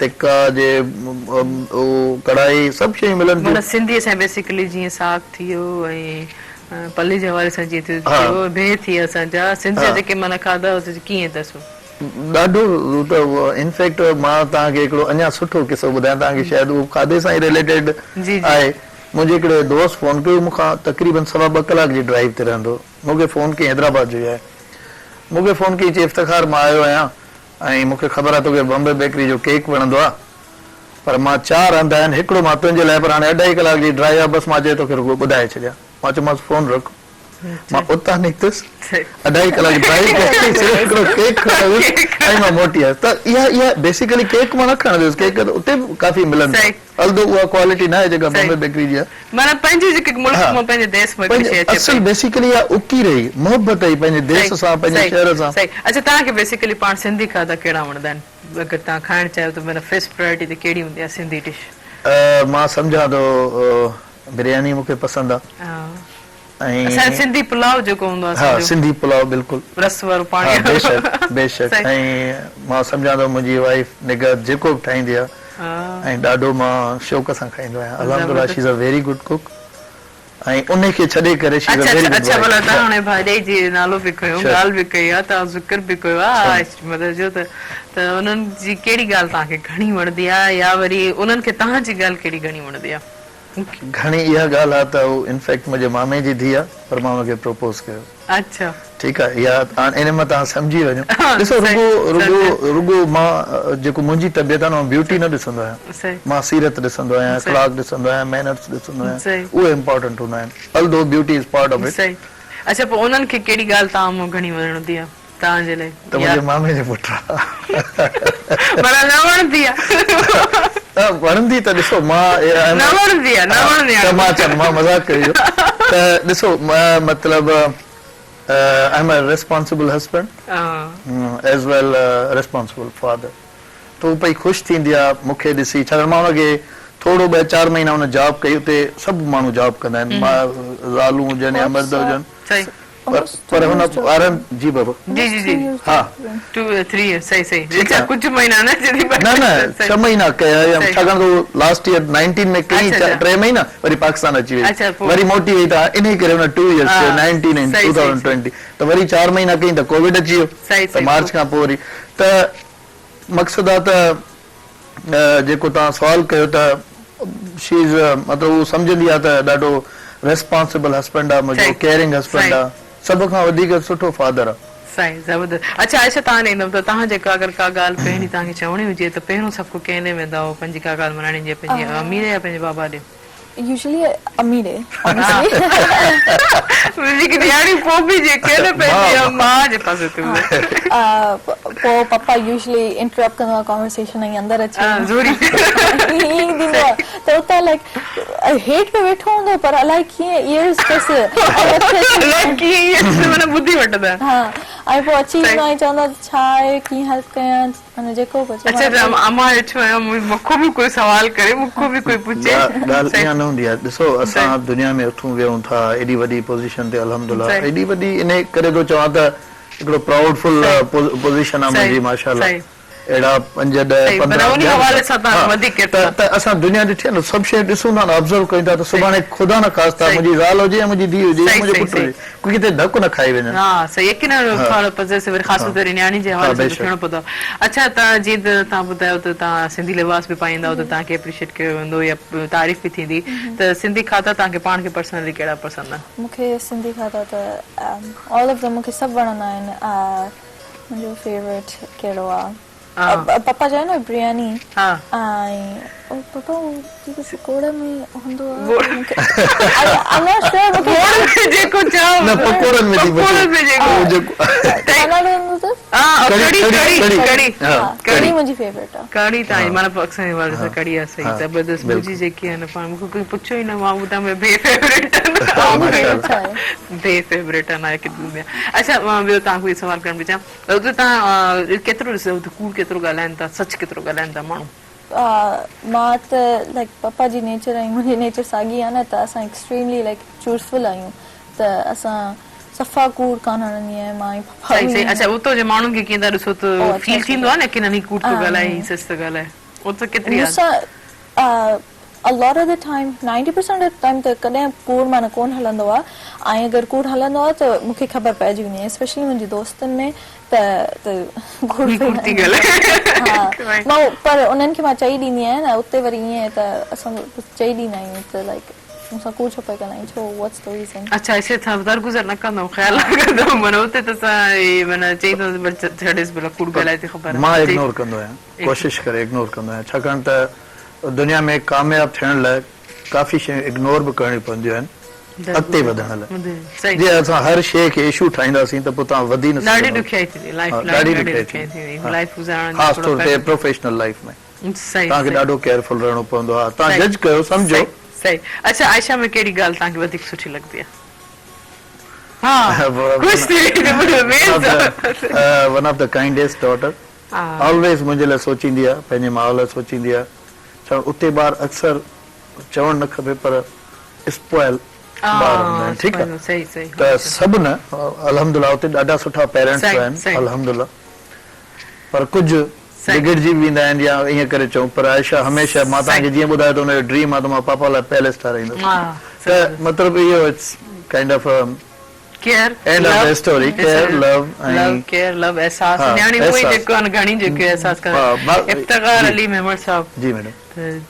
تڪا جي اهو ڪڙهائي سڀ شيون ملن ٿيون. معنيٰ سنڌي اسان بيسيڪلي جيئن ساڳ ٿي ويو ۽ پلي جي حوالي سان جيئن ٿيو بهه ٿي ويا اسان جا سنڌ جا جيڪي معنيٰ کاڌا ڪيئن اٿس. ڏاڍو ته انفيڪٽ مان توهان کي هڪڙو اڃا سٺو قصو ٻڌايان توهان کي شايد اهو کاڌي سان ئي رليٽيڊ آهي. منهنجي هڪڙي دوست فون ڪيو مون کان تقريبن سوا ٻه ڪلاڪ جي ڊرائيو تي رهندو هو مون کي فون ڪيائين حيدرآباد جو ئي آهي مون کي فون ڪيائين چي افتخار مان آيو آهيان ۽ مون کي خبر آهي توکي بمبي بيڪري جو ڪيڪ وڻندو آهي پر مان چار آندا آهن هڪڙو مان تنهنجي لاء پر هاڻي اڍائي ڪلاڪ جي ڊرائيو آهي بس مان چيو توکي رڳو ٻڌائي ڇڏيان مان چيومانس فون رک مان اتان نڪتس اڍائي ڪلاڪ ڊرائيو ڪري صرف هڪڙو ڪيڪ کڻڻ ويس ۽ مان موٽي آيس ته اها اها بيسيڪلي ڪيڪ مان نه کڻڻ ويس ڪيڪ ته اتي به ڪافي ملن ٿا الدو اها ڪوالٽي نه آهي جيڪا بامبي بيڪري جي آهي. معنيٰ پنهنجي جيڪي ملڪ مان پنهنجي ديس مان هڪڙي شيء اچي پئي. اصل بيسيڪلي اها اڪير هئي محبت هئي پنهنجي ديس سان پنهنجي شهر سان. صحيح اڇا توهان کي بيسيڪلي پاڻ سنڌي کاڌا ڪهڙا وڻندا آهن اگر توهان کائڻ چاهيو ته معنيٰ فرسٽ پرائرٽي تي ڪهڙي هوندي آهي سنڌي ڊش. مان سمجهان ٿو برياني مون کي پسند آ ۽ اسان جو سنڌي پلاء جيڪو هوندو آ ها سنڌي پلاء بلڪل رس وارو پاڻي ها بيشڪ بيشڪ ۽ مان سمجهان ٿو منهنجي وائيف نگهت جيڪو به ٺاهيندي آ ۽ ڏاڍو مان شوق سان کائيندو آهيان الحمدلله she is a very good cook ۽ انهي کي ڇڏي ڪري she is a very good اڇا ڀلا توهان هاڻي ڀاڄائي جي نالو به کنيو ڳالهه به ڪئي آ توهان ذڪر به ڪيو آ مطلب جو ته ته انهن جي ڪهڙي ڳالهه توهان کي گهڻي وڻندي آ يا وري انهن کي توهان جي ڳالهه ڪهڙي گهڻي وڻندي آ. گهڻي اها ڳالهه آ ته هو انفيڪٽ منهنجي مامي جي ڌيء آ پر مان ان کي پروپوز ڪيو. اڇا. ٺيڪ آ اها هاڻ ان مان توهان سمجهي وڃو. ڏسو رڳو رڳو رڳو مان جيڪو منهنجي طبيعت آ نه مان بيوٽي نه ڏسندو آهيان. مان سيرت ڏسندو آهيان اخلاق ڏسندو آهيان مينرس ڏسندو آهيان اهي امپارٽنٽ هوندا آهن although beauty is part of it. صحيح اڇا پوء انهن کي ڪهڙي ڳالهه توهان مان گهڻي وڻندي آ. توهان جي لاء ته منهنجي مامي جي پٽ آ. معنيٰ نه وڻندي آ. نه وڻندي ته ڏسو مان نه وڻندي آ نه وڻندي آ. ته مان چوان مان مذاق ڪئي هيو ته ڏسو مطلب I am a responsible husband as well responsible father ته هو پئي خوش ٿيندي آ مون کي ڏسي ڇاڪاڻ مان ان کي ٿورو ٻه چار مهينا ان جاب ڪئي اتي سڀ ماڻهو جاب ڪندا آهن زالون هجن يا مرد هجن پر هن ٻارن جي بابا جي جي جي ها 2 3 ايئرس صحيح صحيح اڇا ڪجهه مهينا نه جڏهن نه نه 6 مهينا ڪيا يا ڇاڪاڻ ته هو لاسٽ ايئر 19 ۾ ڪئي 3 مهينا وري پاڪستان اچي وئي وري موٽي وئي ته انهي ڪري هن 2 ايئرس چيو 19 ۽ 2020 ته وري 4 مهينا ڪئي ته ڪووڊ اچي ويو ته مارچ کان پوء وري ته مقصد آ ته جيڪو توهان سوال ڪيو ته شي از مطلب هو سمجهندي آ ته ڏاڍو ريسپانسبل هسبنڊ آ منهنجو ڪيئرنگ هسبنڊ آ سڀ کان وڌيڪ سٺو فادر آ. سائين زبردست اڇا عائشه توهان ڏي ايندم ته توهان جيڪا اگر ڪا ڳالهه پهرين توهان کي چوڻي هجي ته پهريون سڀ ڪو ڪنهن ڏي ويندا هئو پنهنجي ڪا ڳالهه مڃائڻي هجي پنهنجي امي ڏي يا پنهنجي بابا ڏي؟ يوزلي امي ڏي آنيسٽلي. جيڪي نياڻيون پوء به جيڪي آهن نه پنهنجي ماء جي پاسي ٿيون پوء پپا يوزلي انٽرپٽ ڪندو آهي ڪانورسيشن ۽ اندر اچي ويندو زوري ائين ٿيندو آهي ته اتان لائڪ هيٺ به ويٺو هوندو پر الائي ڪيئن ايئرز اٿس الائي ڪيئن ايئرز معنيٰ ٻڌي وٺندا ها ۽ پوء اچي ويندو آهي چوندو آهي ڇا آهي ڪيئن هيلپ ڪيان معنيٰ جيڪو به اچي اڇا ته امان ويٺو آهيان مون کان به ڪوئي سوال ڪري مون کان به ڪوئي پڇي. ڳالهه اها نه هوندي آهي ڏسو اسان دنيا ۾ اٿون ويهون ٿا ايڏي وڏي پوزيشن تي الحمدلله ايڏي وڏي انهي ڪري ٿو چوان ته هڪڙو پرائوڊ فل پوزيشن آهي منهنجي ماشاءالله اهڙا 5 10 15 ته ته اسان دنيا ڏٺي آهي نه سڀ شيء ڏسون ٿا نه آبزرو ڪيون ٿا ته سڀاڻي خدا نخواسته منهنجي زال هجي يا منهنجي ڌيء هجي يا منهنجو پٽ هجي ڪو ڪٿي ڌڪ نه کائي وڃن. ها صحيح يقينن ٿورو پزيسو وري خاص طور تي نياڻي جي حوالي سان ٿيڻو پوندو اڇا توهان جيئن ته توهان ٻڌايو ته توهان سنڌي لباس به پائيندا آهيو ته توهان کي اپريشيٽ ڪيو ويندو يا تعريف به ٿيندي ته سنڌي کاڌا توهان کي پاڻ کي پرسنلي ڪهڙا پسند آهن؟ مون کي سنڌي کاڌا ته آل آف ديم مون کي سڀ وڻندا آهن منهنجو فيورٽ ڪهڙو آ پپا چيو نه برياني ۽ او پپا هو جيڪو پڪوڙا ۾ هوندو آ مونکي I am not sure مونکي پڪوڙن ۾ جيڪو چئو نه پڪوڙن ۾ ٿي پڪوڙن ۾ جيڪو ڇا نالو هوندو اٿس ڪڙي ڪڙي ڪڙي ڪڙي منهنجي فيورٽ آ ڪڙي تان معنيٰ پاڪستاني حوالي سان ڪڙي آ صحيح زبردست منهنجي جيڪي آ نه پاڻ مونکي ڪوئي پڇيو ئي نه مان ٻڌايان بي فيورٽ بي فيورٽ آ نه اڇا ٻيو تان ڪوئي سوال ڪرڻ پئي چاهيان اتي توهان ڪيترو ڏسو ته ڪوڙ ڪيترو ڳالهائن ٿا سچ ڪيترو ڳالهائن ٿا ماڻهو؟ مان ته لائيڪ پپا جي نيچر ۽ منهنجي نيچر ساڳي آهي نه ته اسان ايڪسٽريملي لائيڪ ٽروٿفل آهيون ته اسان صفا ڪوڙ ڪانه هڻندي آهيان مان ۽ پپا صحيح صحيح اڇا اتو جي ماڻهن کي ڪيئن ٿا ڏسو ته فيل ٿيندو آهي نه ڪي نه هي ڪوڙ ٿو ڳالهائي هي سچ ٿو ڳالهائي اتو ڪيتري مون سان A lot of the time 90% of the time ته ڪڏهن ڪوڙ معنيٰ ڪونه هلندو آهي ۽ اگر ڪوڙ هلندو آهي ته مون کي خبر پئجي ويندي آهي اسپيشلي منهنجي دوستن ۾ ته ته ڪوڙ پئي ڳالهائي ها مان پر انهن کي مان چئي ڏيندي آهيان نه اتي وري ائين ته اسان چئي ڏيندا آهيون ته لائيڪ مون سان ڪوڙ ڇو پئي ڳالهائين ڇو واٽس the reason. اڇا اسي ٿا درگذر نه ڪندو خيال نه ڪندو معنيٰ اتي ته اسان معنيٰ چئي ٿو ڇڏيس ڀلا ڪوڙ ڳالهائي ٿي خبر مان اگنور ڪندو آهيان ڪوشش ڪري اگنور ڪندو آهيان ڇاڪاڻ ته دنيا ۾ ڪامياب ٿيڻ لاء ڪافي شيون اگنور به ڪرڻيون پونديون آهن اڳتي وڌڻ لاء جي اسان هر شيء کي اشو ٺاهينداسين ته پوء توهان وڌي نه سگهندو ڏاڍي ڏکيائي ٿيندي خاص طور تي پروفيشنل لائيف ۾ توهان کي ڏاڍو ڪيئرفل رهڻو پوندو آهي توهان جج ڪيو سمجهو. صحيح اڇا عائشه ۾ ڪهڙي ڳالهه توهان کي وڌيڪ سٺي لڳندي آهي؟ ها خوش ٿي وئي one of the kindest daughter always منهنجي لاء سوچيندي آ پنهنجي ماء لاء سوچيندي آ ڇاڪاڻ اتي ٻار اڪثر چوڻ نه کپي پر اسپوائل ٻار هوندا آهن ٺيڪ آ ته سڀ نه الحمدلله اتي ڏاڍا سٺا پيرنٽس به آهن الحمدلله پر ڪجهه بگڙجي به ويندا آهن يا ائين ڪري چئون پر عائشه هميشه مان توهان کي جيئن ٻڌايو ته ان جو ڊريم آ ته مان پاپا لاء پيلس ٺاراهيندس ته مطلب اهو it's kind of care end of the story care love ۽ love care love احساس نياڻي اهو ئي جيڪو آهن گهڻي جيڪي احساس ڪن افتخار علي ميمڻ صاحب جي ميڊم ته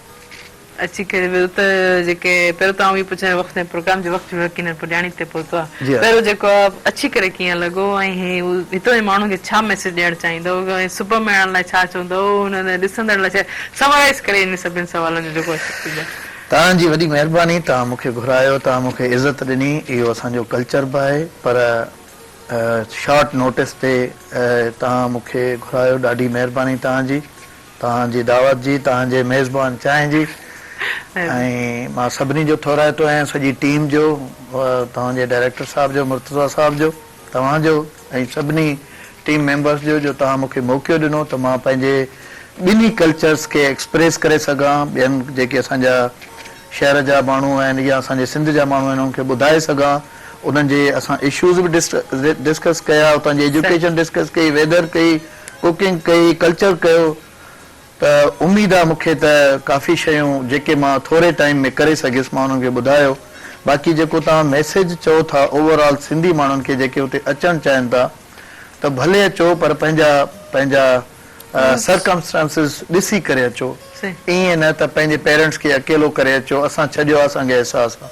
اچي ڪري ويو ته جيڪي پهريون ته آئون اهو پڇان وقت ۽ پروگرام جو وقت به يقينن پڄاڻي تي پهتو آهي پهريون جيڪو آهي اچي ڪري ڪيئن لڳو ۽ هي هتو جي ماڻهن کي ڇا ميسيج ڏيڻ چاهيندو ۽ صبح ميڙڻ لاء ڇا چوندو انهن ڏسندڙ لاء ڇا سمرائز ڪري انهن سڀني سوالن جو جيڪو اچي توهان جي وڏي مهرباني توهان مون کي گهرايو توهان مون کي عزت ڏني اهو اسان جو ڪلچر به آهي پر شارٽ نوٽس تي توهان مون کي گهرايو ڏاڍي مهرباني توهان جي توهان جي دعوت جي توهان جي ميزبان چانهه جي ۽ مان سڀني جو ٿورائتو آهيان سڄي ٽيم جو توهان جي ڊائريڪٽر صاحب جو مرتضيٰ صاحب جو توهان جو ۽ سڀني ٽيم ميمبرس جو جو توهان مون کي موقعو ڏنو ته مان پنهنجي ٻنهي ڪلچرس کي ايڪسپريس ڪري سگهان ٻين جيڪي اسان جا شهر جا ماڻهو آهن يا اسان جي سنڌ جا ماڻهو آهن انهن کي ٻڌائي سگهان انهن جي اسان اشوز به ڊسڪس ڪيا اتان جي ايجوڪيشن ڊسڪس ڪئي ويدر ڪئي ڪوڪنگ ڪئي ڪلچر ڪيو ته اميد آ مون کي ته ڪافي شيون جيڪي مان ٿوري ٽائيم ۾ ڪري سگهيس مان انهن کي ٻڌايو باقي جيڪو توهان ميسيج چئو ٿا اوور آل سنڌي ماڻهن کي جيڪي اتي اچڻ چاهين ٿا ته ڀلي اچو پر پنهنجا پنهنجا سرڪمسٽانسز ڏسي ڪري اچو ائين نه ته پنهنجي پيرنٽس کي اڪيلو ڪري اچو اسان ڇڏيو آ اسان کي احساس آ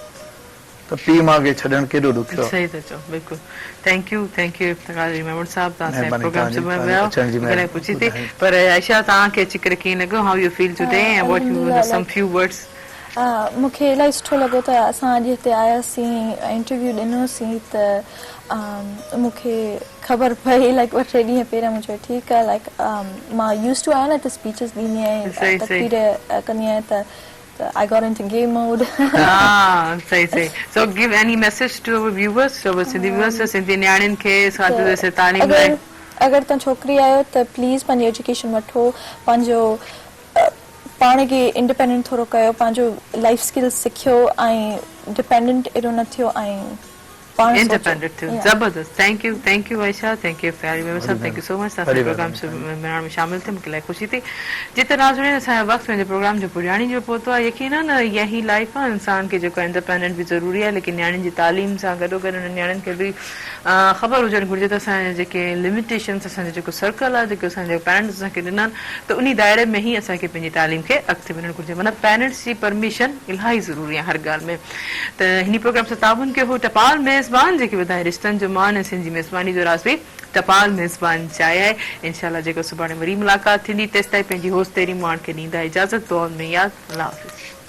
ته پيء ماء کي ڇڏڻ ڪيڏو ڏکيو آ. صحيح ٿا چئو بلڪل thank you thank you Iftikhar Ali Memon صاحب توهان اسان جي مهرباني پروگرام توهان جي صبح توهان ۾ جي آيو اچڻ جي گهڻي پڇي ٿي مهرباني. پر عائشه توهان کي اچي ڪري ڪيئن لڳو how you feel today ۽ what you الحمدلله سم لائڪ فيو ورڊس. مون کي الاهي سٺو لڳو ته اسان اڄ هتي آياسين انٽرويو ڏنوسين ته مون کي خبر پئي لائڪ ٻه ٽي ڏينهن پهريان مون چيو ٺيڪ آهي لائڪ مان يوز ٽو آهيان نه ته اسپيچز ڏيندي آهيان تقرير ڪندي آهيان ته I got into game mode. ها صحيح صحيح so give any message to our viewers to our Sindhi viewers Sindhi نياڻين کي ساٿ تعليم لاء. اگر توهان ڇوڪري آهيو ته پليز پنهنجي ايجوڪيشن وٺو پنهنجو پاڻ کي انڊيپينڊنٽ ٿورو ڪيو پنهنجو لائيف اسڪلز سکيو ۽ ڊپينڊنٽ ايڏو نه ٿيو ۽ پاڻ سوچو. انڊيپينڊنٽ ٿيو زبردست thank you thank you Ayesha thank you پياري ميمڻ صاحب thank you سو مچ توهان پروگرام مهراڻ ۾ شامل ٿيو مونکي الاهي خوشي ٿي جتي ناظرين اسان جو وقت پنهنجي پروگرام جو پڄاڻي جو پهتو آهي يقينن اها ئي لائيف آهي انسان کي جيڪو انڊيپينڊنٽ به ضروري آهي ليڪن نياڻين جي تعليم سان گڏو گڏ انهن نياڻين کي به خبر هجڻ گهرجي ته اسان جا جيڪي لميٽيشنس اسان جو جيڪو سرڪل آهي جيڪي اسان جي پيرنٽس اسان کي ڏنا آهن ته انهي دائري ۾ ئي اسان کي پنهنجي تعليم کي اڳتي وڃڻ گهرجي معنيٰ پيرنٽس جي پرميشن الاهي ضروري آهي هر ڳالهه ۾ ته هني پروگرام سان تعاون ڪيو هو ٽپال ميزبان جيڪي وڌائي رشتن جو مان ۽ سنڌ جي ميزباني جو راز به ٽپال ميزبان چاهي آهي انشاء الله جيڪو سڀاڻي وري ملاقات ٿيندي تيستائين پنهنجي هوست تيري ماڻ کي ڏيندا اجازت دعائن ۾ ياد الله حافظ.